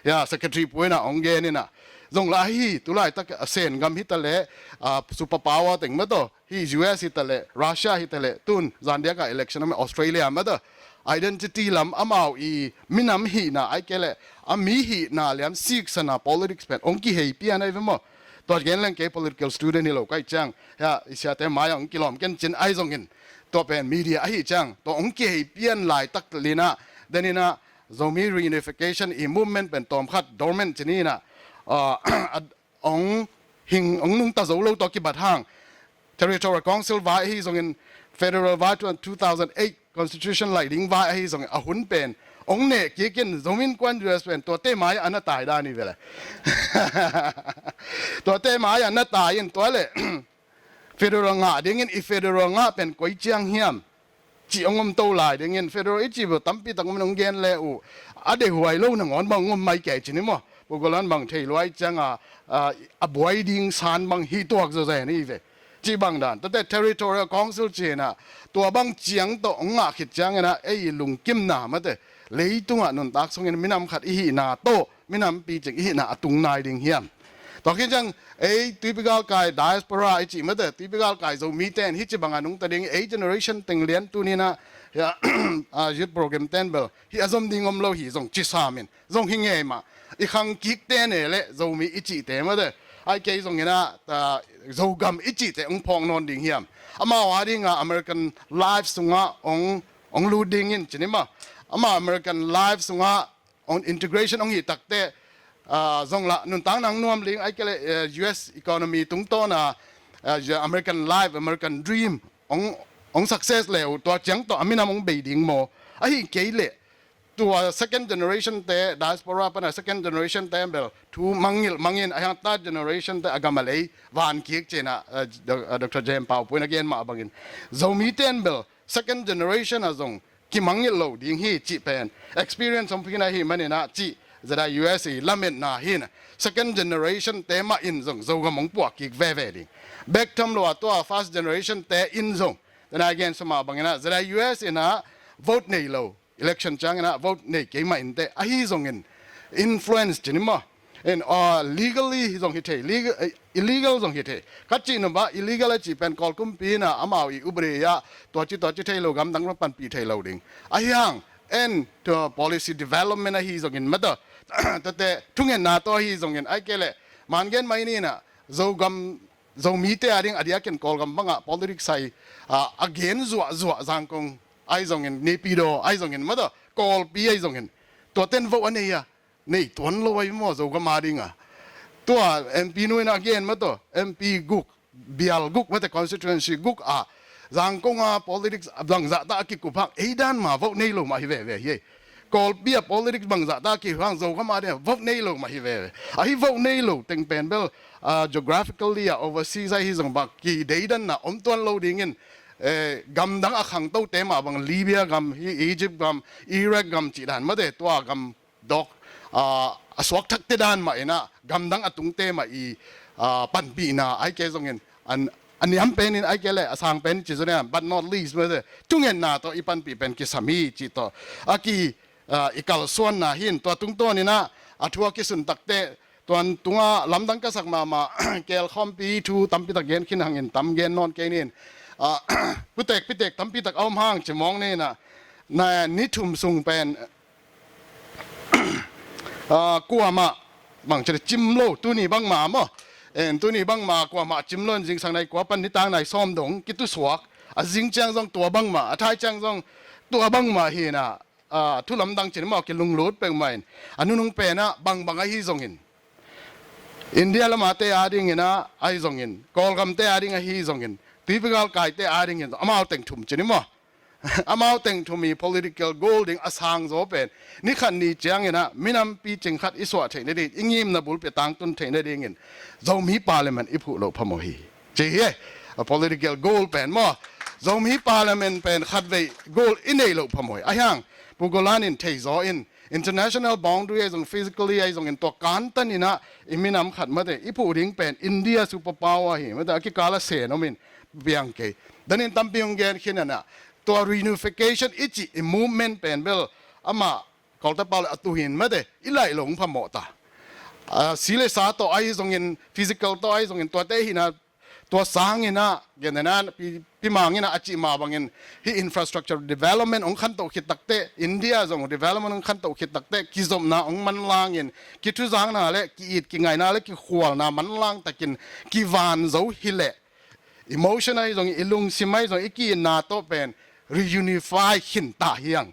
Ya, secretary pu in ah hong gen in ah. Zong lah hi, tulaitak a Sen gam hi ta leh, ah, superpower teng maw, tua hi U S hi ta leh, Russia hi ta leh, tun zandiak a election om Australia maw, tua identity lam amau i minam hihna ai kei leh a mi hihna liam siksana politics pen hong kihei pian ai ve maw. Tua gen leng kei political student hi lo ka hih ciang, ya, i siate mai-ah hong kilawm ken cin ai zongin, tua pen media ahi ciang tua hong kihei pian laitak lin ah, den in ah Zomi reunification i movement pen tawm khat dormant ci ni in ah, ah, a, hong hing, hong nungta zo lo tawh kibat hang. Territorial Council vai ahi zongin, Federal vai twen-, two thousand eight Constitution laih ding vai ahi zongin, a hun pen hong neh kik in, Zomi Innkuan U S pen tuate mai-ah na tai dan hi ve leh. Tuate mai-ah na tai in, tua leh federal ngah dingin, i federal ngah pen koi ciang hiam cih hong om to lai dingin, federal i cih bel tampi tak om in hong gen le uh, a deihhuai lo nangawn bang hong om mai kei ci ni maw. Pu Golan bang thei luai ciang a, a, a buai ding san bang hi tuak zawzen hi ve. Cih bang dan, tate Territorial Council ci in ah, tua bang ciang tawh hong ngah khit ciangin ah, ei i lungkimna mate, leitungah nuntak sungin minam khat i hihna tawh, minam picing i hihna a tung nai ding hiam? Tua khit ciang, ei tuipi galkai diaspora i cih mate, tuipi galkai Zomite in hih ci banga nungta ding, ei generation teng lian tuni in ah, ya, a youth program ten bel hih a zom ding om lo hi zong ci sam in, zong hi ngei mah. I khang kikte ne leh Zomi i cihte mate, ai kei zongin ah, a, Zogam i cihte hong phawk nawn ding hiam? Amau a dingah American life sungah hong, hong lut dingin ci ni maw. Amau American life sungah on integration hong hih takte, ah, zong lah nuntak nang nuam ling ai kei leh, eh, U S economy tungtawn a, eh, American life, American dream hong, hong success le uh, tua ciang tawh a minam hong bei ding maw? Ahi kei leh tua second generation te, diaspora pan a second generation te bel thu mangngilh mang in, a hiang third generation te a gam a lei van kik ci in ah, eh, Doc-, eh, Doctor Jem Pau Pu in a gen mah bangin, Zomite in bel second generation ah zong kimangngilh lo ding hi cih pen experience om phin ahi manin ah cih, Z I U S i lametna hi in, second generation te mah in zong Zogam hong puah kik veve ding. Bek tham lo ah tua first generation te in zong, tena gen sa mah bangin ah, Z I U S in ah vote nei lo, election ciangin ah vote nei kei mah in teh, ahi zongin influence ci ni maw. In, ah, legally zong hi thei, legal, eh, illegal zong hi thei. Ka cih nop ah illegal a cih pen Kawl kumpi in ah amau i ubre ah tua ci tua ci thei lo, gamdang panpih thei lo ding. Ahi hang, en, tua policy development ahi zongin mate, tate thungetna tawh ahi zongin, ai kei leh, man gen mai ni in ah, Zogam, Zomite a ding a diakin Kawlgam bangah politics ai, ah, a gen zuahzuah, Zangkong ai zongin, Naypyidaw ai zongin mate, Kawlpi ai zongin, tua ten vote a nei a, nei tuan lo ai maw Zogam a ding a. Tua M P nu in a gen mate, M P guk, bial guk mate, constituency guk ah Zangkong a politics bangzah ta a kikup hang, ei dan ma vote nei lo mah hi veve hi. Kawlpi a politics bangzah ta a kikup hang, Zogam a ding a vote nei lo mah hi veve. Ahi vote nei lo teng pen bel, ah, geographically a overseas ahi zong bang kideidanna om tuan lo dingin, eh, gamdang a khangtote mah bang Libya gam hi, Egypt gam, Iraq gam cih dan mate, tua gam dawk, ah, a suakthakte dan mah inah, gamdang a tungte mah i, ah, panpihna ai ke zongin, an, a niam penin ai ke le a sang pen ci zong, but not least mate, thungetna tawh i panpih pen kisam hi cih tawh a ki, ah, i kalsuanna hi in. Tua tungtawn inah a thu a kisun takte, tuan tungah lamdang ka sak mahmah, K L Khawmpi thu tampi tak gen khin hangin tam gen nawn kei nin. Ah, putek pitek tampi tak a om hang ci mawng ni inah, na ni thum sung pen, ah, kuamah bang ci le cim lo, tuni bangmah maw. En, tuni bangmah kuamah cim lo in, zingsang nai kua pan nitak nai sawm dong kitusuak. A zing ciang zong tua bangmah, a thai ciang zong tua bangmah hi inah, ah, thu lamdang ci ni maw, kilunglut peuhmah in. A nunung penah bangbang ahi zongin, India lamate a ding inah ahi zongin, Kawlgamte a ding ahi zongin, tuipi galkaite a dingin, amau teng thum ci ni maw. Amau teng thum i political goal ding a sangzaw pen, ni khat ni ciang inah minam picing khat i suah theih nading, i ngimna bulpi a tangtun theih nadingin Zomi Parliament i phuh loh phamawh hi. Ci hi, a political goal pen maw. Zomi Parliament pen khatvei goal i neih loh phamawh hi. Ahi hang, Pu Golan in theizaw in, international boundary ahi zong, physically ahi zongin, tua kantan inah i minam khat mate i phuh ding pen India superpower hi mate, a kikal a sen om in piang kei. Danin tampi hong gen khin inah, tua reunification i cih i movement pen bel amah Kawlte pau le a tuhin mate, i laih lo hong phamawh ta. Ah, si le sa tawh ahi zongin, physical tawh ahi zongin, tuate hina, tua sang inah, gen inah, pi, pi Mang inah a cih mah bangin, hih infrastructure development hong khantoh khit takte, India zong development hong khantoh khit takte, kizopna hong manlangin, kithuzakna le ki-it kingaina le kikhualna manlang takin kivan zo hileh, emotion ahi zong, i lungsim ahi zong, i ki-itna tawh pen reunify khin ta hi hang.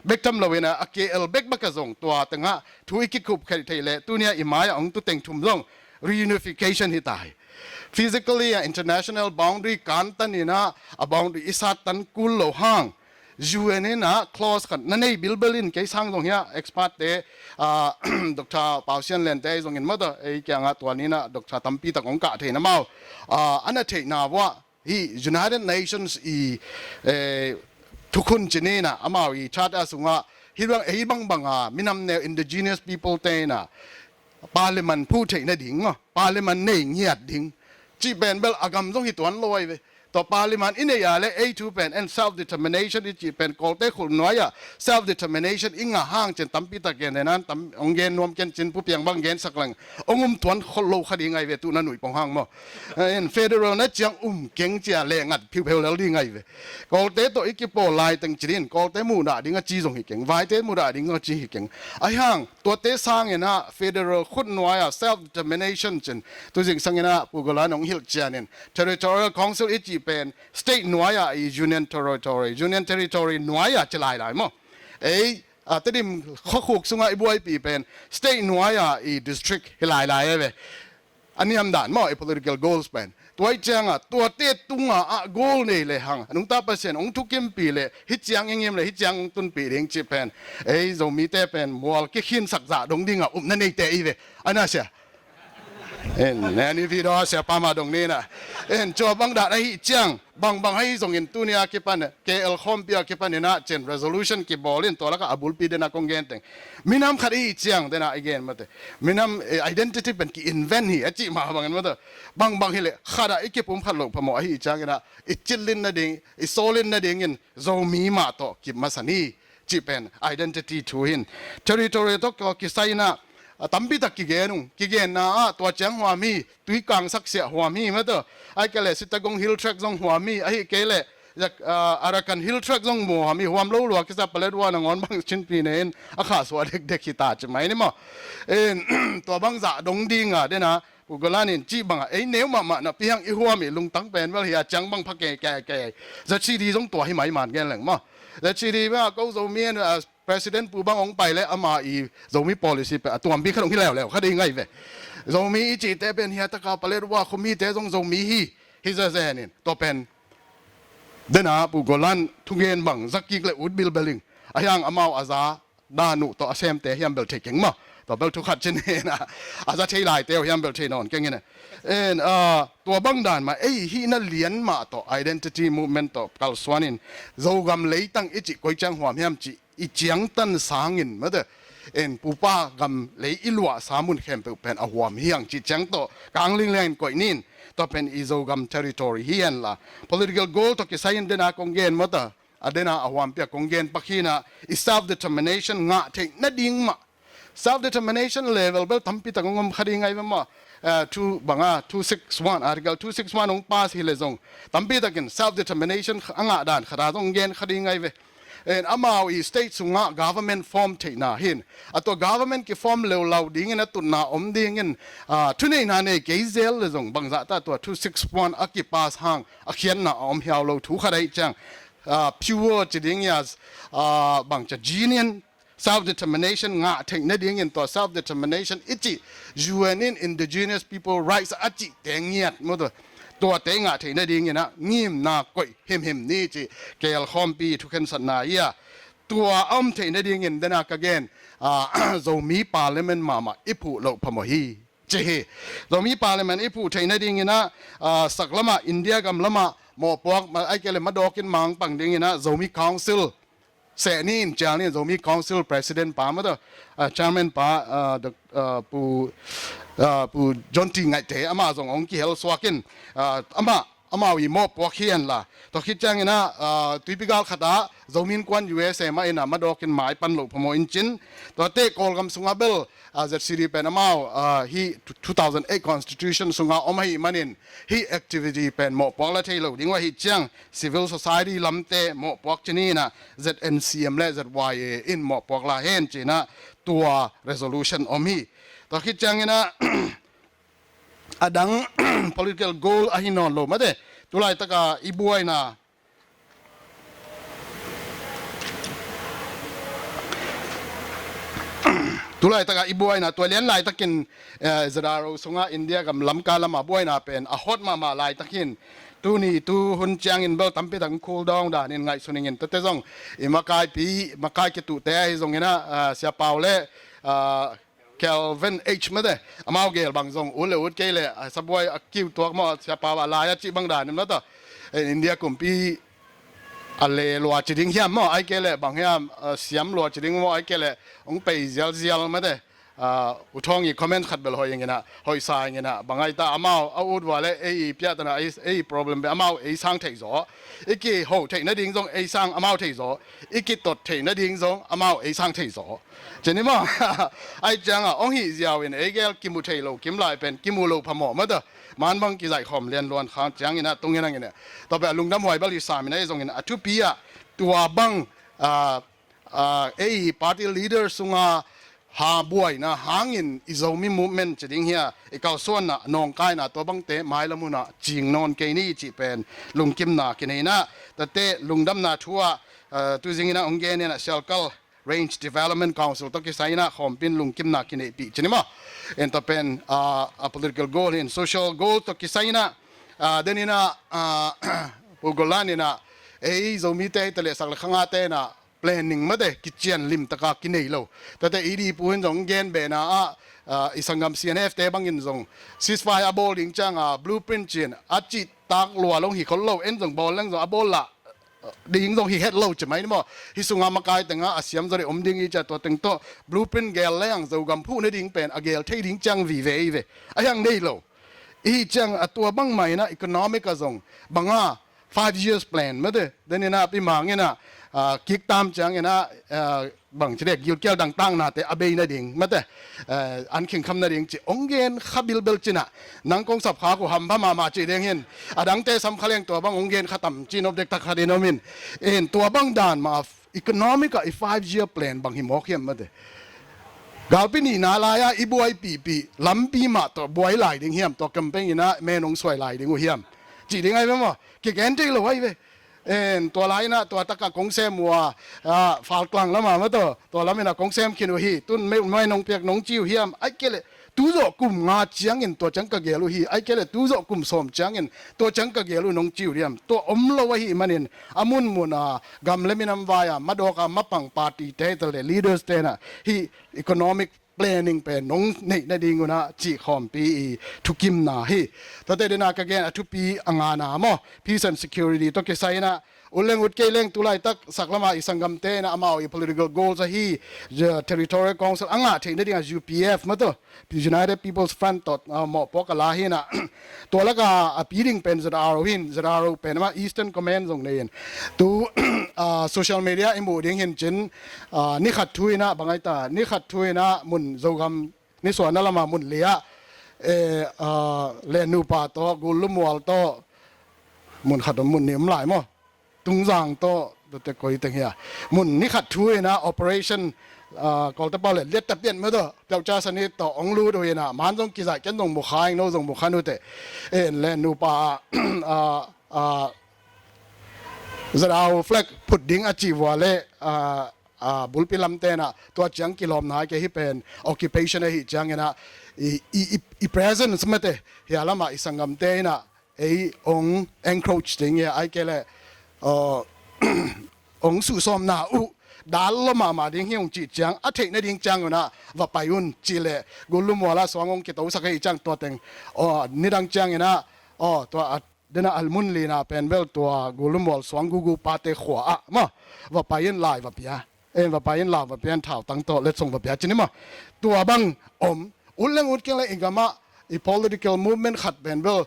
Bek tham lo inah a K L bek bek a zong tua tengah thu i kikhup khelh theih leh, tuni a i mai-ah hong tu teng thum zong reunification hi ta hi. Physically a international boundary kantan inah, a boundary i sattan kul loh hang, U N inah clause khat na nei bilbel in, kei sang zong hi a, expert te, ah, Doctor Pau Sian Lian te ahi zongin mate, ei kiangah tua ni inah Doctor tampi tak hong kah thei na maw. Ah, a na theihna uah, hih United Nations i, eh, thukhun ci ni inah, amau i charter sungah, hih bang, hih bangbang a minam neu indigenous people te inah parliament phuh theih nading maw, parliament nei ngiat ding cih pen bel a gam zong hi tuan lo ahi ve. Tua parliament i neih a le ei thu pen en self determination i cih pen Kawlte khut nuai-ah self determination i ngah hang cin tampi tak gen deh nan tam, hong gen nuam ken cin, Pu Piang bang gensak leng hong um tuan khol lo kha ding ahi ve, tu na nuih pong hang maw. En, federal na ciang um keng cia leh ngat phiupheu lel ding ahi ve. Kawlte tawh i kipawl lai teng ci ding, Kawlte muhdah ding a ci zong hi keng, Vaite muhdah ding zong a ci hi keng. Ahi hang, tuate sang inah federal khut nuai-ah self determination cin, tu zingsang inah Pu Golan hong hilh cianin, territorial council i cih pen state nuai-ah i union territory, union territory nuai-ah ci lailai maw. Ei, ah, Tedim khuakhuk sungah i buaipih pen state nuai-ah i district hi lailai ahi ve. A niam dan maw, i political goals pen. Tua ih ciangah, tuate tungah ah goal nei lehang, a nungta Pasian hong thukimpih leh, hih ciang i ngim leh, hih ciang hong tunpih ding cih pen, ei Zomite pen mual kikhinsak zah dong dingah upna neite i ve. A na sia. En, ne ni video a sia pa ma dong ni na. En, cua bang dan ahih ciang, bangbang ahi zongin tuni a kipan, K L Khawmpi a kipan inah cin resolution kibawl in, tua lakah a bulpi dena kong gen teng, minam khat i hih ciang dena i gen mate. Minam, eh, identity pen ki-invent hi a cih mah bangin mate. Bangbang hileh khatah i kipum khat loh phamawh ahih ciang inah, i citlin nading, i sawlin nadingin Zomi mah tawh kip masa ni cih pen identity thu hin. Territory tawh kisai inah, a tampi tak kigen ung. Kigenna ah tua ciang huam hi, Tuikangsak siah huam hi mate. Ahih kei leh Chittagong Hill Tract zong huam hi, ahih kei leh, ah, Arakan Hill Tract zong huam hi, huam lo lua kisa Paletwa nangawn bang cinpi ne in a khahsuah dekdek hi ta ci mai ni maw. En, tua bang zah dong dinga dena, Pu Golan in cih bangah ei neu mahmah napi hang i huam i lungtang pen bel hi a, ciang bang pha kei kei kei. Zachidi zong tua hi mai man gen leng maw. Zachidi bangah ko Zomi in, ah, President Pu bang hong pai leh ama i Zomi policy pen a tuampi khat hong hi leuleu kha ding ahi ve. Zomi i cihte pen hi a, taka Paletwa khuamite zong Zomi hi, hi zezen in. Tua pen Dena Pu Golan thugen bang za kik le ut bilbel ing. A hiang amau a za dan uh tawh a semte hiam bel thei keng maw? Tua bel thu khat cin hina a za thei laite uh hiam bel thei nawn keng ina. En, ah, tua bang dan mah ei hihna lian mah tawh identity movement tawh kalsuan in Zogam leitang i cih koi ciang huam hiam cih i ciangtan sangin mate, en, pupa gam lei i luahsa mun khempeuh pen a huam hiang cih ciang tawh kangling lengin koih nin, tua pen i Zogam territory hi henla political goal tawh kisai in dena kong gen mawta, a dena a huampi a kong gen pakhinah i self determination ngah theih nading mah. Self determination level bel tampi tak hong om kha ding ai ve maw? Eh, two banga two six one, article two six one hong pass hi le zong tampi takin self determination a ngah dan khata zong gen kha ding ai ve. En, amau i state sungah government form theihna hin a tua government kiform leulau dingin a tutna om dingin, ah, thuneihna nei kei zel le zong bangzah ta tua two six one a kipas hang a khiatna a om hiau lo thu khat ahi ciang, ah, pure ci ding ya, ah, bangcia genuine self determination ngah theih nadingin tua self determination i cih U N in indigenous people rights a cih te ngiat maw tua, tuate ngah theih nadingin ah ngimna koih himhim ni cih kelkhawmpi thukhensatna hi a, tua a om theih nadingin dena ka gen, ah, Zomi parliament mahmah i phuh loh phamawh hi ci hi. Zomi parliament i phuh theih nadingin ah, ah, saklamah India gam lamah mawhpuak, ma-, ai kei le madawkin mangpang dingin ah Zomi council seh ni in ciang ni in Zomi council president pa maw tua, ah, chairman pa, ah, Dok-, ah, Pu, ah, Pu John T Ngaihte amah zong hong kihel suak in, ah, amah amau i mawhpuak hi henla. Tua khit ciangin ah, ah, tuipi gal khatah Zomi Innkuan U S A mah in ah madawkin mai pan loh phamawh in cin. Tuate Kawlgam sungah bel, ah, Z C D pen amau, ah, hi two thousand eight constitution sungah om ahi manin hi activity pen mawhpuak la thei lo ding uh ahi ciang civil society lamte mawhpuak ci ni in ah Z N C M le Z Y A in mawhpuak la hen ci in ah tua resolution om hi. Tua khit ciangin ah a dang political goal ahi nawn lo mate. Tulaitaka i buaina, tulaitaka i buaina tua lian laitakin, eh, Z R O sungah India gam Lamka lama buaina pen a hot mahmah laitakin tuni tu hun ciangin bel tampi tak cool down danin ngaihsun ingin tete zong i makaipi, makai kituhte ahi zongin ah, ah, Sia Pau le, ah, Kelvin H mate, amau gel bang zong ut le ut kei le, a sabuai a kiu tuak maw, Sia Pau a lai a cih bang dan in mate. Eh, India kumpi a le lua ci ding hiam maw, ai kei le bang hiam, a siam lua ci ding maw, ai kei le hong pei zialzial mate. Ah, U Thawng i comment khat bel hoih ing in ah, hoih sa ing in ah, bang ai ta amau a ut vua le ei i piahtana ei, ei problem be amau ei sang thei zaw. I kiho theih nading zong ei sang amau thei zaw. I kitot theih nading zong amau ei sang thei zaw. Ci ni maw? Ai ciangah hong hih ziau in ei gel kimu thei lo kim lai pen kimu lo phamawh mate. Man bang kizaih khawm lian luan khang ciangin ah tungin ang in ah. Tua pen a lungdam huai bel hi sam in ah ei zongin a thupi ah tua bang, ah, ah, ei party leader sunga ha buaina hangin i Zomi movement ci ding hi a, i kalsuanna nawngkaina tua bangte mailam hunah cing nawn kei ni cih pen lungkimna kinei in ah, tate lungdamna thu ah, ah, tuzing in ah hong gen in ah Sialkal Range Development Council tawh kisai in ah khawmpi in lungkimna kineihpih ci ni maw? En tua pen, ah, a political goal hi in social goal tawh kisai in ah, ah, den in ah, ah, Pu Golan in ah ei Zomite hi ta leh sak le khangate in ah planning mate kician limtaka kinei lo. Tate i dipu in zong gen behna ah, ah, i sanggam C N F te bangin zong ceasefire a bawl ding cianga blueprint ci in a cih tak lua lo hi khol lo, en zong bawl leng zong a bawl lah ding zong hi het lo ci mai ni maw? Hi sunga makai tenga a siam zaw dih om ding i cia tua teng tawh blueprint gel leng Zogam phuh nading pen a gel thei ding ciang vive i ve. A hiang nei lo. I hi ciang a tua bang mah in ah economic a zong banga five years plan mate. Den in ah pi mang in ah, ah, kik tam ciang in ah, ah, bang ci dek gilkial dangtaknate a bei nading mate. Eh, an khingkham nading ci hong gen kha bilbel ci in ah nang kong sap khak uh hampha mahmah ci ding hin a dangte sam kha leng tua bang hong gen kha tam ci nop dek tak khat in om in. En tua bang dan mah economic ah i five year plan bang hi mawk hiam mate. Galpi nihna lai-ah i buaipihpih lampi mah tawh buai lai ding hiam, tua campaign in ah men hong suai lai ding uh hiam? Cih ding ai ve maw? Kigen thei lo ai ve. En, tua lai in ah tua takah kong sem uh a, ah, Falklang lamah maw tawh, tua lam in ah kong sem khin uh hi, tun mei, mei nong piak nong ci uh hiam? Ai kei leh, tu zawh kum nga ciangin tua ciang ka gel uh hi, ai kei le tu zawh kum sawm ciangin tua ciang ka gel uh nong ci uh diam? Tua om lo ahih manin a munmun a gam le minam vai a madawk a mapang party te hi ta le leaders te na hi economic planning pen nong neih nading un ah cih khawmpi i thukimna hi. Tuate dena ka gen a thupi a ngana maw, peace and security tawh kisai in ah ut leng ut kei leng tu laitak sak lama i sanggamte in ah amau i political goals ahi, territorial council a ngah theih nading a U P F maw tawh, United People's Front tawh mawhpuak a la hi in ah tua laka a pi ding pen Z R O hi in, Z R O pen amah Eastern Command zong nei in tu social media i muh ding hi in cin, ni khat thu in ah bang ai ta, ni khat thu in ah mun Zogam nisuahna lama mun li ah lennupa tawh, Gul Lumual tawh, mun khat om mun nih om lai maw, Tungzang tawh, tuate koi teng hi a, mun ni khat thu in ah operation Kawlte pau le liatta pian maw tawh, Pyaucha Sanit tawh ong lut uh in ah man zong kizaih, ken zong mukha ing, no zong mukha nute. En lennupa Z R O flag phut ding a cih vua le bulpi lamte in ah tua ciang kilawmna hi kei, hih pen occupation ahih ciangin ah i presence mate hia lamah i sanggamte in ah ei ong encroach ding hi a, ai kei le ong suhsawmna uh dal lo mahmah ding hi ung cih ciang a theih nading ciang un ah va pai un cih le Gul Lumual ah suang ong kitosak ahih ciang tua teng nidang ciangin ah tua a dena a mun lina pen bel tua Gul Lumual suang gugu pate khua ah maw va pai in lai va pia, en va pai in lai va pia in thau tang tawh letsong va pia cin i maw. Tua bang om, ut leng ut kei le i gamah i political movement khat pen bel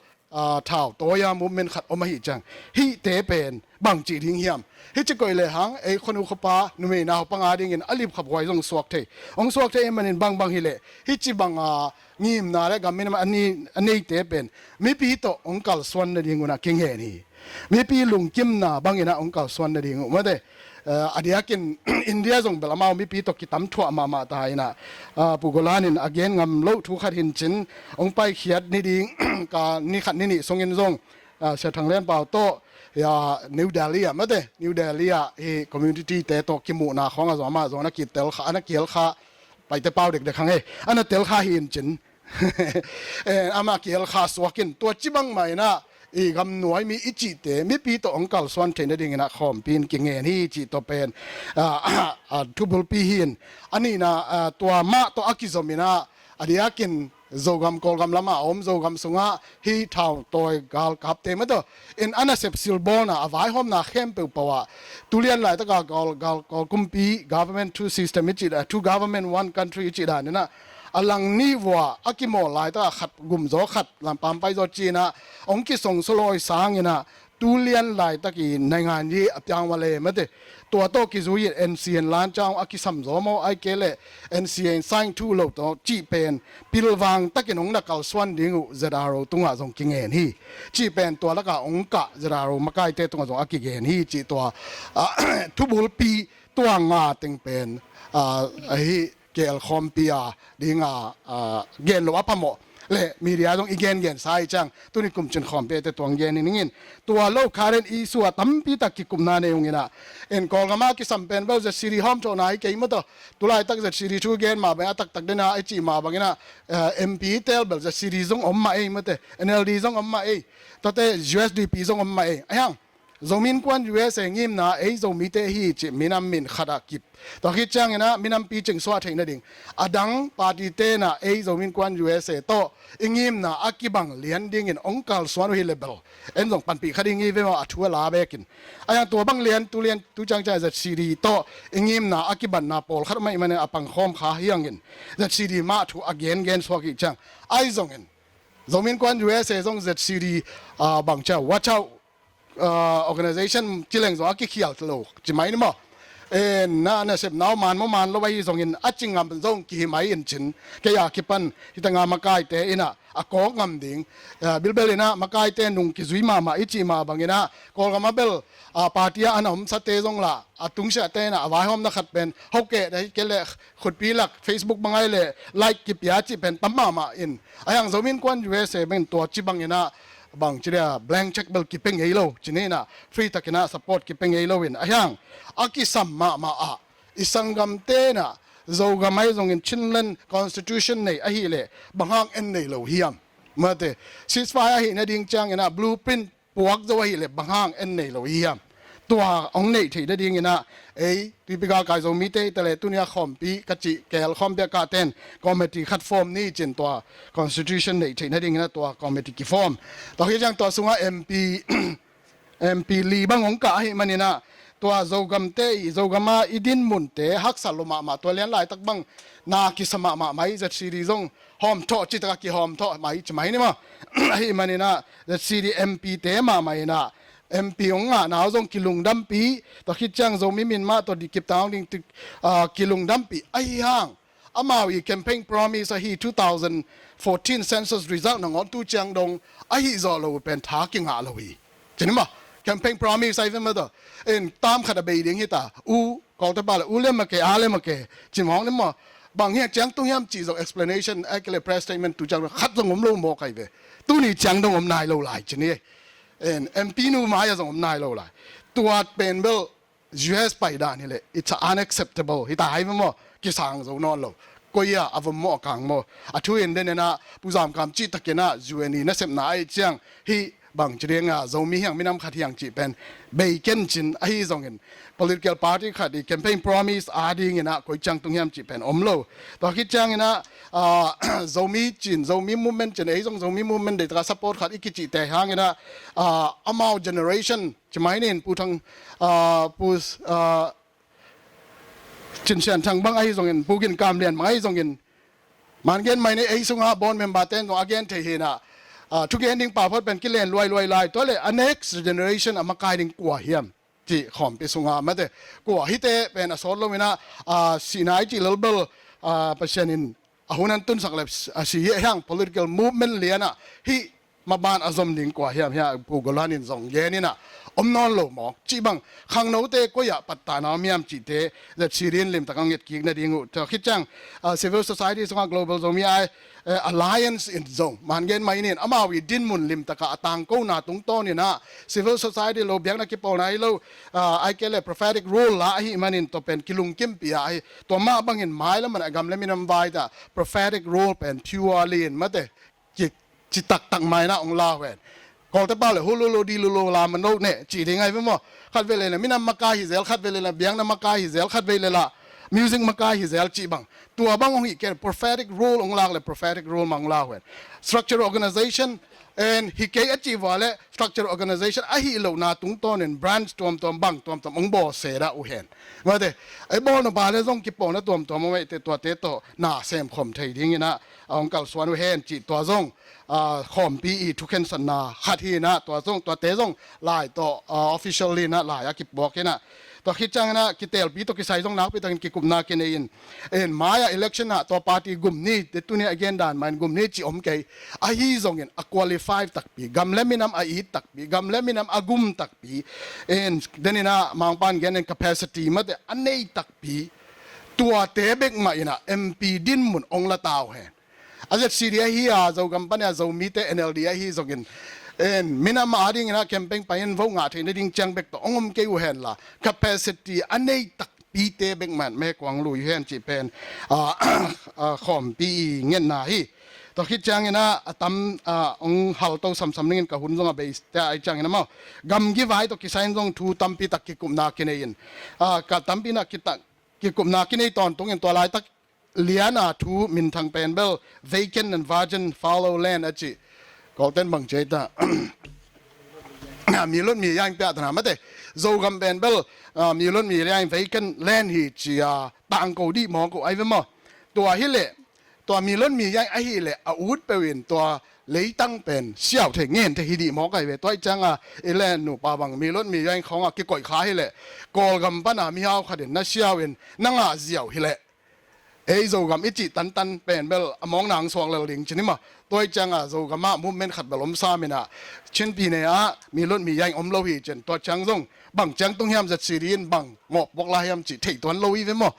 thau tawi a movement khat om ahih ciang hihte pen bang cih ding hiam? Hih ci koih le hang ei khuanu khuapa numei naupang a dingin a lipkhaphuai zong suak thei, ong suak thei ahih manin bangbang hi le hih ci bang a ngimna le gam minam a neite pen mipi tawh ong kalsuan nading un ah kingen hi. Mipi lungkimna bangin ah ong kalsuan nading uh mate. A diakin India zong bel amau mipi tawh kitam thuah mahmah ta in ah Pu Golan in a gen ngam loh thu khat hi in cin, ong paikhiat ni ding ka ni khat ni nih sungin zong Sia Thang Lian Pau tawh New Delhi ah mate, New Delhi ah hi community te tawh kimuhna khawng a zong amah zong a na kitel kha, a na kiel kha, paite pau dekdek hang ei, a na tel kha hi in cin. Amah kiel kha suak in tua ci bangmah in ah i gamnuai mi i cihte mipi tawh ong kalsuan theih nading in ah khawmpi in kingen hi cih tawh pen thubulpi hi in. A nihna tua mah tawh a kizom in ah a diakin Zogam Kawlgam lamah a om Zogam sungah hih thau tawi galkapte maw tawh in a nasep silbawlna a vaihawmna khempeuh pau ah tulian laitaka Kawl, Kawl kumpi government two system i cih dan, two government one country i cih dan in ah a lang nih vua a kimawl laitaka khat gumzaw khat lampam paizaw ci in ah ong kisongsuah lawi sangin ah tulian laitak i naingan i a piang ua le mate. Tua tawh kizui in N C N lan ciang a kisamzaw maw ai kei le N C N sign thu lo tawh cih pen pilvang takin ong na kalsuan ding uh Z R O tungah zong kingen hi. Cih pen tua laka ong kah Z R O makaite tungah zong a kigen hi cih tua thubulpi tua nga teng pen ahi. Kel khawmpi a dinga gen lo a phamawh le media zong i gengen sa i ciang tuni kum cin khawmpi te tuang gen hi ning in tua lo current issue a tampi tak kikupna nei ung in ah en Kawlgam a kisam pen bel Z C D hawm thawhna hi kei maw tawh. Tulaitak Z C D thu gen mah bang a taktak dena i cih mah bangin ah M P tel bel Z C D zong om mah ei mate, N L D zong om mah ei, tuate U S D P zong om mah ei. A hiang Zomi Innkuan U S A ngimna ei Zomite hi cih minam min khat ah kip. Tua khit ciangin ah minampi cingsuah theih nading a dang party te in ah ei Zomi Innkuan U S A tawh i ngimna a kibang lian dingin ong kalsuan uh hi le bel en zong panpih kha ding hi ve maw a thu a la bekin. A hiang tua bang lian tu lian tu ciang ciang Z C D tawh i ngimna a kibanna pawlkhat mah i manin a pangkhawm kha hiangin Z C D mah thu a gengen suak hi ciang ai zongin Zomi Innkuan U S A zong Z C D bang ciang watch out organization ci leng zong a kikhial lo ci mai ni maw? Na nasepna uh man maw man lo ahi zongin a ci ngam zong kihi mai in cin kei a kipan hita nga makaite in ah a kawk ngam ding bilbel in ah makaite nung kizui mahmah i cih mah bangin ah Kawlgam a bel party a na omsate zong lah a tungsiahte in ah a vaihawmna khat pen hokeh dai kei le khutpi lak Facebook bang ai le like kipia cih pen tam mahmah in a hiang Zomi Innkuan U S A bangin tua ci bangin ah bang ci dia blank check bel kipe ngei lo ci ni in ah free takin ah support kipe ngei lo in a hiang a kisam mahmah ah i sanggamte in ah Zogam ahi zongin Chinland Constitution nei ahileh bang hang en nei lo hiam? Mate, ceasefire ahih nading ciangin ah blueprint puak zo ahileh bang hang en nei lo hiam? Tua hong neih theih nadingin ah ei tuipi galkai Zomite hi taleh tuni a khawmpi ka cih kel khawmpi a kahten committee khat form ni cin tua constitution neih theih nadingin ah tua committee kiform. Tua hi ciang tua sungah M P M P li bang hong kah ahih manin ah tua Zogamte i Zogam a i dinmunte haksa lo mahmah, tua lian laitak bang na kisa mahmah mai, Z C D zong hawmthawh citak a kihawmthawh mai ci mai ni maw? Ahih manin ah Z C D M P te mahmah in ah M P hong ngahna uh zong kilungdampih, tua khit ciang Zomi min mah tawh dikip tang ding tik, ah, kilungdampih ahi hang amau i campaign promise ahi two thousand fourteen census result nangawn tu ciang dong ahi zawh lo uh pen tha kingah lo hi. Cin maw? Campaign promise ahi ve maw tawh. In tam khat a bei ding hi ta. U Kawlte pa le u le ma ke, a le ma ke. Cimawng le maw? Bang hiang ciang tung hiam cih zong explanation, a kile press statement tu ciang khat zong om lo maw kai ve. Tuni ciang dong om nai lo lai cin hi. In M P nu mai a zong om nai lo lai. Tua pen bel U S pai dan hileh it's unacceptable hi ta hai maw? Kisang zo nawn lo. Koi a a vom maw a kang maw? A thu in den in ah Pu Zam Kam cih takin ah U N i nasepna ahi ciang hi bang ci ding a Zomi hiang minam khat hiang cih pen bei ken cin ahi zongin political party khat i campaign promise a dingin ah koi ciang tung hiam cih pen om lo. Tua khit ciangin ah, ah, Zomi cin, Zomi movement cin, ei zong Zomi movement deitaka support khat i kicihte hangin ah, ah, amau generation ci mai nin Pu Thang, ah, Pu, ah, Cin Sian Thang bang ahi zongin, Pu Gin Kam Lian bang ahi zongin, man gen mai ni ei sungah board member ten zong a gen thei hi in ah, ah, thugen ding pau phot pen kilen luai luai lai, tua le a next generation a makai ding kua hiam? Cih khawmpi sungah mate kua hite pen a sawt lo in ah, ah, sihna i cih lelbel, ah, Pasian in a hun an tunsak le a si hi a hiang political movement lian ah hih maban a zom ding kua hiam hiah Pu Golan in zong gen in ah om nawn lo mawk cih bang khangnote koi ah pattahna om hiam cihte Z C D in limtak a nget kik nading uh. Tua khit ciang, ah, civil society sungah Global Zomi Ai, eh, Alliance in zong man gen mai nin amau i dinmun limtak a a tangkona tungtawn in ah civil society lo biakna kipawlna hi lo, ah, ai kei le prophetic role la ahih manin tua pen kilungkimpih a ahi tua mah bangin mailam ah a gam le minam vai ta prophetic role pen purely in mate ki, ci taktak mai na ong la uh hen. Kawlte pa le hululo dilulo la man lo ne ci ding ai ve maw? Khat vei le la minam makai hi zel, khat vei le la biakna makai hi zel, khat vei le la music makai hi zel cih bang. Tua bang ong hi ken prophetic role ong lak le prophetic role mang la uh hen. Structure organization and hi kei a cih vua le structure organization ahi lo na tungtawn in branch tuamtuam bang tuamtuam ong bawl se dah uh hen. Mate, ei bawl na pa le zong kipawlna tuamtuam ong mei te tuate tawh na sem khawm thei ding in ah a ong kalsuan uh hen cih tua zong, ah, khawmpi i thukhensatna khat hi in ah tua zong tuate zong lai tawh, ah, officially in ah lai a kipuak in ah tua khit ciang in ah kitelpi tawh kisai zong nakpi takin kikupna kinei in, in mai ah election ah tua party gum ni te tuni a gen dan mai in gum ni cih om kei ahi zongin a qualify takpi gam le minam a it takpi gam le minam a gum takpi in den in ah mangpan gen in capacity mate a nei takpi tuate bek mah in ah M P dinmun ong la ta uh hen. A Z C D ahi a Zogam pan a Zomite N L D ahi zongin, en, minam a dingin a campaign pai in vote ngah theihna ding ciang bek tawh ong om kei uh hen la capacity a nei takpite bek man mekuang lui uh hen cih pen, ah, ah, khawmpi i ngetna hi. Tua khit ciangin ah a tam, ah, ong halto samsam dingin ka hun zong a beite ai ciangin a mau gamgi vai tawh kisai in zong thu tampi tak kikupna kinei in, ah, ka tampi na kitak kikupna kinei tawntungin tua laitak lian a thu minthang pen bel vacant and virgin fallow land a ci. Kawlten bang ci ai ta. Mi lut mi yaing pia tana mate. Zogam pen bel, ah, mi lut mi yaing vacant land hi ci a tangko dih mawk uh ai ve maw? Tua hi leh, tua mi lut mi yaing ahi leh a ut peuh in tua leitang pen siau thei ngen thei hi dih mawk ai ve. Tua i ciang a i len nupa bang mi lut mi yaing khawng a kikoih kha hi leh Kawlgam pan a mihau khat in na siau in na ngah ziau hi leh ei Zogam i cih tantan pen bel a mawkna ang suak lel ding ci ni maw? Tua i ciang a Zogam ah movement khat bel om sam in ah Chinpi ne ah mi lut mi yaing om lo hi cin tua ciang zong bang ciang tung hiam Z C D in bang ngawh puak la hiam cih thei tuan lo i ve maw?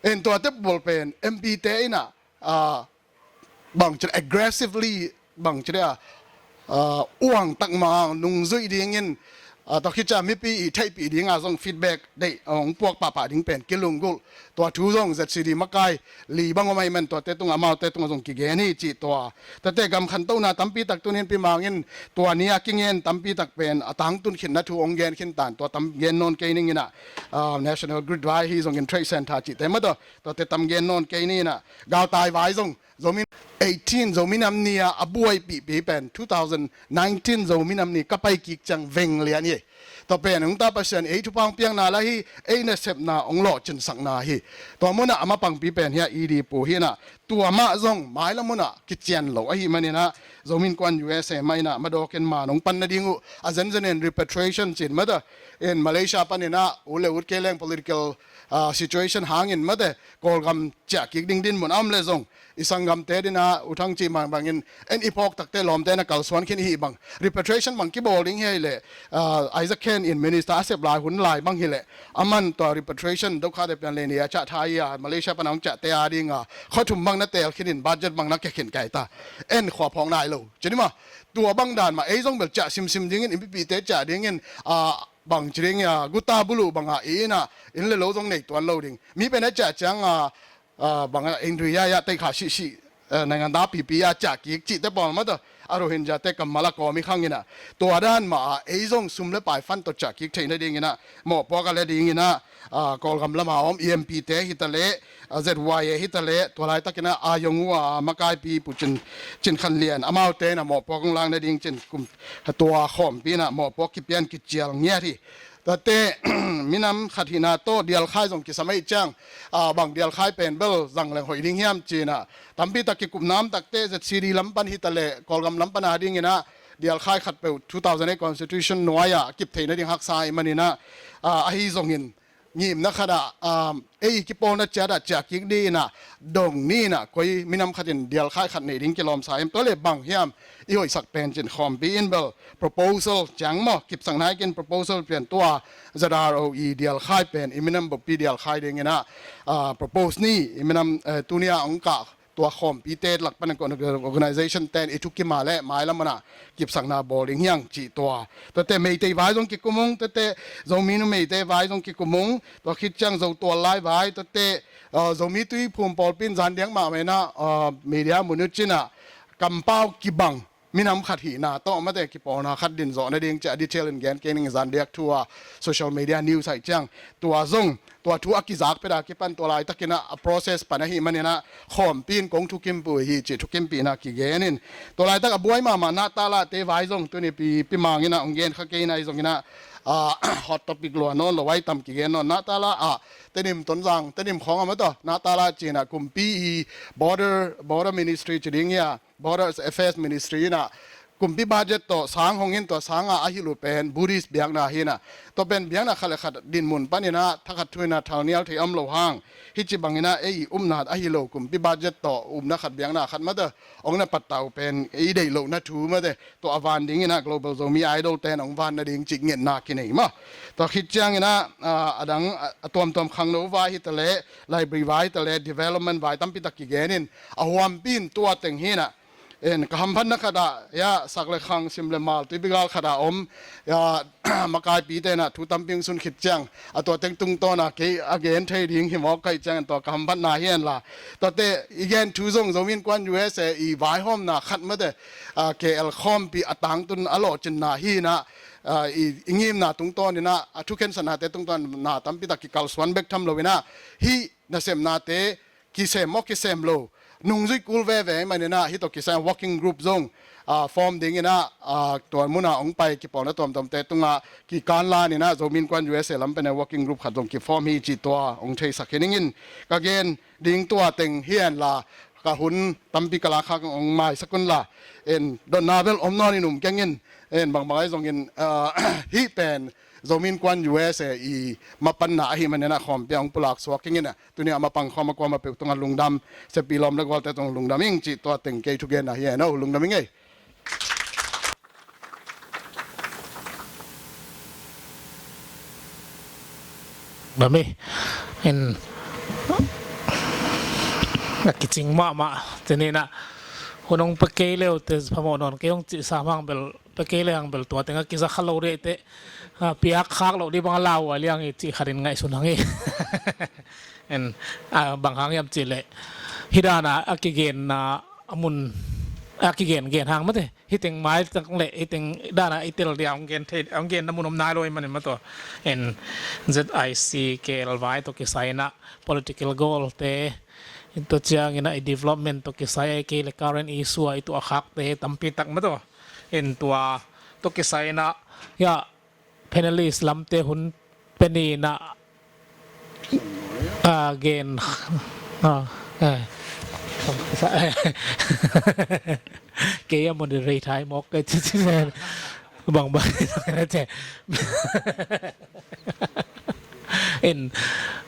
En tuate pawl pen M P te in ah, ah, bang cin aggressively bang cin a, ah, uang tak ma nungzuih dingin A, tua khit ciang mipi i theihpih dinga zong feedback deih hong puak pahpah ding pen kilunggulh. Tua thu zong Z C D makai li bang om ahih man tuate tungah amaute tungah zong kigen hi cih tua. Tuate gam khantohna tampi tak tuni in Pi Mang in tua ni a kingen tampi tak pen a tangtun khinna thu hong gen khin tan tua tam gen nawn kei ning in ah, a, National Grid vai hi zongin Trade Center cihte mah tawh tuate tam gen nawn kei ning in ah Gautai vai zong Zomi eighteen Zomi Nam Ni a a buaipihpih pen two thousand nineteen Zomi Nam Ni ka pai kik ciang veng lian hi. Tua pen hong ta Pasian ei thupha hong piakna la hi, ei nasepna hong lawhcinsakna hi. Tua munah a mapangpi pen hi a E D pu hi in ah tua mah zong mailam munah kician lo ahih man in ah Zomi Innkuan U S A mah in ah madawkin man hong pan nading uh a zenzen in repatriation cin mah tawh in Malaysia pan in ah u le ut kei leng political, ah, situation hangin mah tawh Kawlgam ciah kik ding dinmun a om le zong i sanggamte ding a U Thang cih bang bangin en i phawk takte lawmte na kalsuan khin i hih bang repatriation bang kibawl ding hi leh, ah, Isaac Khen in minister a sep lai hun lai bang hi leh a man tua repatriation Dokhate Pian Lei Ni a ciah thei a Malaysia pan a hong ciahte a ding a khuathum bang na teel khin in budget bang na kia khin kai ta en khua phawk nai lo. Ci ni mah tua bang dan mah ei zong bel ciah simsim dingin i mipite ciah dingin, ah, bang ci ding a guta bulu bang a i in ah inn le lo zong nei tuan lo ding mi pen a ciah ciang a, ah, bang a indui ya ya tei kha sih sih, eh, naingan da pipi a ciah kik cihte pawl mah tawh a Rohingya te kammal a kawm i khang in ah tua dan mah a ei zong sum le pai fan tawh ciah kik theih nading in ah mawhpuak a le ding in ah, ah, Kawlgam lam a om E M P te hi ta leh, ah, Z Y A hi ta leh tua laitak in ah a yong uh a makaipi Pu Cin, Cin Khan Lian amaute in ah mawhpuak hong lak nading cin kum tua khawmpi in ah mawhpuak kipian kicial ngiat hi. Tuate minam khat hihna tawh dialkhai zong kisam ahih ciang, ah, bang dialkhai pen bel zang leng hoih ding hiam ci in ah tampi tak kikup nam takte Z C D lam pan hi ta leh Kawlgam lam pan a ding in ah dialkhai khat peuh two thousand eight constitution nuai a kip theih nading haksa ahih man in ah, ah, ahi zongin ngimna khat ah, ah, ei kipawlna ciat ah ciah kik ding in ah dong ni in ah koi minam khat in dialkhai khat nei ding kilawmsa hiam tua le bang hiam i hoihsak pen cin khawmpi in bel proposal ciang maw kipsak nai kin proposal pian tua Z R O E dialkhai pen i minam bawpi dialkhai ding in ah, ah, propose ni i minam, eh, tuni a hong kah tua khawmpite lak pan organization ten i thukim a le mailam munah kipsakna bawl ding hiang cih tua. Tuate Meitei vai zong kikum ung, tuate Zomi Nu Meitei vai zong kikum ung, tua khit ciang Zo Tual Lai vai, tuate, ah, Zomi Tuiphum pawlpi in zan diak mahmah in ah, ah, media mun uh cin ah kampau kibang minam khat hihna tawh mate kipawlna khat din zawh nading ciah detail in gen kei ning zan diak thu a social media news ahih ciang tua zong tua thu a kizak pet a kipan tua laitakin ah a process pan ahih manin ah khawmpi in kong thukimpih uh hi cih thukimpihna kigen in tua laitak a buai mahmah Natala te vai zong tuni Pi, Pi Mang in ah hong gen kha kei in ah ahi zongin ah, ah, hot topic lua nawn lo ai tam kigen nawn Natala ah Tedim Tonzang Tedim khawng a mataw Natala cin ah kumpi i border, border ministry ci ding hi a Border Affairs Ministry in ah kumpi budget tawh sang hong in tua sang a a hilh uh pen Buddhist biakna hi in ah tua pen biakna khat le khat dinmun panin ah thakhat thu in ah thalnial thei om lo hang hih ci bangin ah ei i upna a hi lo kumpi budget tawh upna khat biakna khat mate hong na pattah uh pen i deih lohna thu mate tua a van dingin ah Global Zomi Idol ten hong van nading cih ngetna kinei maw. Tua khit ciangin ah, ah, a dang, ah, a tuamtuam khangno vai hi ta leh library vai hi ta leh development vai tampi tak kigen in a huampi in tua teng hi in ah in ka hamphatna khat ah, ya, sak le khang sim le mal tuipi gal khat ah om, ya, makaipi ten ah thu tampi hong sun khit ciang a tua teng tungtawn ah kei a gen thei ding hi mawk ka hih ciangin tua ka hamphatna hi hen la. Tuate i gen thu zong Zomi Innkuan U S A i vaihawmna khat mate, ah, K L khawmpi a tangtun a lawhcinna hi in ah, ah, i, i ngimna tungtawn in ah a thukhensatnate tungtawn na tampi tak kikalsuan bek tham lo in ah hih nasemnate kisem maw kisem lo nungzui kul veve ahih manin ah hih tawh kisai working group zong, ah, form dingin ah, ah, tua mun ah hong pai kipawlna tuamtuamte tungah kikan lan in ah Zomi Innkuan U S A lam pen ah working group khat zong kiform hi cih tua hong theisak hi ning in ka gen ding tua teng hi hen la ka hun tampi ka lak khak hong maisak un la in dotna bel om nawn in um keng in in bangbang ahi zongin, ah, hih pen Zomi Innkuan U S A i mapanna ahih manin ah khawmpi ah hong pulak suak keng in ah tuni a mapang khawm a kuamah peuh tungah lungdam, siapi lawm le gualte tungah lungdam ing cih tua teng kei thugenna hi hen aw, lungdam ing ei. Lungdam ing. In a kicing mahmah tuni in ah hun hong pia kei le uh te phamawh nawn kei hong cih sam hang bel pia kei le hang bel tua teng a kiza kha lo deh teh, a, piak khak loh dih bang a lau a liang i cih khat in ngaihsun hang hi. En, a, bang hang hiam cih leh hih dan a a kigenna a mun a kigen gen hang mate. Hih teng mai tak leh hih teng dan a i tel dia hong gen thei, hong genna mun om nai lo ahih manin mate. En, Z I C K L vai tawh kisai in a political goal te, tua ciangin a i development tawh kisai a i kei le current issue a i tuah khakte tampi tak mate. En, tua tawh kisai in a, ya, panelist lamte hun pia ni in a, a, gen, a, eh. Kei a moderate hai mawk kei ci ci zen. Bang bang ci. En,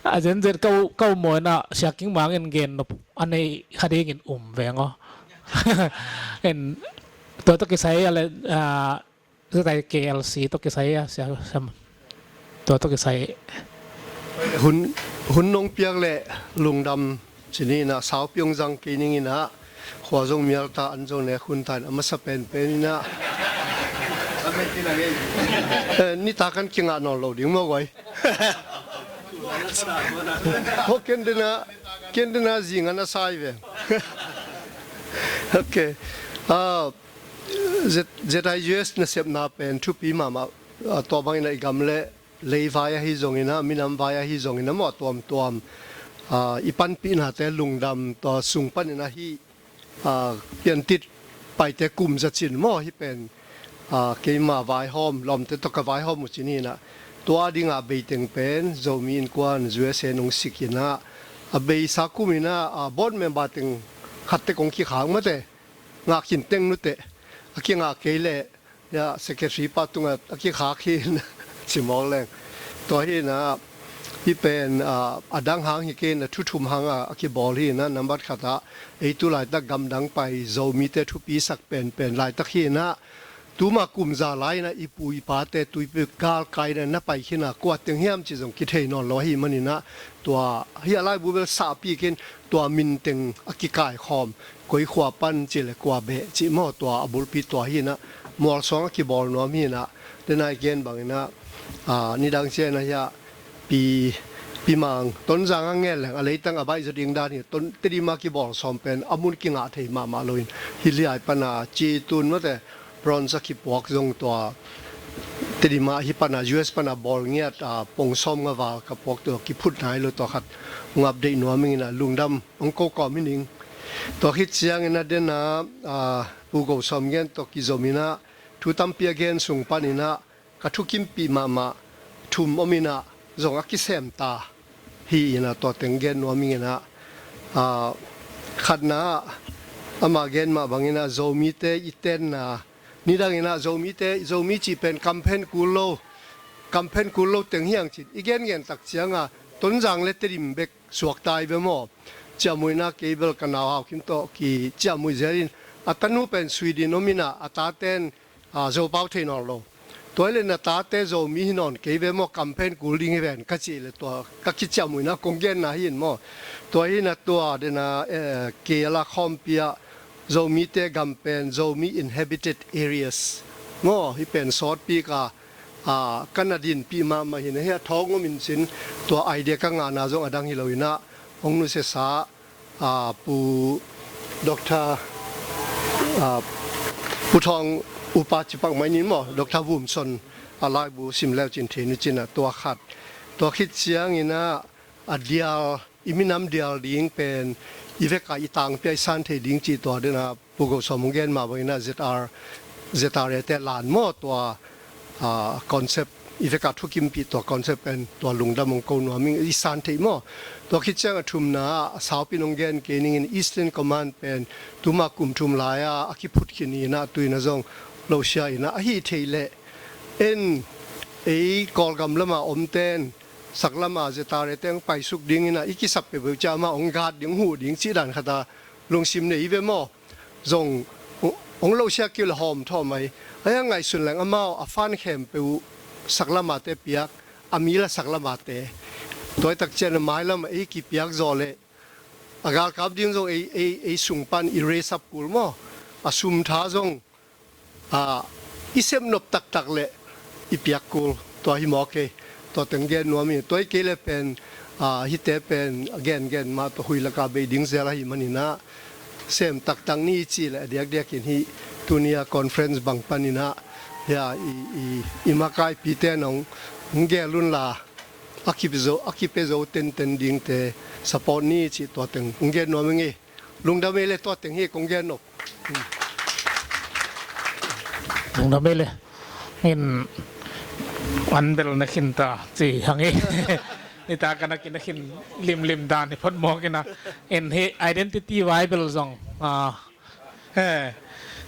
a zenzen kau, kau maw in a Sia King Mang in gen nop a nei kha dingin um veng aw. En, tua tawh kisai a le, a, Z I K L C tawh kisai a, sia, sia, tua tawh kisai. Hun, hun nong piak leh lungdam ci ni in a, saupi hong zang kei ning in a, khua zong mial ta, an zong nek hun ta in a masa penpen in a. Eh, nitak kan kingah nawn lo ding maw guai. Ho ken den a, ken den a zing an a sai ve. Ok. Ah, Z-, Z I U S nasepna pen thupi mahmah, ah, tua bangin a i gam le lei vai ahi zongin a, minam vai ahi zongin a maw tuamtuam, ah, i panpihnate lungdam, tua sung panin a hih, ah, piantit paite kum zacin maw hih pen, ah, keima vaihawm, lawmte tawh ka vaihawm uh ci ni in a, tua dingah beiteng pen Zomi Innkuan U S A nong sik in a, a beisa kum in a, ah, board member teng khatte kong kikhak mate. Ngah khin teng nuteh, a kingah kei leh, ya, secretary pa tungah a kikhak hi in, ci mawk leng. Tua hi in a, hih pen, ah, a dang hang hi kei in a, thu thum hang a, a kibawl hi in a, nambat khat ah, ei tu laitak gamdang pai Zomite thupisak penpen laitak hi in a, tuma kum za lai in a, i pu i pate tuipi galkai in a na pai khin a, kua teng hiam cih zong kithei nawn lo ahih manin a, tua hi a laibu bel sahpi khin, tua min teng a kikaikhawm, koi khua pan cih le kua beh cih maw, tua a bulpi tua hi in a, mualsuang a kibawl nuam hi in a, den a i gen bangin a, ah, nidang ciang in a hi a, Pi, Pi Mang, Tonzang a ngen leng, a leitang a baih zaw ding dan hi, Ton, Tedim a kibawl sawm pen, a mun kingah thei mahmah lo in, hih liai pan a, ci tun mate, bronze a kipuak zong tua, Tedim a hih pan a, U S pan a bawl ngiat, ah, pong sawm nga val ka puak tua kiphut nai lo tua khat, hong update nuam ing in a lungdam, hong ko kawm hi ning. Tua khit ciangin a den a, ah, Pu Go Sawm gen tawh kizom in a, thu tampi a gen sung panin a, ka thukimpih mahmah thum om in a, zong a kisem ta hi in a, tua teng gen nuam ing in a, ah, khatna ah, amah gen mah bangin a, Zomite i tenna, nidang in a, Zomite, Zomi cih pen kamphen kul lo, kamphen kul lo teng hi hang cin, i gengen tak ciang a, Tonzang le Tedim bek suak ta hi ve maw. Ciahmuihna kei bel ka nau Hau Kim tawh kiciahmuih zel in, a tanu pen Sweden om in a, a taten, ah, Zopau thei nawn lo. Tua hi leh na tate Zomi hi nawn kei ve maw, kamphen kul ding hi ven ka cih leh tua ka kiciahmuihna kong genna hi in maw. Tua hi in a tua den a, eh, K L a khawmpi ah Zomite gam pen Zomi inhabited areas maw, hih pen sawtpi ka, ah, ka na dinpih mahmah hi in a, hih a thawng om in cin, tua idea ka ngahna zong a dang hi lo in a, hong nusiasa, ah, Pu Doctor, ah, Pu Thawng upa ci pak mai ning maw, Doctor Vum Son a laibu sim leu cin thei ni cin a, tua khat. Tua khit ciangin a, a dial, i minam dial ding pen, i vek a i tangpi a i san thei ding cih tua den a, Pu Go Sawm hong gen mah bangin a Z R, Z R A te lan maw tua, ah, concept, i vek a thukimpih tua concept pen tua lungdam hong ko nuam ing, i san theih maw. Tua khit ciang a thumna ah, a saupi in hong gen kei ning in Eastern Command pen, tuma kum thum lai a, a kiphut khin in a, tu in a zong lo sia in a, a hih theih leh. En, ei Kawlgam lam a omten, saklam a Z R A te hong paisuk ding in a, i kisap peuhpeuh ciang amah hong guard ding, hong huh ding cih dan khat a, lungsim nei hi ve maw. Zong, hong, hong lo sia kei uh leh hawm thawm ahi. Ahi a ngaihsun leng amau, a fan khempeuh uh saklam a te piak, a mi la saklam a te. Tua hi tak ciang a mailam ah ei kipiak zawh leh, a galkap ding zong ei, ei, ei sung pan i raise up kul maw. A sum tha zong, ah, i sem nop taktak le i piak kul tua hi mawk hi. Tua teng gen nuam hi. Tua hi kei le pen, ah, hihte pen a gen gen mah tua hui laka bei ding zel ahi maninah sem taktak ni cih le a diakdiakin hih tuni a conference bang paninah hia i, i, i makaipite nong hong gel unla a kip zo, a kipia zo tenten dingte support ni cih tua teng hong gen nuam ing hi. Lungdam ei le tua teng hi kong gen nop. Lungdam ei le. In an bel na khin ta ci hang hi. Nita ka na kin na khin limlim dan hi phot mawk ina. In hi identity vai bel zong, ah, eh,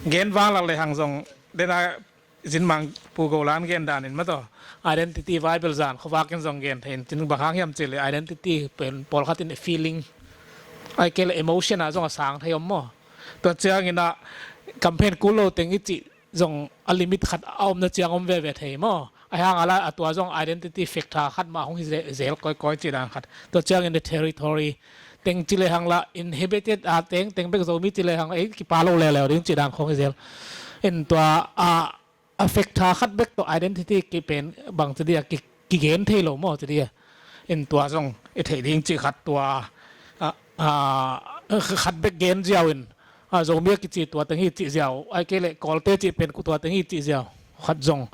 gen val le hang zong dena zin mang Pu Golan gen danin mataw identity vai bel zan khuavak in zong gen thei in cin bang hang hiam cih le identity pen pawlkhat in feeling ai kei le emotion a zong a sang thei om maw? Tua ciangin a campaign kul lo teng i cih zong a limit khat a omna ciang om veve thei maw? A hang a la a tua zong identity factor khat mah hong hi ze-, zel kawikawi cih dan khat. Tua ciangin the territory teng ci le hang la inhabited a teng teng bek Zomi ci le hang ei kipa lo leuleu ding cih dan khong hi zel. In tua a a factor khat bek tawh identity kipen bang ci dia ki, kigen thei lo maw ci dia. In tua zong i theih ding cih khat tua, a, a, khat bek gen ziau in, a, Zomi a kici tua teng hi cih ziau ai kei le Kawlte cih pen tua teng hi cih ziau khat zong,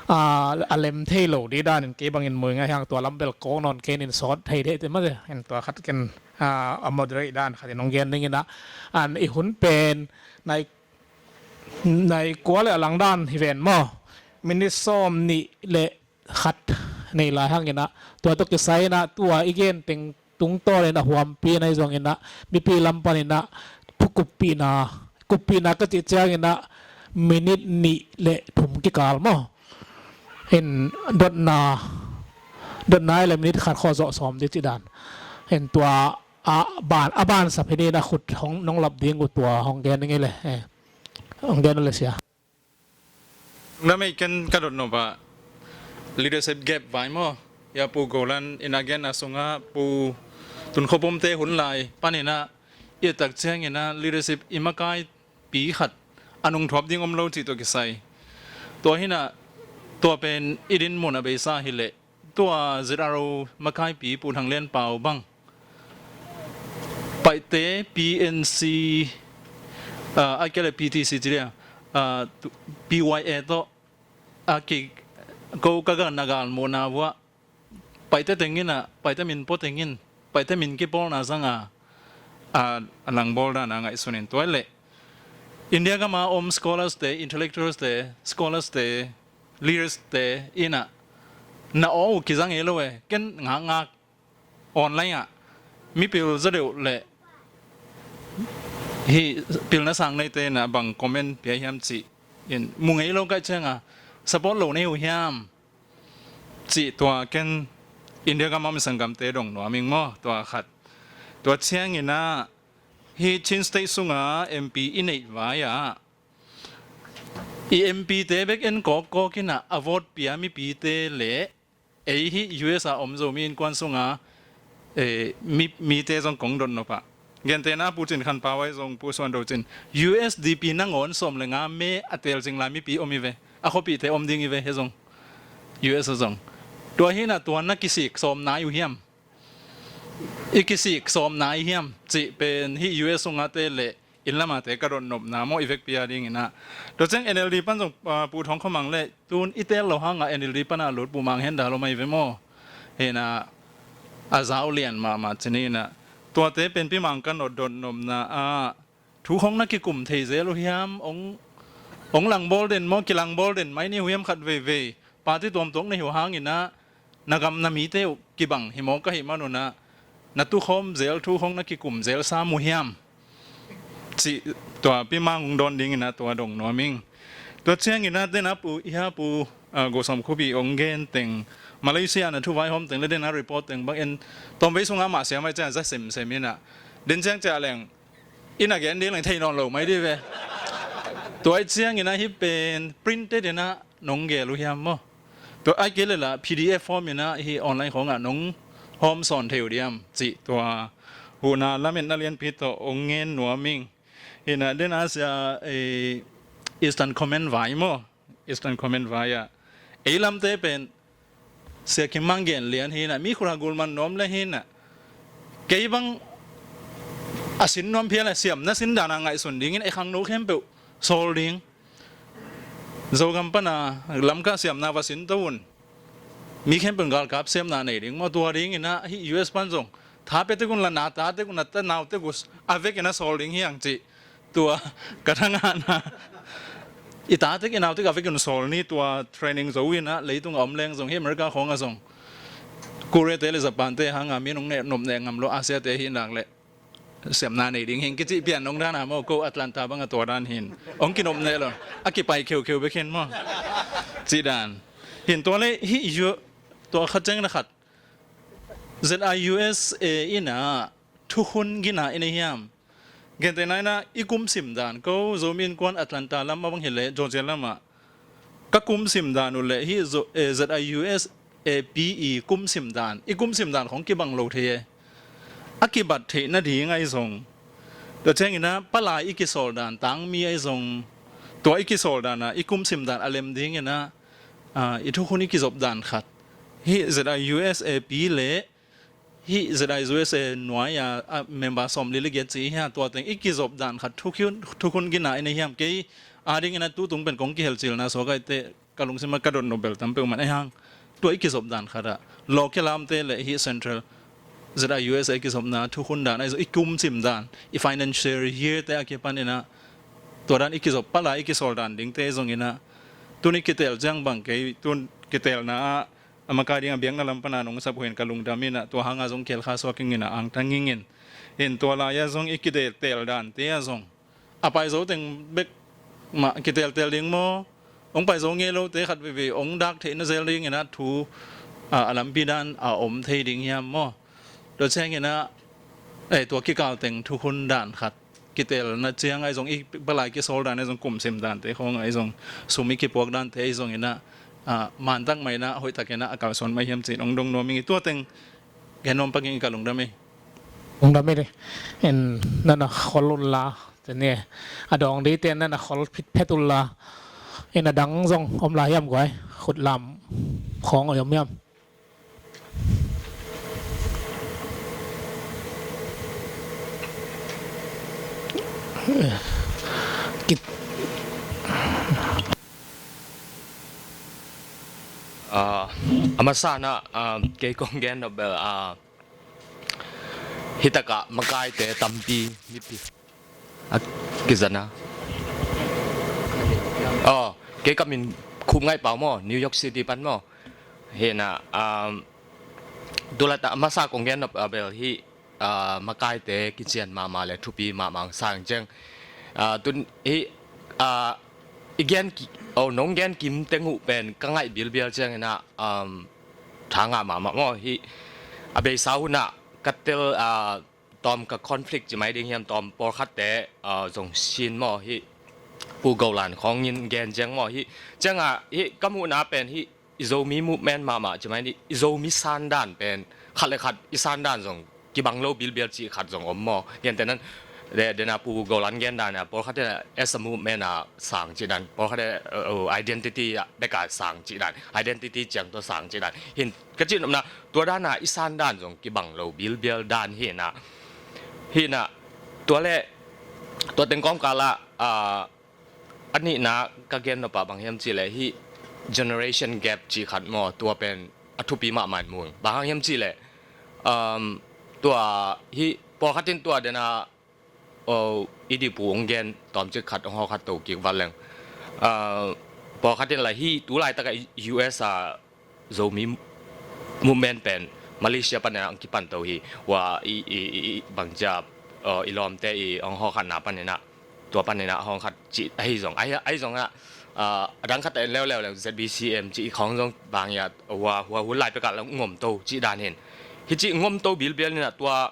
a, a lem thei lo dih danin kei bangin mui ngai hang tua lam bel kong nawn ken in sawt thei deh te mah in tua khat ken, a, a moderate dan khat in hong gen ding ina an i hun pen nai nai kua le a lang dan hi ven maw? Minit sawm nih le khat nei lai hang ina tua tawh kisai ina tua i gen teng tungtawn ina huampi ina i zong ina mipi lam pan ina thu kuppihna, kuppihna ka cih ciang ina minit nih le thum kikal maw? In dotna, dotna i le minit khat khaw zawh sawm dih cih dan. In tua a ban, a ban sap hi ni ina khut hong nong lap ding uh tua hong gen ing i le. Eh. Ang gen le sia. Lungdam ei ken ka dot nop ah leadership gap vai maw? Ia Pu Golan in a gen a sungah Pu Tun Khua Pum te hun lai pan ina i tak ciang ina leadership i makai pi khat a nungthuap ding om lo cih tawh kisai. Tua hi ina tua pen i din mun a beisa hi leh tua Z R O makaipi Pu Thang Lian Pau bang Paite P N C, ah, a kia le P T C ci dia, ah, tu-, P Y A tawh a ki ko ka ga na gal mo na vua Paite tengin a, Paite min po tengin, Paite min kipawlna zanga, a, a langbawl dan a ngaihsunin tua le India gama om scholars te, intellectuals te, scholars te, leaders te ina na aw uh kizang ei lo e, ken ngakngak online ah mipil zaw deuh le hih pilna sang neite ina bang comment pia hiam cih in mu ngei lo kaih cianga support lo nei uh hiam cih tua ken India gama mi sanggamte dong nuam ing maw tua khat. Tua ciang ina hih Chin State sunga M P i neih vai ah i M P te bek en kawkkawk ina a vote pia mipite le ei hih U S a om Zomi innkuan sunga, eh, mi, mite zong kong dot nop ah. Gentehna Pu Cin Khan Pau ahi zong Pu Suan Do Cin. U S D P nangawn sawm le nga me a teel zing lai mipi om hi ve. A khuapihte om ding hi ve hi zong. U S a zong. Tua hi ina tua na kisik sawm nai uh hiam? I kisik sawm nai hiam? Cih pen hih U S sungate le inn lamate ka dot nopna maw i vekpi a ding ina. Tua ciang N L D pan zong, ah, Pu Thawng Khua Mang le tun i teel lo hanga N L D pana lut Pu Mang Hen Dal om ahi ve maw? Hi ina a zau lian mahmah ci ni ina. Tuate pen Pi Mang ka not dot nopna ah thu khong na kikum thei zel uh hiam? Ong, ong langbawl den maw, kilangbawl den mai ni uh hiam khat veivei? Party tuamtuam nei uh hang ina na gam na mite uh kibang hi mawk ahih man un ah na tukhawm zel thu khong na kikum zel sam uh hiam? Cih tua Pi Mang hong dawn ding ina tua dong nuam ing. Tua ciang ina dena Pu, i ha Pu, ah, Go Sawm Khup i hong gen teng Malaysia na thu vaihawm teng le dena report teng bang en tawmvei sunga mah siam ai ciang za semsem ina den ciang ciah leng ina gen ding leng thei nawn lo mai dih ve. Tua i ciang ina hih pen printed ina nong gel uh hiam maw? Tua ai kei le la P D F form ina hih online khawngah nong hawm sawn thei uh diam cih tua huhna lametna lianpi tawh hong ngen nuam ing. Ina dena sia, eh, Eastern Command vai maw? Eastern Command vai-ah. Ei lamte pen Sia Kim Mang Gen Lian hi-in ah, mi khut a gul man nuam le hi-in ah, kei bang a sin nuam phial a siamna sin dan a ngaihsun dingin ei khangno khempeuh sawl ding. Zogam pan a Lamka siamna va sin to un. Mi khempeuh in galkap siamna nei ding maw, tua dingin ah hih U S pan zong tha pia tek un la, na ta tek un, na ta nau tek un a vekin a sawl ding hi hang cih. Tua ka thangahna. I ta tek i nau tek a vekin sawl ni, tua training zo in ah leitung a om leng zong, hih America khawng ah zong, Korea te le Japan te hang a mi nong neh, nop neh ngam lo, Asia te hi nak leh siamna nei ding hi ing kicih pian nong dan a maw, ko Atlanta bang a tua dan hi-in hong kinop neh lo, a kipai kheukheu bek hi-in maw, cih dan hi-in. Tua le hih U-, tua khat ciangin a khat, Z I U S A in ah thukhun gina i nei hiam? Gentehna in ah i kum sim dan, ko Zomi Innkuan Atlanta lam a bang hi leh, Georgia lam ah ka kum sim dan uh leh hih Zo-, eh, Z I U S A P i kum sim dan, i kum sim dan khawng kibang lo thei e. A kibat theih nading ahi zong, tua ciangin ah palai i kisawl dan, tangmi ahi zong, tua i kisawl dan ah i kum sim dan a lem dingin ah, ah, i thukhun i kizop dan khat, hih Z I U S A P le hih Z I U S A nuai a, a member sawmli le giat ci hi a, tua teng i kizop dan khat thukhun, thukhun gina i nei hiam? Kei a dingin ah tutung pen kong kihelcilna suak ahih teh ka lungsim ah ka dot nop bel tam peuhmah ahih hang, tua i kizop dan khat ah, local lamte le hih central Z I U S A i kizopna thukhun dan ahi zong, i kum sim dan, i financial year te a kipanin ah, tua dan i kizop, palai i kisawl dan dingte zongin ah, tun i kitel ciang bang, kei tun kitelna ah a makai ding a biakna lam pan a nong sap uh hi-in ka lungdam in ah, tua hang a zong khel kha suak ing in ah, angtang ing in. Hi-in tua lai ah zong i kitel, tel dante ah zong, a pai zo teng bek mah kiteltel ding maw, hong pai zo ngei lote khat veivei hong dak theihna zel dingin ah thu, a, a lampi dan a om thei ding hiam maw? Tua ciangin ah, eh, tua kikal teng thukhun dan khat kitelna ciang ahi zong, i palai kisawl dan ahi zong, kum sim dante khawng ahi zong, sum i kipuak dante ahi zongin ah, ah, man tak mah in ah, hoih takin ah a kalsuan mah hiam ci-in hong dong nuam ing. Tua teng gen nuam pak ing, ka lungdam hi. Lungdam hi. In, na na khol un la, te ni, a dawng dingte na na khol phitphet un la, in, a dang zong om lai hiam guai? Khut lam khawng om hiam? Kit. Ah, a masa in ah, ah, kei kong gen nop bel, ah, hih tak ah makaite tampi mipi a kizang a. Oh, kei ka min Khup Ngaih Pau maw, New York City pan maw. Hi-in ah, um, tu laitak a masa kong gen nop a bel hih, uh, makaite kician mahmah le thupi mahmah sang ciang. Uh, tun hih, uh, i gen ki-, oh, nong gen kim teng uh pen ka ngaih bilbial ciangin ah, um, tha ngah mahmah maw. Hih a beisa hun ah ka tel, uh, tawm ka conflict ci mai ding hiam, tawm pawlkhatte, uh, zong sin maw, hih Pu Golan khawng in gen ciang maw, hih ciang ah, hih ka muhna pen hih i Zomi movement mahmah ci mai ni, i Zomi sandan pen khat le khat i sandan zong kibang lo bilbial cih khat zong om maw. Gentehna in, de, dena Pu Golan gen dan a, pawlkhat in as a movement a sang cih dan, pawlkhat in, uh, uh, identity a bek a sang cih dan, identity ciang tawh sang cih dan. Hi-in ka cih nopna, tua dan a i sandan zong kibang lo bilbial dan hi-in ah. Hi-in ah, tua le, tua teng kawmkal ah, ah, a nihna ka gen nop a bang hiam cih leh, hih generation gap cih khat maw, tua pen a thupi mahmah in mu ing. Bang hang hiam cih leh, um, tua hih pawlkhat in tua dena, oh, i dihpu hong gen tawmcik khat, hong hawlkhat to kik vat leng. Uh, pawlkhat in lah hih tu laitak a U S a Zomi movement pen Malaysia panin ah hong kipan to hi. Hua i, i, i, i bangcia, uh, i lawmte i hong hawlkhatna panin ah, tua panin ah hawlkhat cih ahi zong, ahi, ahi zong ah, uh, a dang khat in leuleu leng Z B C M cih khawng zong bang ia, hua, hua hun lai pek ah lah hong om to cih dan hi-in. Hih cih hong om to bilbial in ah tua,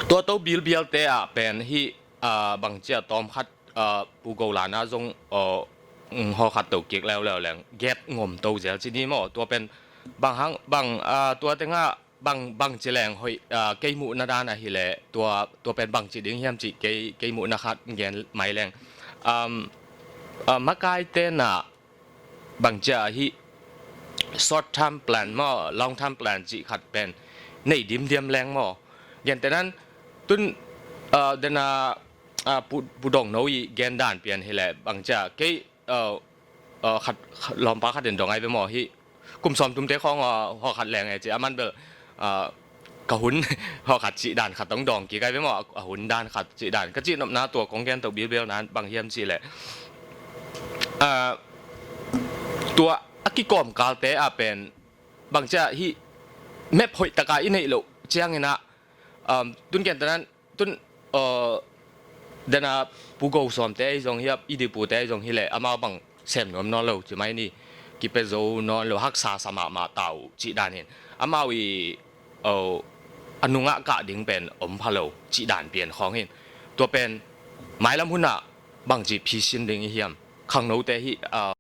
tua to bilbialte ah pen hih, ah, bangcia tawmkhat, ah, Pu Golan ah zong, ah, mm, hawlkhat to kik leuleu leng gap hong om to zel ci ni maw. Tua pen bang hang, bang, ah, tua teng ah bang, bangci leng hoih, ah, kei muhna dan ahih leh tua, tua pen bangci ding hiam cih kei, kei muhna khat gen mai leng. Um, A, makaite na bangcia hi short term plan maw, long term plan cih khat pen nei dimdiam leng maw. Gentehnan tun, a, dena, a, pu, pu dong no i gen dan pian hileh bangcia kei, a, a, khat, khat, lawmpa khat in dong ai ve maw hi. Kum sawm tumte khawng, a, hawkhat leng e ci a man bel, a, ka hun hawkhat cih dan khat dong dawng kik ai ve maw, a hun dan khat cih dan. Ka cih nopna tua kong gen to bilbel nan bang hiam cih leh, a, tua a kikawmkalte ah pen bangcia hi map hoih taka i neih loh ciangin ah, um, tun gentehnan tun, uh, dena pu go sawmte ahi zong hi a, i dipute ahi zong hileh amau bang sem nuam nawn lo ci mai ni, kipia zo nawn lo, haksa sa mahmah ta uh cih dan hin amau i, uh, a nungah kah ding pen om pha lo cih dan pian khawng hin. Tua pen mailam hunah bangci phisin ding i hiam? Khangnote hi, uh,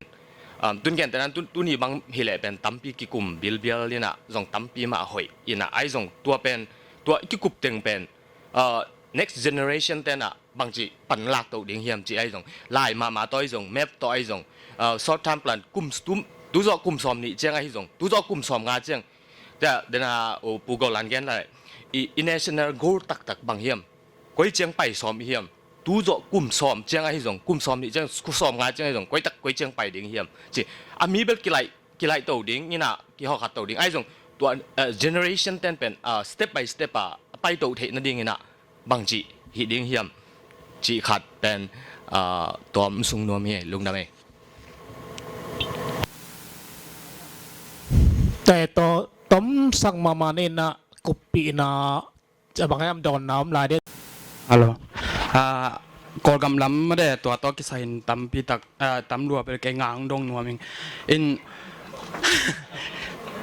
um, tun gentehnan tun, tuni bang hileh pen tampi kikum bilbial inah zong tampi mah hoih inah ai zong tua pen, tua i kikup teng pen, uh, next generation tenah bangci panlak to ding hiam ci ai zong, lai mahmah tawh ai zong, map tawh ai zong, uh, short term plan kum tum, tuzawh kum sawm nih ciang ahi zong, tuzawh kum sawm nga ciang, tia dena, uh, pu go lan gen lai, i, i national goal taktak bang hiam? Koi ciang pai sawm i hiam? Tuzawh kum sawm ciang ahi zong, kum sawm nih ciang, kum sawm nga ciang ahi zong, koi tak koi ciang pai ding hiam ci a mi bel kilaih, kilaih to ding inah, kihawkhat to ding ai zong, tua, uh, generation ten pen, uh, step by step a pai to theih nading inah bangci hih ding hiam cih khat pen, uh, tuam sung nuam hi, lungdam ei. Te to tomsak mahmah ni inah kuppihna a bang hiam dawnna om lai de. Hello. Ah, Kawlgam lam made tua tawh kisai in tampi tak, ah, tam lua bel kei ngang dong nuam ing. In,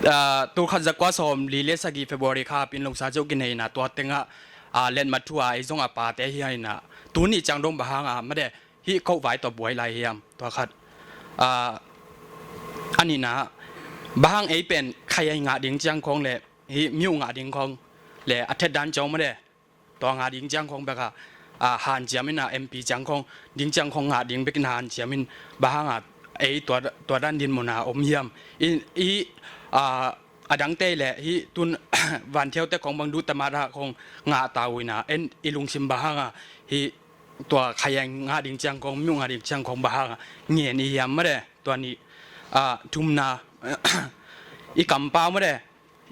ah, tul khat zakua sawm li le sagih February kha pin lungsa ceuh kinei na tua tengah, ah, letmat thu a ei zong a pate hi a inah tuni ciang dong bang hang a made hih koh vai tawh buai lai hiam tua khat. Ah, a nihna bang hang ei pen khai ai ngah ding ciang khawng le hih miuh ngah ding khawng le a thet dan ciau made tua ngah ding ciang khawng bek a, a, hanciam in a M P ciang khawng ding ciang khawng ngah ding bekin hanciam in bang hang a ei tua, tua dan din mun a om hiam? I, i, a, a dangte le hih tun vanthiaute khawng bang duh tamat a khawng ngah ta uh in a en i lungsim bang hang a hih tua khai ai ngah ding ciang khawng miuh ngah ding ciang khawng bang hang a ngen i hiam made tua nih, a, thumna i kampau made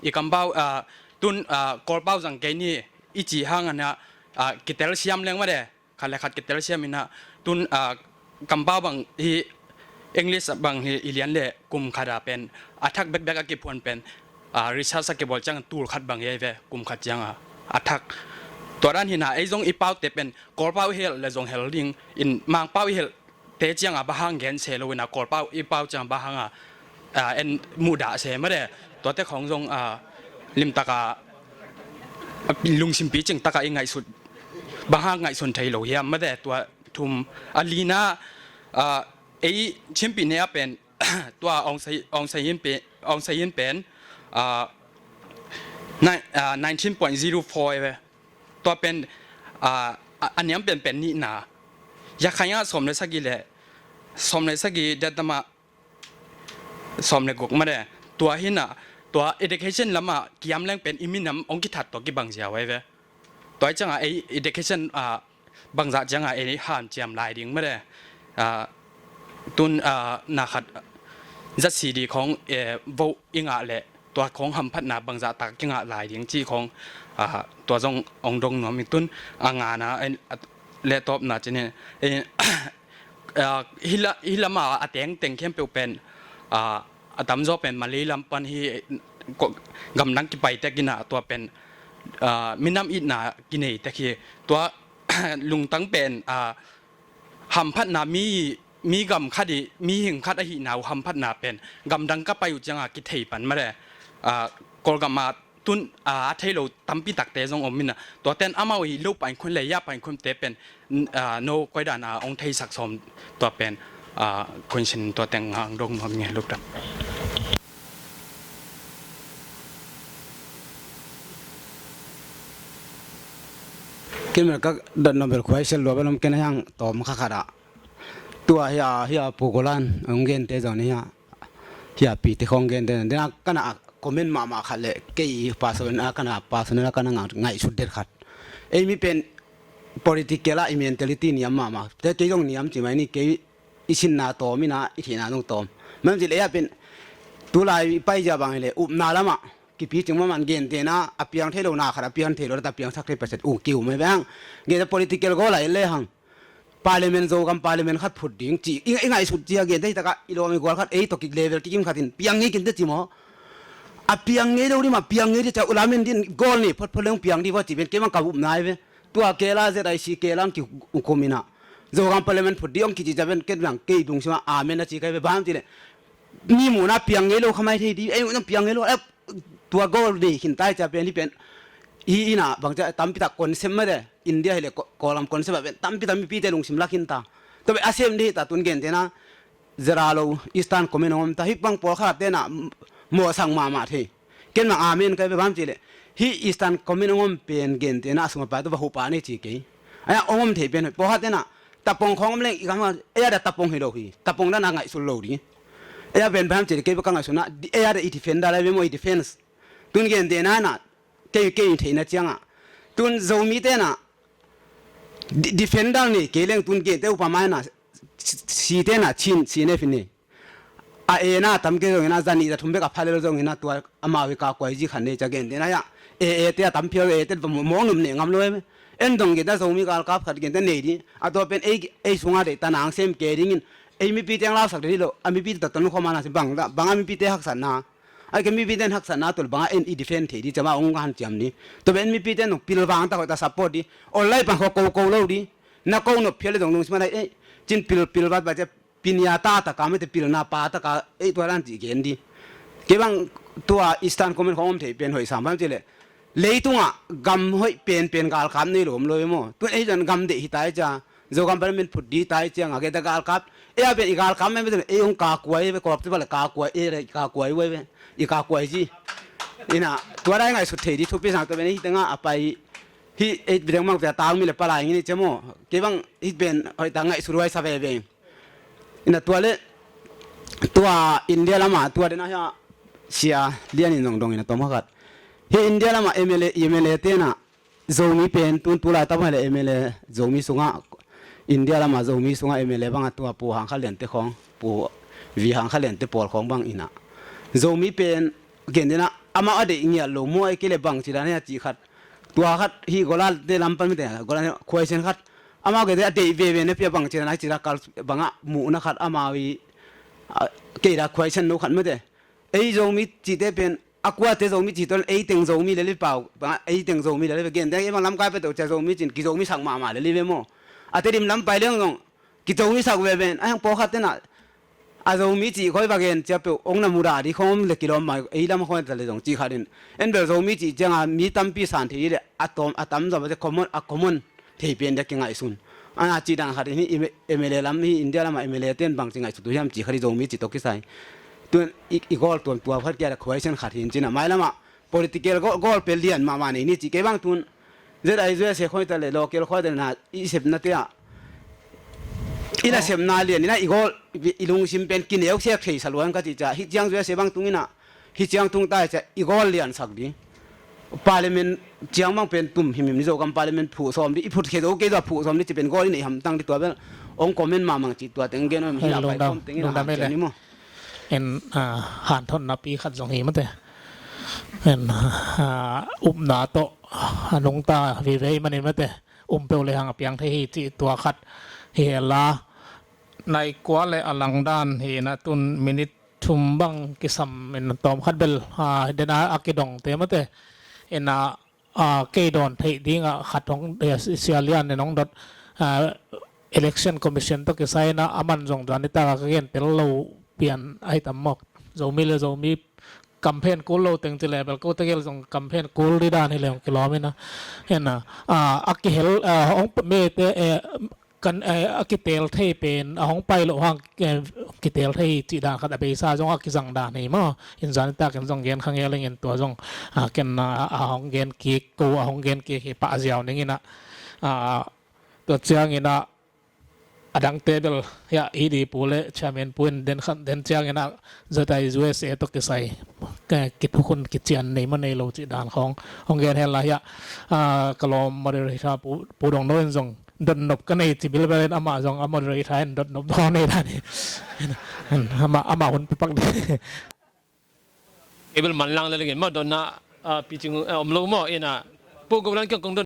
i kampau, ah, tun, ah, Kawlpau zang kei ni i cih hang a na, ah, kitel siam leng made khat le khat kitel siam inah tun, ah, kampau bang hi English bang hi i lian le kum khat a pen a thak bekbek a kiphuan pen, ah, research a kibawl ciang tul khat bang hi ve kum khat ciang a a thak. Tua dan hi na ei zong i paute pen Kawlpau i hel le zong hel ding in Mangpau i hel te ciang a bang hang gen se lo in a Kawlpau i pau ciang bang hang a, a, en muhdah se made tuate khawng zong, a, limtak a, a, lungsimpi cing tak a i ngaihsut bang hang ngaihsun thei lo hiam made tua thum. A lina, a, ei Chinpi ne a pen tua Aung San, Aung San Suu Kyi pen, Aung San Suu Kyi pen, a, nine, a, nineteen point zero four e ve. Tua pen, a, a, a niam penpen nihna. Yakhai ah sawm le sagih le, sawm le sagih date dam ah sawm le guk made. Tua hi na, tua education lam ah kiam leng pen i minam hong kithat tawh kibang ziau ai ve. Tua hi ciang a ei education, a, bangzah ciang a ei hanciam lai ding made. A, tun, a, na khat Z C D khawng, e, vote i ngah le tua khawng hamphatna bangzah tak kingah lai ding cih khawng, a, tua zong hong dong nuam i tun a ngana, a, le tawpna cin hi, e, a, hih la, hih lam a a tengteng khempeuh pen, a, a tamzaw pen Malay lam pan hi, ko, gamdang kipai tek in a tua pen, a, minam itna kinei tek hi tua lungtang pen, a, hamphatna mi, mi gam khat i, mi hing khat ahihna uh hamphatna pen gamdang ka pai uh ciang a kithei pan made. A, Kawlgam a tun, a, a thei lo tampi takte zong om in a, tua ten amau i lo pain khun le ya pain khunte pen, n-, a, no koi dan a hong theisak sawm tua pen, a, khun sin tua teng hang dong nuam nge luk dam. Ken mel ka dat nobel khuai sel lua belom ken a hiang tawm kha khat a. Tua hia, hia Pu Golan hong gente zong ni hia, hia Pite khong gente zong ni hia, kana comment mahmah khat le kei personal, kana personal, kana ngaihsut det khat. Ei mi pen political ah i mentality niam mahmah. Te kei zong niam ci mai ni, kei i sinna tawm ina, i theihna zong tawm. Mam ci le a pen tulai i paizia bang hi le upna lamah kipi cing mahmah, gentena a piang thei lo na khat a piang thei lo, ta piangsak thei paset uh kiu mai bang. Gente political goal a i le hang Parliament, Zogam Parliament khat phut ding ci i, i ngaihsut cia gente hi taka i lawm i gual khat ei tawh kik level kikim khatin piang ngei kinte ci maw? A piang ngei lo dima piang ngei di ca ulamen din goal ni photphot leng piang di va ci pen kei bang ka upna hi ve. Tua kela Z I C kela ang ki ukum ina Zogam Parliament phut di ong kici ca pen ket bang kei dungsima amen a ci kai ve bang ci le. Ni muna piang ngei lo khamai thei di ei muna piang ngei lo eh, tua goal ni khin tai ca pen hi pen hi ina bang ca tampi tak concept mate India hi le ko-, kolam concept a pen tampi tak mipite lungsim lak khin ta. Tua pen a sem di hi ta tun gentena zera lo Eastern Command ong om ta hi bang pawl khat tena mawhsak mahmah thei. Ken bang amen kai ve bang ci le hi Eastern Command ong om pen gentena a suma pa tu va hupa ni ci kei. Aya ong om thei pen pawl khat tena tapong khong om leng i kam ei ada tapong hi lo hi. Tapong dana ngaihsul lo di. Ei a pen bang ci le kei va ka ngaihsuna di ei ada i defender lai ve maw i defense. Tun gentena na kei kei theihna cianga tun Zomi tena di-, defender nei kei leng tun gente upama na si-, si tena chin si ne fin nei. A ena tam kei zong ina zani za thum bek a phalel zong ina tua amau i ka kuai zi khan nei ca gentena ya. E e te a tam phial e te mong num ne ngam lo em. En dong genta Zomi galkap khat genta nei di. A tua pen ei, ei sunga dei ta nang sem ke dingin ei mipite ang lausak dei lo. A mipite ta tanu khoma na si bang da, bang a mipite haksatna. Ai ke mipite haksatna tul banga en i defend thei di cama ong han ciam ni. Tua pen mipite nong pilvang ta khoi ta support di. Online pang kho ko ko lo di. Na ko nop phial le dong nung sima dai ei. Cin pil pil vat vat ce pinya ta ta ka mete pilna pa ta ka ei tua dan ci gen di. Ke bang tua Eastern Command khong om thei pen hoi sam bang ci le. Leitunga gam hoi pen pen galkap nei lo om lo mo. Tun ei zan gam dei hi tai ca. Zogam Parliament phut di tai cianga genta galkap. Ei a pen i galkap mai mete ei ong ka kuai ve kop te bale ka kuai ei le ka kuai ve ve. I ka kuai ci. Ina tua dai ngaihsut thei di thupi sang tua pen ei hi tenga a pai hi ei bideng mang tua tang mi le palai ngini ce mo. Ke bang hi pen hoi ta ngaihsut ruai sa ve ve. Ina tua le tua India lama tua dena hia sia lian in zong dong ina tom khat. Hi India lama M L A, M L A tena Zomi pen tun tulai tam hai le M L A Zomi sunga India lama Zomi sunga M L A banga tua Pu Hang Kha Lian te khong, Pu Vi Hang Kha Lian te pawl khong bang ina. Zomi pen gen dena ama a dei ngial lo mo ai ke le bang ci dan hia ci khat. Tua khat hi gola te lam pan mite gola khuaisen khat. Ama ke te a dei ve ve ne pia bang ci dan ai ci da kal banga muhna khat ama wi a, kei da khuaisen no khat mite. Ei Zomi cite pen a kuate Zomi ci tol ei teng Zomi le le pau banga ei teng Zomi le le gen te ei bang lam kai pe to ca Zomi cin ki Zomi sak mama le le ve mo. A te dim lam pai leng zong ki Zomi sak ve ven a hang pawl khat tena a Zomi ci khoi va gen cia peuh ong na muda di khong om le kilawm mai ei lam khoi ta le zong ci khat in en bel Zomi ci cianga mi tampi san thei le a tom a tam zom a te common a common thei pen dia kingaihsun. Ana ci dan khat in hi M L A lam hi India lama M L A ten bang ci ngaihsut tu hiam ci khat hi Zomi ci tok kisai. Tun i, i gol tuam tua khat kia da khuaisen khat hin cina mai lama political gol, gol pe lian mahmah nei ni ci kei bang tun. Zet ai zuai se khoi ta le local khoi ta le na i sepna te a. I na sepna lian ina i gol i lungsim pen kineu sek thei sa luan ka ci ca hi ciang zuai se bang tung ina. Hi ciang tung tai ca i gol lian sak di. Parliament ciang mang pen tum himhim ni Zogam Parliament phuh sawm di i phut khe zo kei zo phuh sawm di ci pen gol i nei hamtang di tua bel ong comment mamang ci tua teng gen om hi a pai kom teng in a han ciang ni mo. En, ah, hanthotna pi khat zong hi mate. En, ah, upna tawh a nungta vive i manin mate. Um peuh le hang a piang thei hi ci tua khat hi hela. Nai kua le a langdan hi na tun minute thum bang kisam in tawm khat bel, ah, dena a kidong te mate. Ina, ah, kei dawn theih dinga khat hong, eh, sia lian in hong dot, ah, Election Commission tawh kisai ina a man zong dan i taka ka gen tel lo pian ahi tam mawk. Zomi le Zomi campaign kul lo teng ci le bel ko tegel zong campaign kul di dan hi le hong kilawm ina. Ina, ah, a kihel, ah, hong pe-, mete, eh, kan, eh, a kitel thei pen a hong pai loh hang, eh, kitel thei cih dan khat a beisa zong a kizang dan hi maw. In zan takin zong gen kha ngel ingin tua zong, ah, ken, ah, a hong gen kik ko a hong gen kik hi pah ziau ning ina. Ah, tua ciang ina a dangte bel hiah hi di pu le chairman pu in den khan den ciangin ah zat a U S A tawh kisai kithukhun kician nei maw nei lo cih dan khawng hong gen hen la hiah ka lawm moderator pu dong no in zong dotnop ka nei ci bilbel in amah zong a moderator in dotnop dong nei dan hi. Amah hun pipak ding. Kei bel manlang le lengin maw donna picing om lo maw ina pu golan kiang kong don.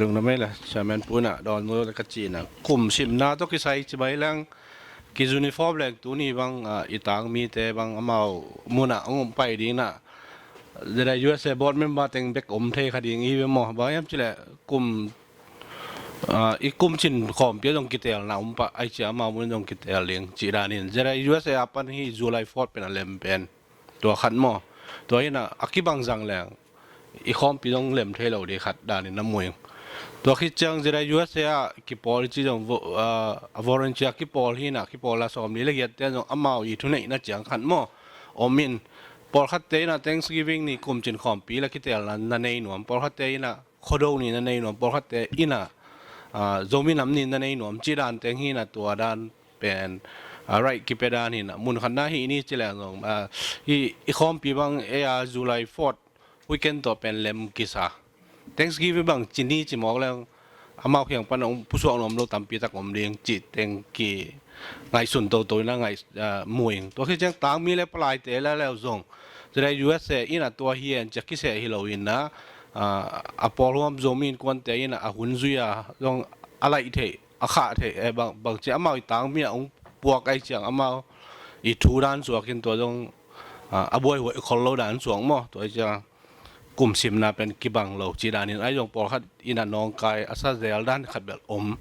Lungna mei la chairman pu ina dawn lo le ka ci ina kum simna tawh kisai ci bai leng ki uniform leng tuni bang i tang mite bang amau muna ong om pai ding na. Zera U S A board member teng bek om thei kha ding i ve maw bang hiam ci le kum i kum cin khawmpi a zong kitelna um pah ai cia amau mun zong kitel ding cih danin zera U S A a pan hi July fourth pen a lem pen tua khat maw tua ina a kibang zang leng i khawmpi zong lem thei lo ding khat danin a muing. Tua khit ciang zera U S A a kipawl i ci zong a volunteer kipawl hi ina kipawl a sawm li le giat te zong amau i thuneihna ciang khat maw om in pawlkhat te ina Thanksgiving ni kum cin khawmpi la kitelna na nei nuam pawlkhat te ina Khuado ni na nei nuam pawlkhatte ina Zomi nam ni na nei nuam ci dan teng hi na tua dan pen right kipia dan hi na mun khat na hi ni ci leng zong hi i khawmpi bang ei a July fourth weekend tawh pen lem kisa Thanksgiving bang ci ni ci mawk leng amau khiang pan ong pusuak nuam lo tampi tak om ding ci teng ki ngaihsun toto ina ngai muing tua khi ciang tangmi le palaite la leu zong zira U S A ina tua hi en ciak kiseh hi lo ina a pawl huam Zomi innkuante ina a hun zui a zong a laih theih a khah theih e bang bang ci amau i tangmi a ong puak ai ciang amau i thu dan suak in tua zong a buaihuai khol lo dan suak maw tua ai ciang kum simna pen kibang lo ci danin ai zong pawlkhat ina nawngkai a sa zel dan khat bel om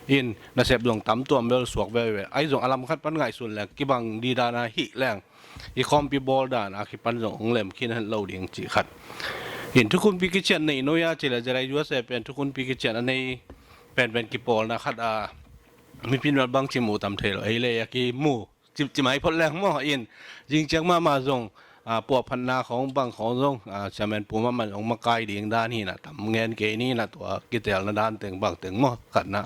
in nasep zong tam tuam bel suak veve ai zong a lam khat pan ngaihsun leng kibang di dana hih leng i khawmpi bawl dana kipan zong ong lem khin hen lo ding ci khat in thukhunpi kician nei noia ci le zira U S A pen thukhunpi kician a nei pen pen kipawlna khat a mipin bel bang ci mu tam thei lo ei le a ki mu cimcim ai phot leng maw in zingciang mahmah zong puahphatna khawng bang khawng zong chairman pu mahmah zong makai ding dan hina tam ngen kei ni na tua kitelna dan teng bang teng maw khatna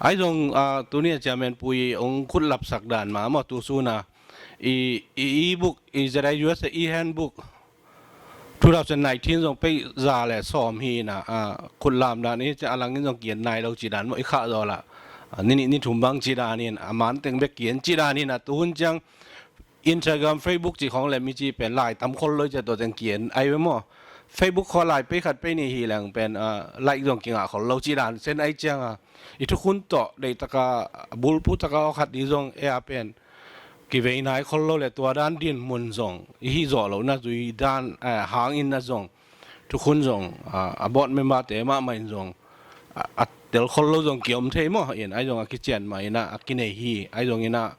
ai zong tuni a chairman pu i ong khutlapsak dan ma maw tu suna i i buk i zira U S A i handbook two thousand nineteen zong pei za le sawm hi na khutlam dan i ci a langin zong kian nai lo ci dan maw i khah zaw la ni ni ni thum bang ci dan in a man teng bek kian ci dan in a tuhun ciang Instagram Facebook ci khawng le mi ci pen lai tam khol lo i ci a tua teng kian ai ve maw Facebook khaw lai pei khat pei ni hi leng pen like zong kingah khol lo ci dan sen ai ciang a i thukhun tawh deihtaka bulputaka aw khat di zong e a pen kivei nai khol lo le tua dan din mun zong i hi zawh lo na zui dan hangin na zong thukhun zong a board member te mahmah in zong a tel khol lo zong kiom thei maw in ai zong a kician mah ina a kinei hi ai zong ina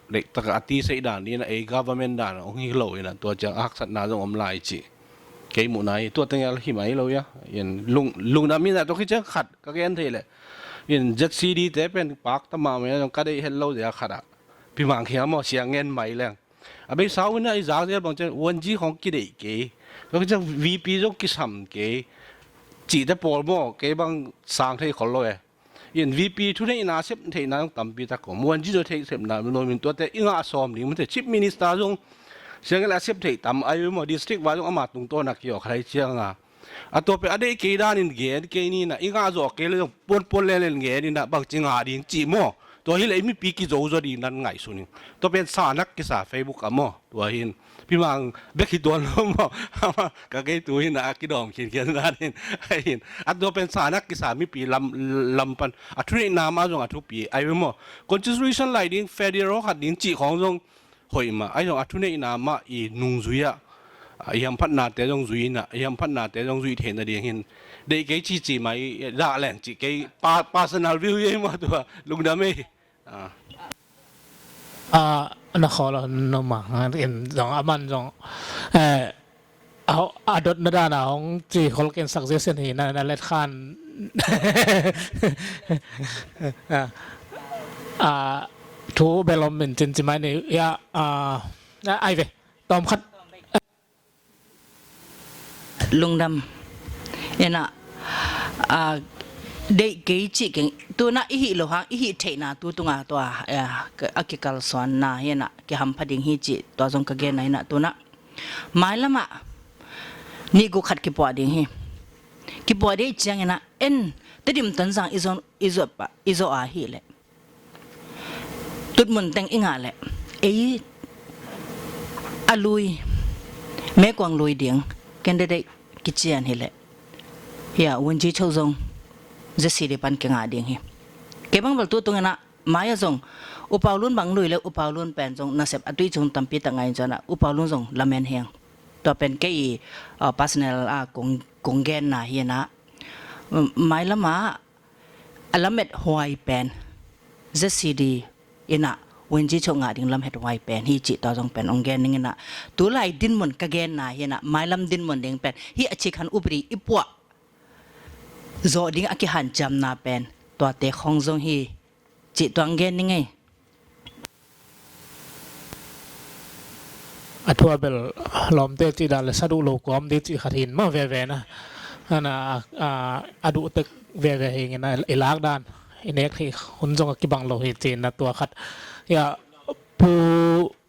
deihtaka a ti sei dan ina ei government dan ong hi lo ina tua ciang a haksatna zong om lai ci kei muhna hi tua teng el hi mai lo ia in lung lungna mina tua kiciang khat ka gen thei le in Z C D te pen pak ta mahmah ina zong ka deih het lo zia khat a Pi Mang Khiam maw siang ngen mai leng a bei sau ina i zak zel bang ciang one G khawng kideih kei tua kiciang V P zong kisam kei cihte pawl maw kei bang sang thei khol lo e in V P thuneihna sep theihna zong tampi tak om one G zong thei sepna lo min tuate i ngah sawm ding mate Chief Minister zong siang ngen a sep theih tam ai maw district vai zong ama tungtawn a kiawk hai cianga a tua pen a deih kei danin gen kei ni na i ngah zawh kei le zong puanpuan lelen gen ina bangci ngah ding cih maw tua hi le i mipi kizo zaw ding nan ngaihsun in tua pen sanak kisa Facebook a maw tua hin Pi Mang bek hi tuan lo maw ka kei tu hin a kidawm khinkhian danin a tua pen sanak kisa mipi lam lam pan a thuneihna mah zong a thupi ai ve maw constitution lai ding federal khat ding cih khawng zong hoih mah ai zong a thuneihna mah i nungzui ah i hamphatnate zong zui ina i hamphatnate zong zui theihna ding hin deih kei cici mah i dah leng cih kei personal view i ei mah tua lungdam ei. Na khawl a noma in zong a man zong a dotna dana hong ci khol ken suggestion hi na na let khan thu belom min cin ci mai ni ya ai ve tawm khat. Lungdam ena a Deih kei cih keng, tunah i hih loh hang, i hih theihna tu tunga tua, eh, a kikalsuanna hi inah kihampha ding hi cih tua zong ka genna hi inah tunah mailamah nihguk khat kipuah ding hi. Kipuah ding ciang inah en Tedim Tonzang i zawh, i zawh pah, i zawh a hih leh tutmun teng i ngah leh ei a lui, Mekuang lui ding candidate kician hi leh hia Wungyichoke zong Z C D pan kingah ding hi. Kei bang bel tu tung inah mai-ah zong U Pau Lun bang lui leh U Pau Lun pen zong nasep a tui cung tampi tak ngah in tua inah U Pau Lun zong lamen hi ing. Tua pen kei i, ah, personal a kong, kong genna hi inah mailamah a lamethuai pen Z C D inah Wungyichoke ngah ding lamethuai pen hi cih tua zong pen hong gen ning inah tulai dinmun ka genna hi inah mailam dinmun ding pen hih a cikkhan upadi i puah zawh ding a kihanciamna pen tuate khong zong hi cih tua hong gen ning ei. A thu a bel lawmte cih dan le sa duh lo kuam ding cih khat hi in mah veve na. Ana, a, a duh tek veve hi ing inah i lak dan i nek theih hun zong a kibang lo hi ci inah tua khat. Hia Pu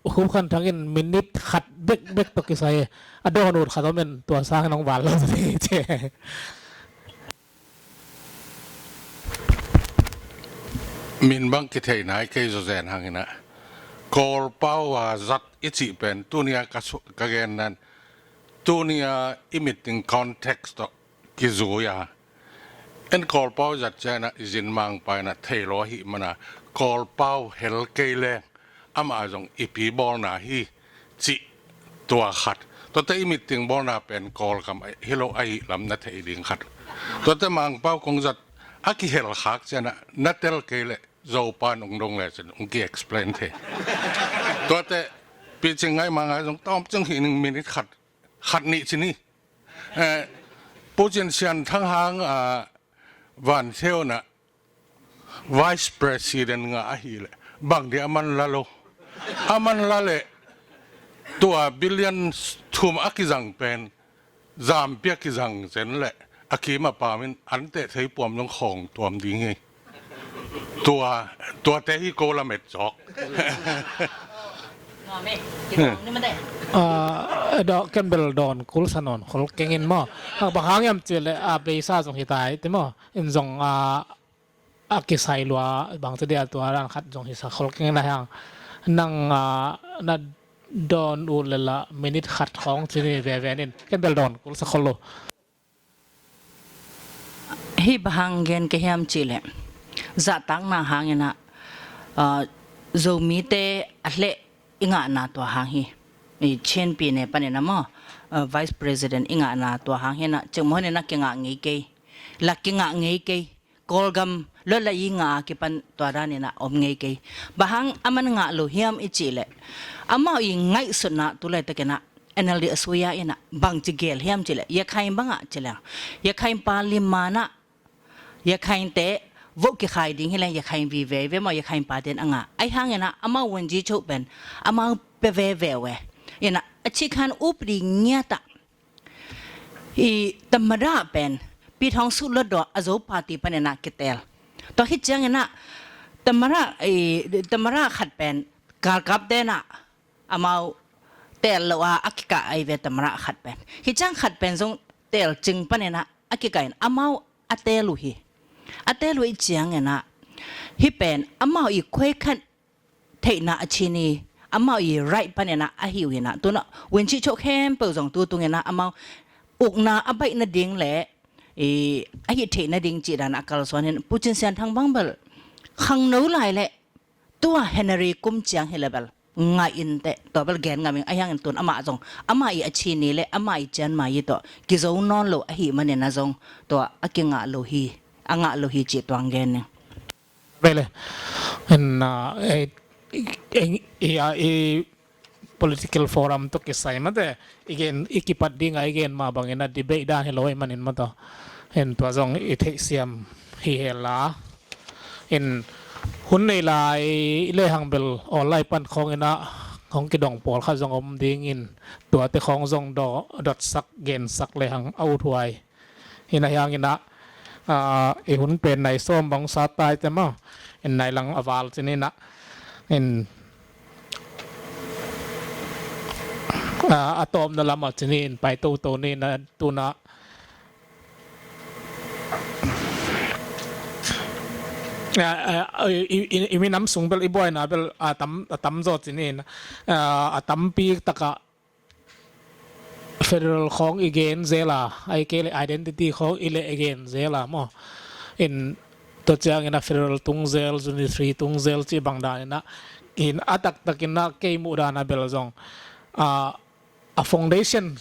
Khup Khan Thang in minute khat bekbek tawh kisai a dawn ut khat om in tua sang in hong val lo ding hi ci. Min bang kithei nai kei zawzen hang inah Kawl pau a zat i cih pen tunia ka su-, ka genna in tunia i meeting context tawh kizui a en Kawl pau zat ciang inah i zin mangpa inah thei lo ahih mana Kawl pau hel kei leng amah zong i pi bawlna hi cih tua khat. Tuate i meeting bawlna pen Kawlgam hi lo ahih lam na thei ding khat. Tuate Mangpau kong zat a kihel khak ciang inah na tel kei leh Zopa in hong dong lecin hong ki-explain thei. Tuate picing ngai ma ngai zong tawm ciang hi ning minute khat, khat nih ci ni. Eh, Pu Cin Sian Thang hang, ah, Van Theo inah Vice President ngah ahih leh bang ding a man la lo. A man la leh tua billion thum a kizang pen zampi a kizang zen leh a kim a pam in an teh thei puam zong khawng tuam ding hi. Tua, tuate hi ko lamet zawk. Ah, dawn, ken bel dawn kulsa nawn khol keng in maw. Ah, bang hang hiam cih leh a beisa zong hi ta hi ti maw. In zong, ah, a kisai lua bang ci dia tua dan khat zong hi sa khol keng in a hiang. Nang, ah, na dawn uh leh la minute khat khawng ci ni veve in ken bel dawn kulsa khol lo. Hih bang hang gen ka hiam cih leh zahtakna hang inah, ah, Zomite a hleh i ngahna tua hang hi. I Chin Pi ne pan inah maw, ah, Vice President i ngahna tua hang hi inah cikmah hun inah kingah ngei kei. La kingah ngei kei. Kawlgam luat la i ngah a kipan tua dan inah om ngei kei. Bang hang a man ngah lo hiam i cih leh amau i ngaihsutna tu laitak inah N L D a suya inah bang ci gel hiam cih leh Yakhain bangah ci leng Yakhain pa lim manah Yakhainte vote kikhai ding hi leng Yakhain vive ve maw, Yakhain pa ten a ngah. Ahi hang inah amau Wungyichoke pen amau pia veve uh e. Inah a cikkhan upadi ngiat ah i tamada pen Pi Thawng Suk Hluttaw a Zo party pan inah kitel. Tua hi ciang inah tamada, i, tamada khat pen galkapte inah amau tel lo a a kikah ahi ve tamada khat pen. Hi ciang khat pen zong tel cing pan inah a kikah in amau a tel uh hi. A tel uh i ciang inah hih pen amau i khuai khat theihna a cin hi. Amau i right pan inah ahi uh inah tunah Wungyichoke khempeuh zong tu tung inah amau ukna a baih nading leh i a hih theih nading cih dan a kalsuan hi in Pu Cin Sian Thang bang bel khangno lai leh tua Henry kum ciang hi leh bel ngai in teh tua bel gen ngam ing. Ahi hang in tun amah zong amah i a cin hi leh amah i cian mai hi tawh kizo nawn lo ahih man inah zong tua a kingah lo hi, a ngah lo hi cih tua hong gen ning. Vele. En, ah, eh, i, i, i, ah, i political forum tawh kisai mate i gen, i kipat ding a i gen mah bang inah debate dan hi lo ahih man in mate. En tua zong i theihsiam hi hela. En hun nei lai lehang bel online pan khawng inah hong kidong pawlkhat zong om ding in tuate khawng zong daw, dotsak gensak lehang a uthuai. Inah hiang inah Ah, i hun pen nai sawm bang sa tai te maw. In nai lang a val cin inah. In, ah, a tawpna lamah cin in pai toto ni na tuna. Ah, ah, i, i, i, i minam sung bel i buaina bel a tam, a tam zaw cin in, ah, a tampi takah federal khawng i gen zel a, ai ke le identity khawng i le i gen zel a maw. In tua ciangin a federal tung zel, unitary tung zel cih bang dan inah, in a taktak inah kei muh dan a bel zong, ah, a foundation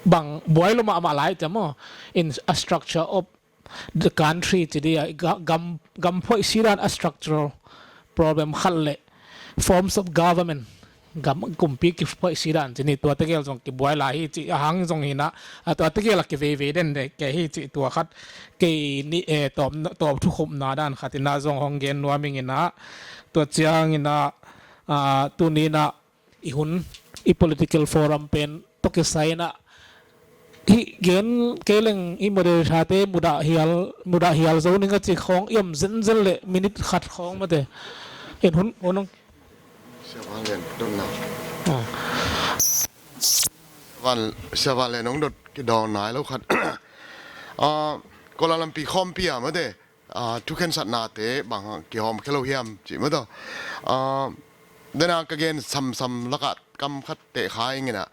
bang buai lo mahmah lai ciam maw. In a structure of the country ci dia, ga-, gam, gam phoih sidan a structural problem khat le forms of government, gam kumpi kiphoih sidan ci ni, tua tegel zong kibuai lai hi ci, a hang zong hinah, a tua tegel a kiveivei den de ke hi ci, tua khat kei ni, eh, tawp, tawp thukhupna dan khat inah zong hong gen nuam ing inah, tua ciang inah, ah, tuni inah, i hun, i political forum pen tawh kisai inah, hih gen kei leng i moderator te mudah hial, mudah hial zo ning a ci khawng i om zenzen le minute khat khawng mate. In hun, hun hong. Sia Van Lian dot na. Ah. Van, Sia Van Lian hong dot kidawng nai lo khat. Ah, Kuala Lumpur khawmpi ah mate. Ah, thukhensatnate bang kihawm khe lo hiam cih maw taw. Ah, dena ka gen samsam lakah kam khat teh kha ing inah.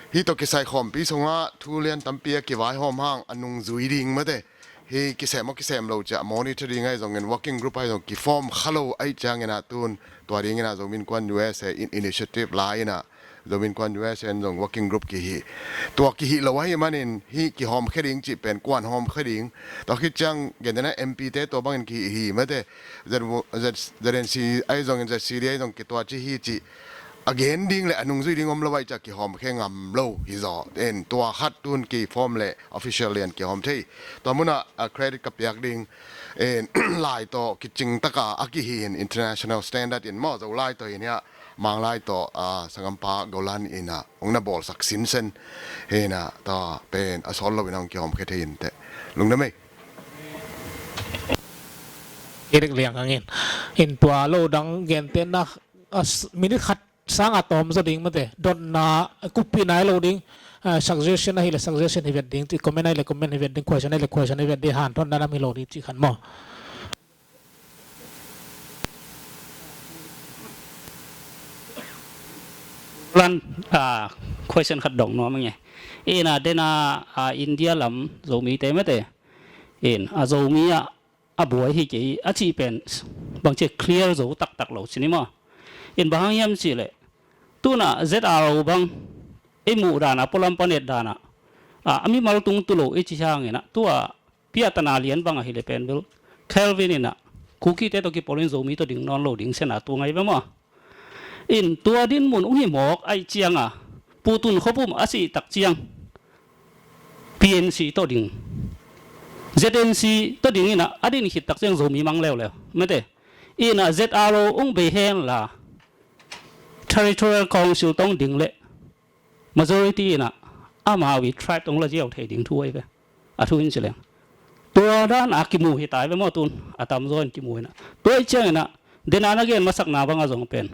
Hih tawh kisai khawmpi sungah thu lian tampi a kivaihawm hang a nungzui ding mate. Hih kisem aw kisem lo ciah monitor ding ahi zongin working group ahi zong kiform kha lo ahi ciang inah tun tua ding inah Zomi Innkuan U S A in initiative la inah Zomi Innkuan U S A in zong working group kihi. Tua kihi lo ahi manin hih kihawm khe ding cih pen kuan hawm khe ding. Tua khit ciang gen dena M P te tua bangin kihi hi mate. Z, Z, Z N C ahi zongin Z C D ahi zong kitua ci hi cih. A gen ding le a nungzui ding om lo ahi ciah kihawm khe ngam lo hi zaw. En tua khat tun kiform le official lian kihawm thei. Tua munah a credit ka piak ding. En lai tawh kicing taka a kihi in international standard in maw Zolai tawh in hiah Manglai tawh, ah, sangampa Golan inah hong na bawlsak sinsen. Hinah ta pen a sawl lo inah hong kihawm khe thei in teh. Lungdam ei. Kirik liang hangin. In tua lo dang gentehna, ah, minute khat sanga tawm zaw ding mate. Dotna kuppih nai lo ding. Ah, suggestion ahi le suggestion hi vet ding. Comment ahi le comment hi vet ding. Question ahi le question hi vet ding. Hanthotna nam hi lo ding cih khan maw. Lan, ah, question khat dong nuam ang e. Ina dena, ah, India lam Zomite mate. In, a Zomi a, a buai hi kei, a cih pen, bang cih clear zo taktak lo cini maw. In bang hang hiam cih leh. Tuna Z R O bang, i muh dana, pualam panet dana. Ah, a mimal tung tu lo, i ci hang ina. Tua, piahtana lian bang ahi le pen bel Kelvin inah Kukite tawh kipawlin Zomi tawh ding nawn lo ding sena tu ngai ve maw. In tua din mun ung hi mawk aih cianga putun khopum a sih tak ciang P N C tawh ding Z N C tawh ding inah a din khit tak ciang Zomi mang leuleu mate. Inah Z R O ung bei hen la Territorial Council tawh ding le majority inah amau i tribe tawh la ziau thei ding thu ahi ve. A thu in ci leng. Tua dan a kimu hi tai ve maw tun. A tamzaw in kimu inah. Tua i ciang inah. Dena na gen masakna banga zong pen.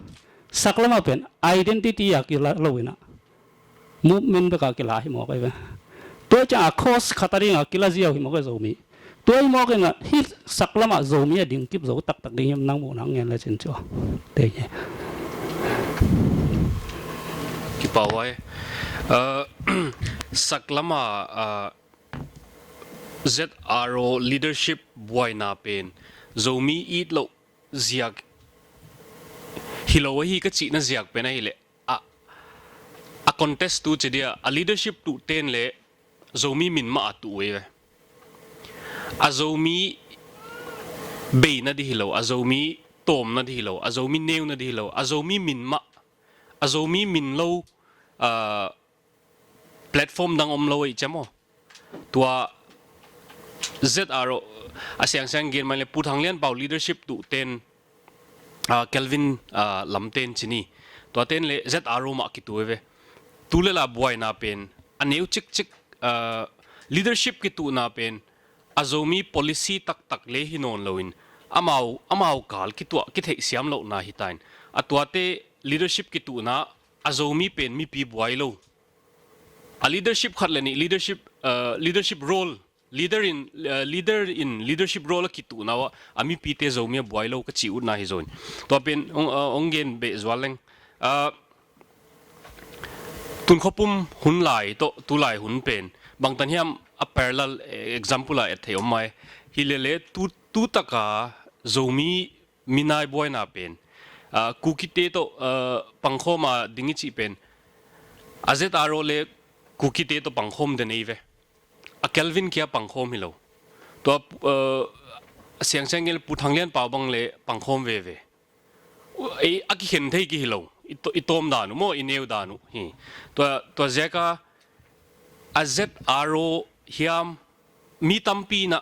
Saklama pen. Identity a kila lo inah. Movement beka kila hi mawk ahi ve. Tua i ciang a cause khat a dinga kila ziau hi mawk ahi Zomi. Tua i mawk inah hih saklamah Zomi a ding kip zo taktak ding hiam nang muh nang ngen le cin cio. Te hi. Kipa huai. Uh, saklamah, uh, Z R O leadership buaina pen Zomi it loh ziak hi lo ahi ka cihna ziak pen ahi leh a, a contest tu ci dia a leadership tuh ten le Zomi min mah a tuh uh hi ve. A Zomi beina di hi lo, a Zomi tawmna di hi lo, a Zomi neuna di hi lo, a Zomi min mah, a Zomi min lo, ah, platform dang om lo ei cem aw. Tua Z R O a siangsiang gen mai le Pu Thang Lian Pau leadership tuh ten ah, Kelvin, ah, lamten cini. Tuaten le Z R O mah kitu ve. Tu le la buaina pen a neu cikcik, ah, leadership kituhna pen a Zomi policy taktak le hi nawn loin amau, amau kal kituah, kitheih siam lohna hi ta in, a tuate leadership kituhna a Zomi pen mipi buai lo. A leadership khat le nih, leadership, uh, leadership role, leader in, uh, leader in leadership role a kituhna uh a mipite Zomi a buai lo ka cih utna hi zo in. Tua pen hong, uh, hong gen beh zual leng. Uh, Tun khuapum hun lai tawh tulai hun pen bangtan hiam a parallel, eh, example a et theih om mai. Hi lele tu, tu taka Zomi minai buaina pen, ah, Kukite tawh, ah, pangkhawm a ding i cih pen, a Z R O le Kukite tawh pangkhawm den ei ve. A Kelvin kia pangkhawm hi lo. Tua, ah, a siangsiang gen le Pu Thang Lian Pau bang le pangkhawm veve. Ei, a kikhen thei ki hi lo. I to-, i tawm dan uh maw, i neu dan uh hi. Tua, tua ziaka a Z R O hiam mi tampi na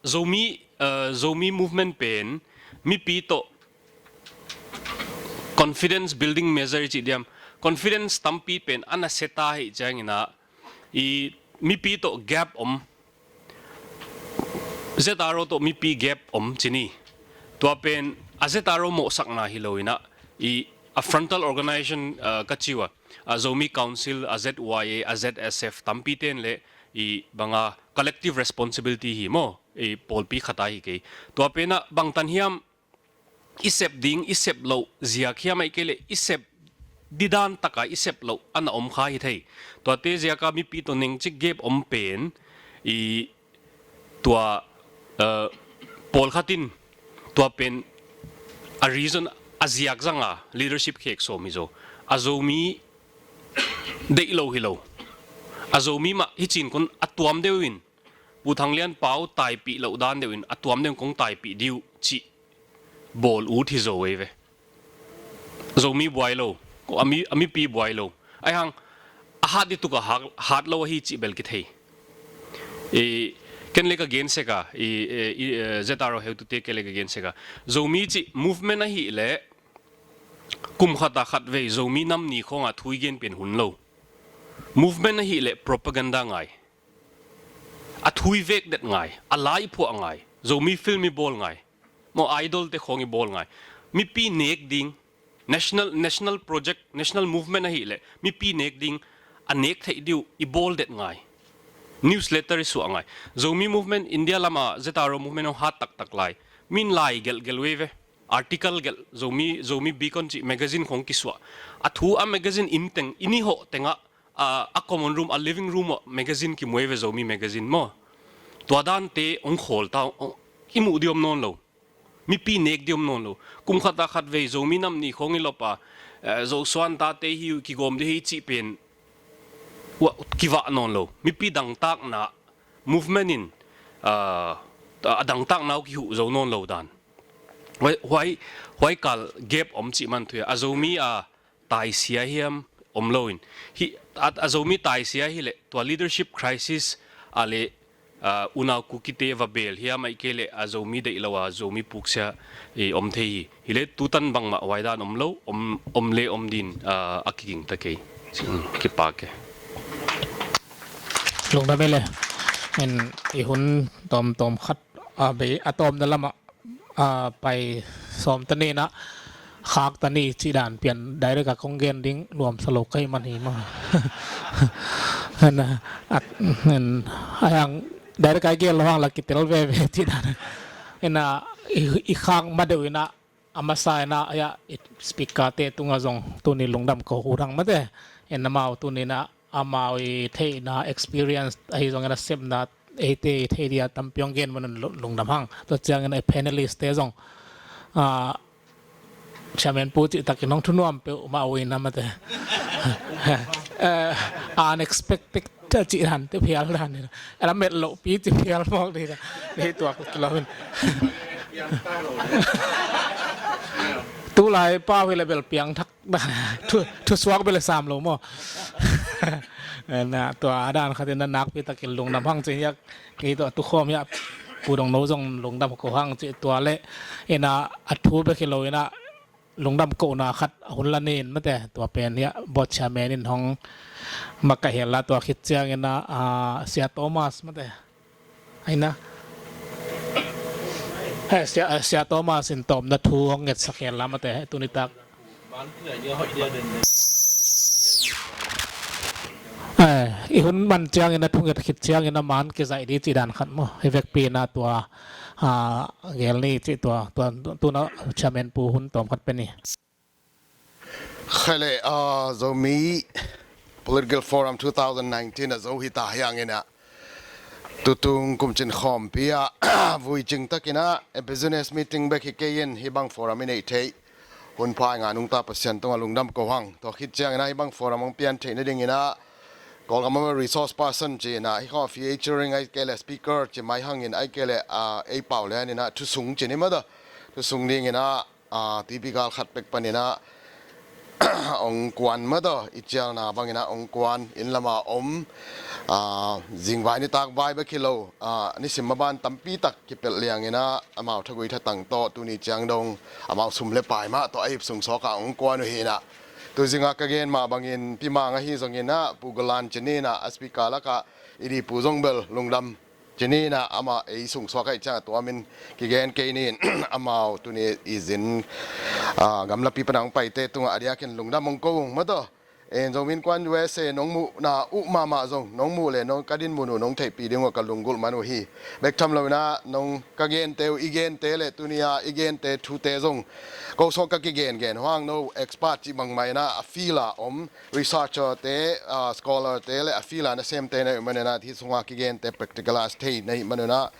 Zomi, uh, Zomi movement pen mipi tawh confidence building measure i cih diam. Confidence tampi pen a na seta hi ciangina i mipi tawh gap om. Z R O tawh mipi gap om cini. Tua pen a Z R O mawhsakna hi lo ina i a frontal organization, uh, ka ciu a, a Zomi Council, a Z Y A, a Z S F tampi ten le i banga collective responsibility hi maw, i pawlpi khata hi kei. Tua pena bangtan hiam i sep ding, i sep loh ziak hiam ai kei le i sep didan taka i sep loh a na om kha hi thei. Tuate ziaka mipi tawh nengcik gap om pen i tua, uh, pawlkhat in tua pen a reason a ziak zanga leadership khek sawm hi zo. A Zomi deih lo hi lo. A Zomi mah hi cin kun a tuam deuh in Pu Thang Lian Pau taipih loh dan deuh in a tuam deuh in kong taipih diu cih bawl ut hi zo ei ve. Zomi buai lo, a mi, a mipi buai lo. Ai hang a hat di tuk a hat, hat lo ahi cih bel kithei. I, ken le ka gen sek a, i, e, i, e, Z R O heutute ken le ka gen sek a. Zomi cih movement ahi le kum khat a khat vei Zomi nam ni khawng a thu i gen pen hun lo. Movement ahi le propaganda ngai. A thu i vek det ngai, a la i phuah ngai, Zomi film i bawl ngai, maw Idol te khawng i bawl ngai. Mipi nek ding, national, national project, national movement ahi le mipi nek ding, a nek theih diu i bawl det ngai. Newsletter i suah ngai. Zomi movement India lama Z R O movement hong hat taktak lai. Min lai gelhgelh vei ve. Article gelh, Zomi, Zomi Beacon cih magazine khawng kisuah. A thu a magazine inn teng, i ni hawh tengah, a, a common room, a living room ah magazine kimu ei ve, Zomi magazine maw. Tua dante hong khawl ta, hong, i muh di om nawn lo. Mipi nek di om nawn lo. Kum khat a khat vei Zomi nam ni khawng i lop a, eh, Zosuan tate hi uh kigawm di hi cih pen uh kivah nawn lo. Mipi dangtakna movement in, ah, a dangtakna uh kihuh zo nawn lo dan. Huai, huai, huai kal gap om cih man thu hi a, Zomi a taisia hiam om lo in. Hi, a, a Zomi taisia hi le tua leadership crisis a le, ah, unau Kukite va bel hiam ai kei le a Zomi deih lo a Zomi puksia i om thei hi. Hi le tutan bangmah huai dan om lo, om, om le om din, ah, a kiging ta kei. Kipak e. Lungdam e le. En i hun tawmtawm khat a bei a tawmna lamah a pai sawm ta ni na khak ta ni cih dan pian direct a kong gen ding luam sa lo kai man hi ma. Ana at en ayang direct a gen lo hang la kitel veve cih dan. Ena i, i khak ma deuh ina a masa ina aya i speaker te tunga zong tuni lungdam ko hu thang mate. Ena mau tuni na amau i theihna experience ahi zong ina sepna eite i thei dia tampi hong gen man un lu-, lungdam hang. Tua ciangin a panelist te zong, ah, chairman pu cih takin hong thunuam peuh mah uh ina mate. Eh, unexpected cih dan te phial dan ina. Ela met loh pi cih phial mawk dina. Ni tuak lo in. Tulai pau hi le bel piang thak. Thu, thusuak bel sam lo maw. Na tua dan khatin na nakpi takin lungdam hang ci hiak. Kei tua tukhawm hiak. Pu Dong No zong lungdam ko hang ci tua le. Ina a thu bek hi lo ina lungdam kohna khat a hun la nin mate. Tua pen hiak board chairman in hong makaih hel la tua khit ciang ina, ah, Sia Thomas mate. Aina, Eh, Sia, eh, Sia Thomas in tawpna thu hong ngetsak hen la, mate, tuni tak. Eh, i hun man ciangin a thunget khit ciangin a man kizaih ding cih dan khat maw? Hi vekpi in a tua, ah, gel ni cih tua, tua, tuna chairman pu hun tawm khat pe ni. Khaile, ah, Zomi Political Forum two thousand nineteen a zo hi ta hi hangin a, tutung kum cin khawmpi ah vui cing takin a, eh, business meeting bek hi kei in hih bang forum i neih theih hun pha i ngah nungta Pasian tungah lungdam ko hang. Tua khit ciangin a hih bang forum hong pian theih nadingin a, Kawlgam ah resource person ci-in a, hih khawng featuring ahih kei leh speaker ci mai hangin ahih kei leh, ah, ei pau lian in a thusung ci ni maw, thusung dingin a, ah, T V gal khat pek panin a hong kuan maw, i cialna bangin a hong kuan, inn lam a om, ah, zingvai nitak vai bek hi lo, ah, nisim maban tampi tak kipelh liangin a, amau thagui thatang tawh tuni ciang dong amau sum le pai mah tawh a ip sung sawk a hong kuan uh hi in a. Tu zingah ka gen mah bangin Pi Mang ahi zongin a, Pu Golan ci ni in a, a speaker lakah i di pu zong bel lungdam ci ni in a, amah ei sung suak ahih ciangah tua min kigen kei ni in, amau tuni i zin, ah, gamlapi pan a hong paite tungah a diakin lungdam hong ko ung maw. En, Zomi Innkuan U S A nong muhna uh mahmah zong, nong muh leh nong ka dinmun uh nong theihpih ding uh ka lunggulh man uh hi. Bek tham lo in a, nong ka gente uh, i gente leh tuni a i gente thute zong ko sawk ka kigengen uh hang, no expert cih bangmah in a, a field a om researcher te, ah, scholar te leh a field a nasemte na hih manin a, hih sunga kigente practicalize thei na hih manin a,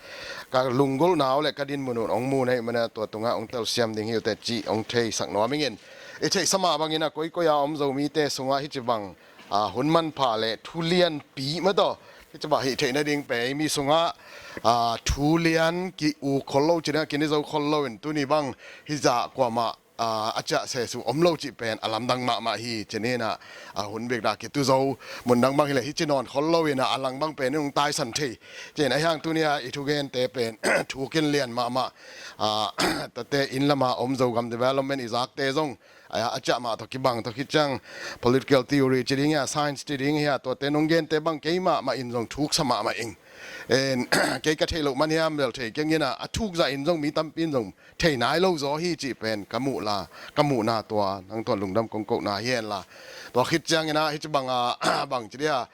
ka lunggulhna uh leh ka dinmun uh hong mu na hih manin a, tua tungah hong telsiam ding hi uh teh cih hong theisak nuam ing in. I theihsa mah bangin a, koikoi a om Zomite sungah hih ci bang, ah, hun manpha leh thu lianpi maw, hih ci bang hih theih nading pen mi sungah, ah, thu lian ki-uk khol lo ci-in a, kinizo khol lo in tuni bang hih zah kuamah, ah, a ciah sese uh om lo cih pen a lamdang mahmah hi ci-in a, ah, hun bikna kitu zo mun dang bang hi leh hih ci nawn khol lo in a, a lang bang pen hong taisan thei. Ci-in a, hiang tuni a i thugente pen thu kin lian mahmah, ah, tate inn lam a om Zogam development i zakte zong, ah, a ciah mah tawh kibang tawh khit ciang political theory ci ding hi a, science ci ding hi a, tuate nong gente bang kei mahmah in zong thuksa mahmah ing. En, kei ka theih loh man hiam bel thei keng in a, a thuk zah in zong mi tampi in zong thei nai lo zaw hi cih pen ka muh la, ka muhna tua, nang tua lungdam kong kohna hi hen la. Tua khit ciangin a, hih ci bang a, bang ci dia,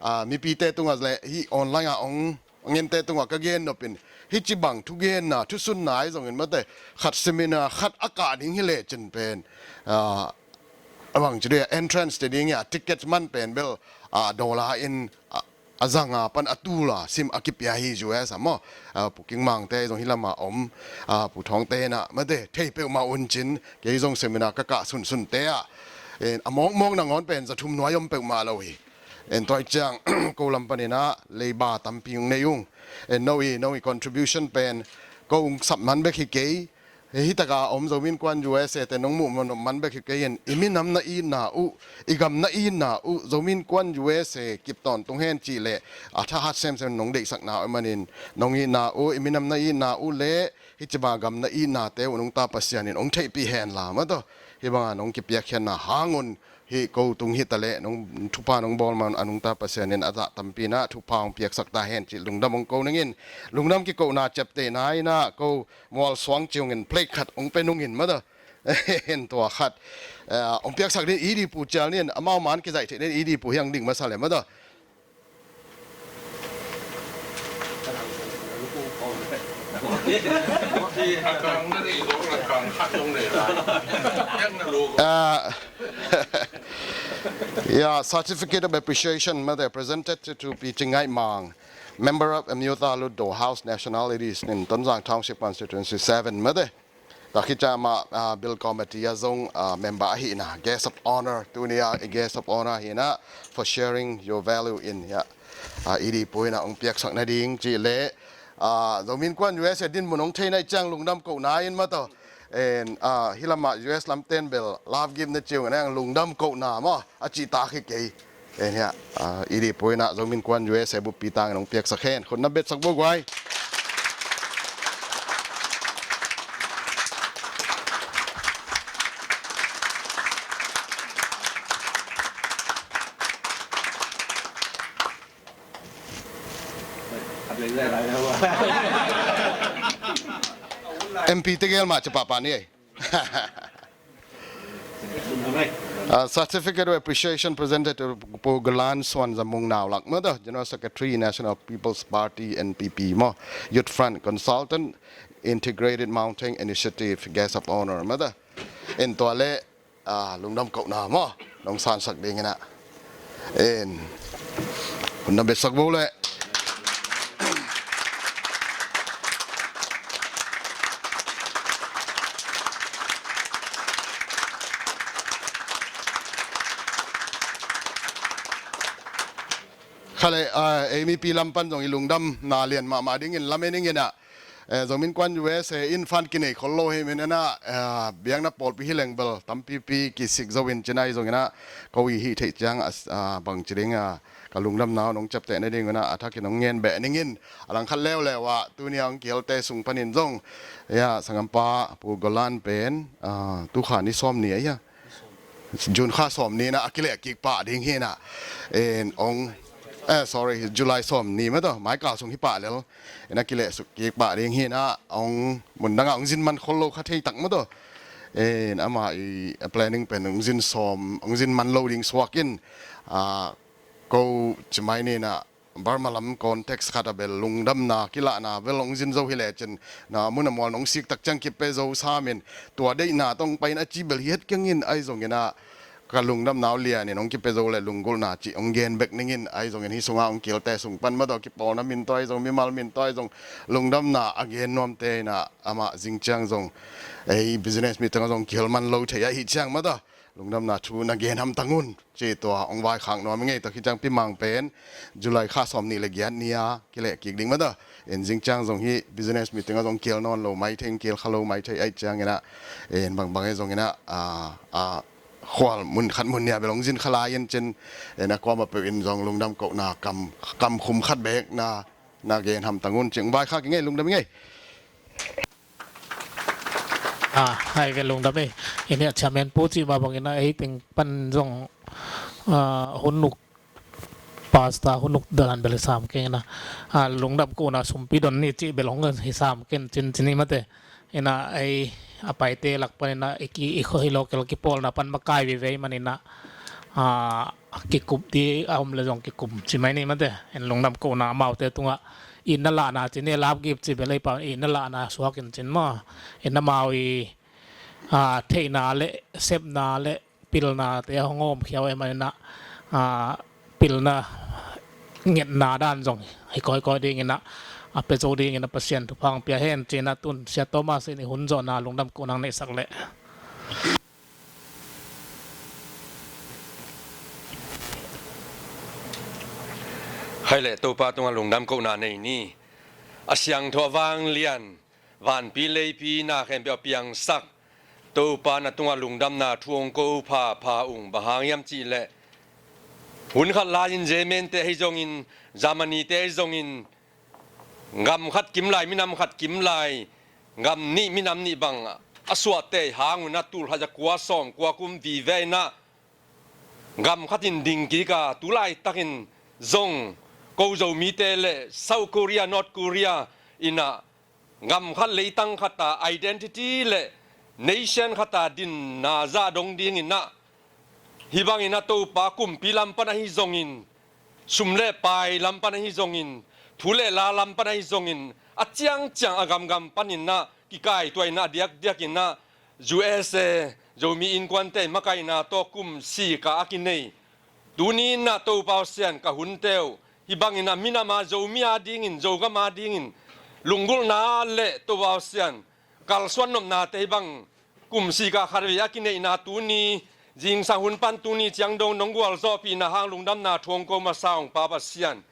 ah, mipite tungah leh hih online a hong ngente tungah ka gen nop in, hih ci bang thugenna, thusunna ahi zongin maw, khat seminar khat a kah ding hi lecin pen, ah, a bang ci dia, entrance te ding a ticket man pen bel, ah, dollar in, ah, a zanga pan a tula sim a kipia hi U S a maw. Ah, Pu King Mangte zong hih lam a om, ah, Pu Thawngte na maw, thei peuhmah un cin, kei zong seminar ka kah sunsunte ah, en, a mawkmawk nangawn pen za thum nuai om peuhmah lo hi. En, tua ciang ko lam panin a leiba tampi hong nei ung. En, no i, no i contribution pen ko hong sap man bek hi kei. Hih taka om Zomi Innkuan U S A te nong muh man, man bek hi kei in, i minam na itna uh, i gam na itna uh, Zomi Innkuan U S A kip tawntung hen cih leh a thahat semsem nong deihsakna uh ahih manin, nong itna uh, i minam na itna uh leh hih ci bang a gam na itnate uh nungta Pasian in hong theihpih hen la maw, hih bang a nong kipiakkhiatna hang un, hih ko tung hi ta leh nong thupha nong bawl man a nungta Pasian in a zah tampi in a thupha hong piaksak ta hen cih lungdam hong ko ning in, lungdam kikohna ciaptehna in a ko mualsuang ci ung in plate khat hong pe nung in maw, en, tua khat, eh, hong piaksak ding i di pu cial ni in, amau man kizaih theih ding i di pu hiang ding masa leh maw. Ah, yeah, certificate of appreciation maw, presented to, to Pi Cing Ngaih Mang, member of M U Talut Do House Nationalities in Tonzang Township Constituency seven maw. Tua khit ciang amah, ah, Bill Committee a zong, ah, member ahihna, Guest of Honor, tuni a i Guest of Honor hi in a, for sharing your value in, ya. Ah, i di pu in a hong piaksak nading cih leh, ah, Zomi Innkuan U S A dinmun hong thei na ih ciang lungdam kohna in maw. En, ah, hih lam ah U S lamten bel love gift na ci ung in a, lungdam kohna maw, a cih tak hi kei. En, hiah, ah, i di pu in a Zomi Innkuan U S A buppi tangin hong piaksak hen. Khut na betsak bo guai. M P tegel mah ci pahpah ni ei. Uh, certificate of appreciation presented to Pu Galan Suan Zamung Naulak, mother, General Secretary, National People's Party, N P P, maw, Youth Front, Consultant, Integrated Mountain Initiative, Guest of Honor, mother. In tua le, ah, lungdam kohna maw, nong sansak dingin ah. In, hun na betsak bo le. Kha le, ah, ei mipi lam pan zong i lungdamna lian mahmah dingin lamen ing in ah, eh, Zomi Innkuan U S A in fund kinei khol lo hi min in ah, eh, biakna pawlpi hi leng bel tampipi kisik zo in ci-in ahi zongin ah, ko i hih theih ciang a, ah, bangci ding, ah, ka lungdamna uh nong ciapteh nading un ah, a thakin hong ngen beh ning in, a langkhat leuleu ah tuni a hong kihelte sung panin zong, ya, sanggampa Pu Galan pen, ah, tu kha ni sawm ni ahi a, June kha sawm ni in ah a kileh kik pah ding hi in ah, in hong, eh, sorry, July sawm ni mah tawh, mai kal sung hi pah lel in a kileh suk kik pah ding hi in ah, hong mundang ah hong zin man khol lo kha thei tak mah tawh. In ama i planning pen hong zin sawm, hong zin man lo ding suak in, ah, ko ci mai ni in ah, Burma lam context khat ah bel lungdamna kilahna bel hong zin zo hi lecin, na mun a mual nong sik tak ciang kipia zo sam in, tua deihna tawh hong pai in a ci bel hi het keng in ahi zongin ah, ka lungdamna uh lian in hong kipia zo le lunggulhna cih hong gen bek ning in ahi zongin, hih sungah hong kihelte sung pan mah tawh, kipawlna min tawh ahi zong, mimal min tawh ahi zong, lungdamna a gen nuamte in ah, amah zing ciang zong ei business meeting ah zong kihel man lo thei ahih ciang mah tawh, lungdamna thu na gen hamtang un ci, tua hong vaikhak nuam ing ei. Tua khit ciang Pi Mang pen July kha sawm nih le giat ni a kileh kik ding mah tawh. In zing ciang zong hih business meeting ah zong kihel nawn lo mai thei, kihel kha lo mai thei ahih ciangin ah, in bangbang ahi zongin ah, ah, ah, khual mun khat mun nih ah bel hong zin kha lai in cin, in a kuamah peuh in zong lungdam kohna kam, kam khum khat bek na, na gen hamtang un ci, hong vaikhak ing ei, lungdam ing ei. Ah, ai ve, lungdam ei. Inn ah chairman pu cih mah bangin ah ei teng pan zong, ah, hun uk pastor hun uk dan bel hi sam keng in ah, ah, lungdam kohna sumpi don ni cih bel hong hi sam keng cin cin hi mate. In ah ei a paite lak pan in ah i ki, i kho, i local kipawlna pan makai veve man in ah, ah, kikup di a om le zong kikum ci mai ni mate. In lungdam kohna amaute tungah i na lahna cin, i lap gip ci bel ei pa i na lahna suak in cin maw. In amau i, ah, theihna le sepna le pilnate a hong awmkhia uh ahih manin ah, ah, pilna ngetna dan zong hi kawikawi dingin ah, a pia zo dingin ah Pasian thupha hong pia hen ci-in ah, tun Sia Thomas in i hun zawhna lungdam kohna hong neihsak leh. Hai leh, Topa tungah lungdam kohna nei ni. A siangtho a vanglian, vanpi leipi na khempeuh a piangsak Topa, na tungah lungdamna thu hong ko phapha ung. Bang hang hiam cih leh, hun khat lai-in German-te ahi zongin, Germany-te ahi zongin, gam khat kim lai, minam khat kim lai, gam nih, minam nih bang a suahte hang un ah, tul khat za kua sawm kua kum vive in ah, gam khat in ding kik a, tu laitakin zong ko Zomite le South Korea, North Korea in ah, gam khat, leitang khat a identity le nation khat a dinna zah dong dingin ah, hih bangin ah Topa, kumpi lam pan ahi zongin, sum le pai lam pan ahi zongin, thu le la lam pan ahi zongin, a ciangciang a gamgam panin ah kikaituah in ah, a diakdiakin ah U S A Zomi Innkuante makaihna tawh kum sika a kinei, tuni in ah Topa Pasian, ka hunte uh hih bangin ah minam a, Zomi a dingin, Zogam a dingin lunggulhna le Topa Pasian kalsuan nopnate hih bang kum sika khatvei a kineihna tuni zingsang hun pan tuni ciang dong nong gualzawhpihna hang lungdamna thu hong ko masa ung, Pa Pasian.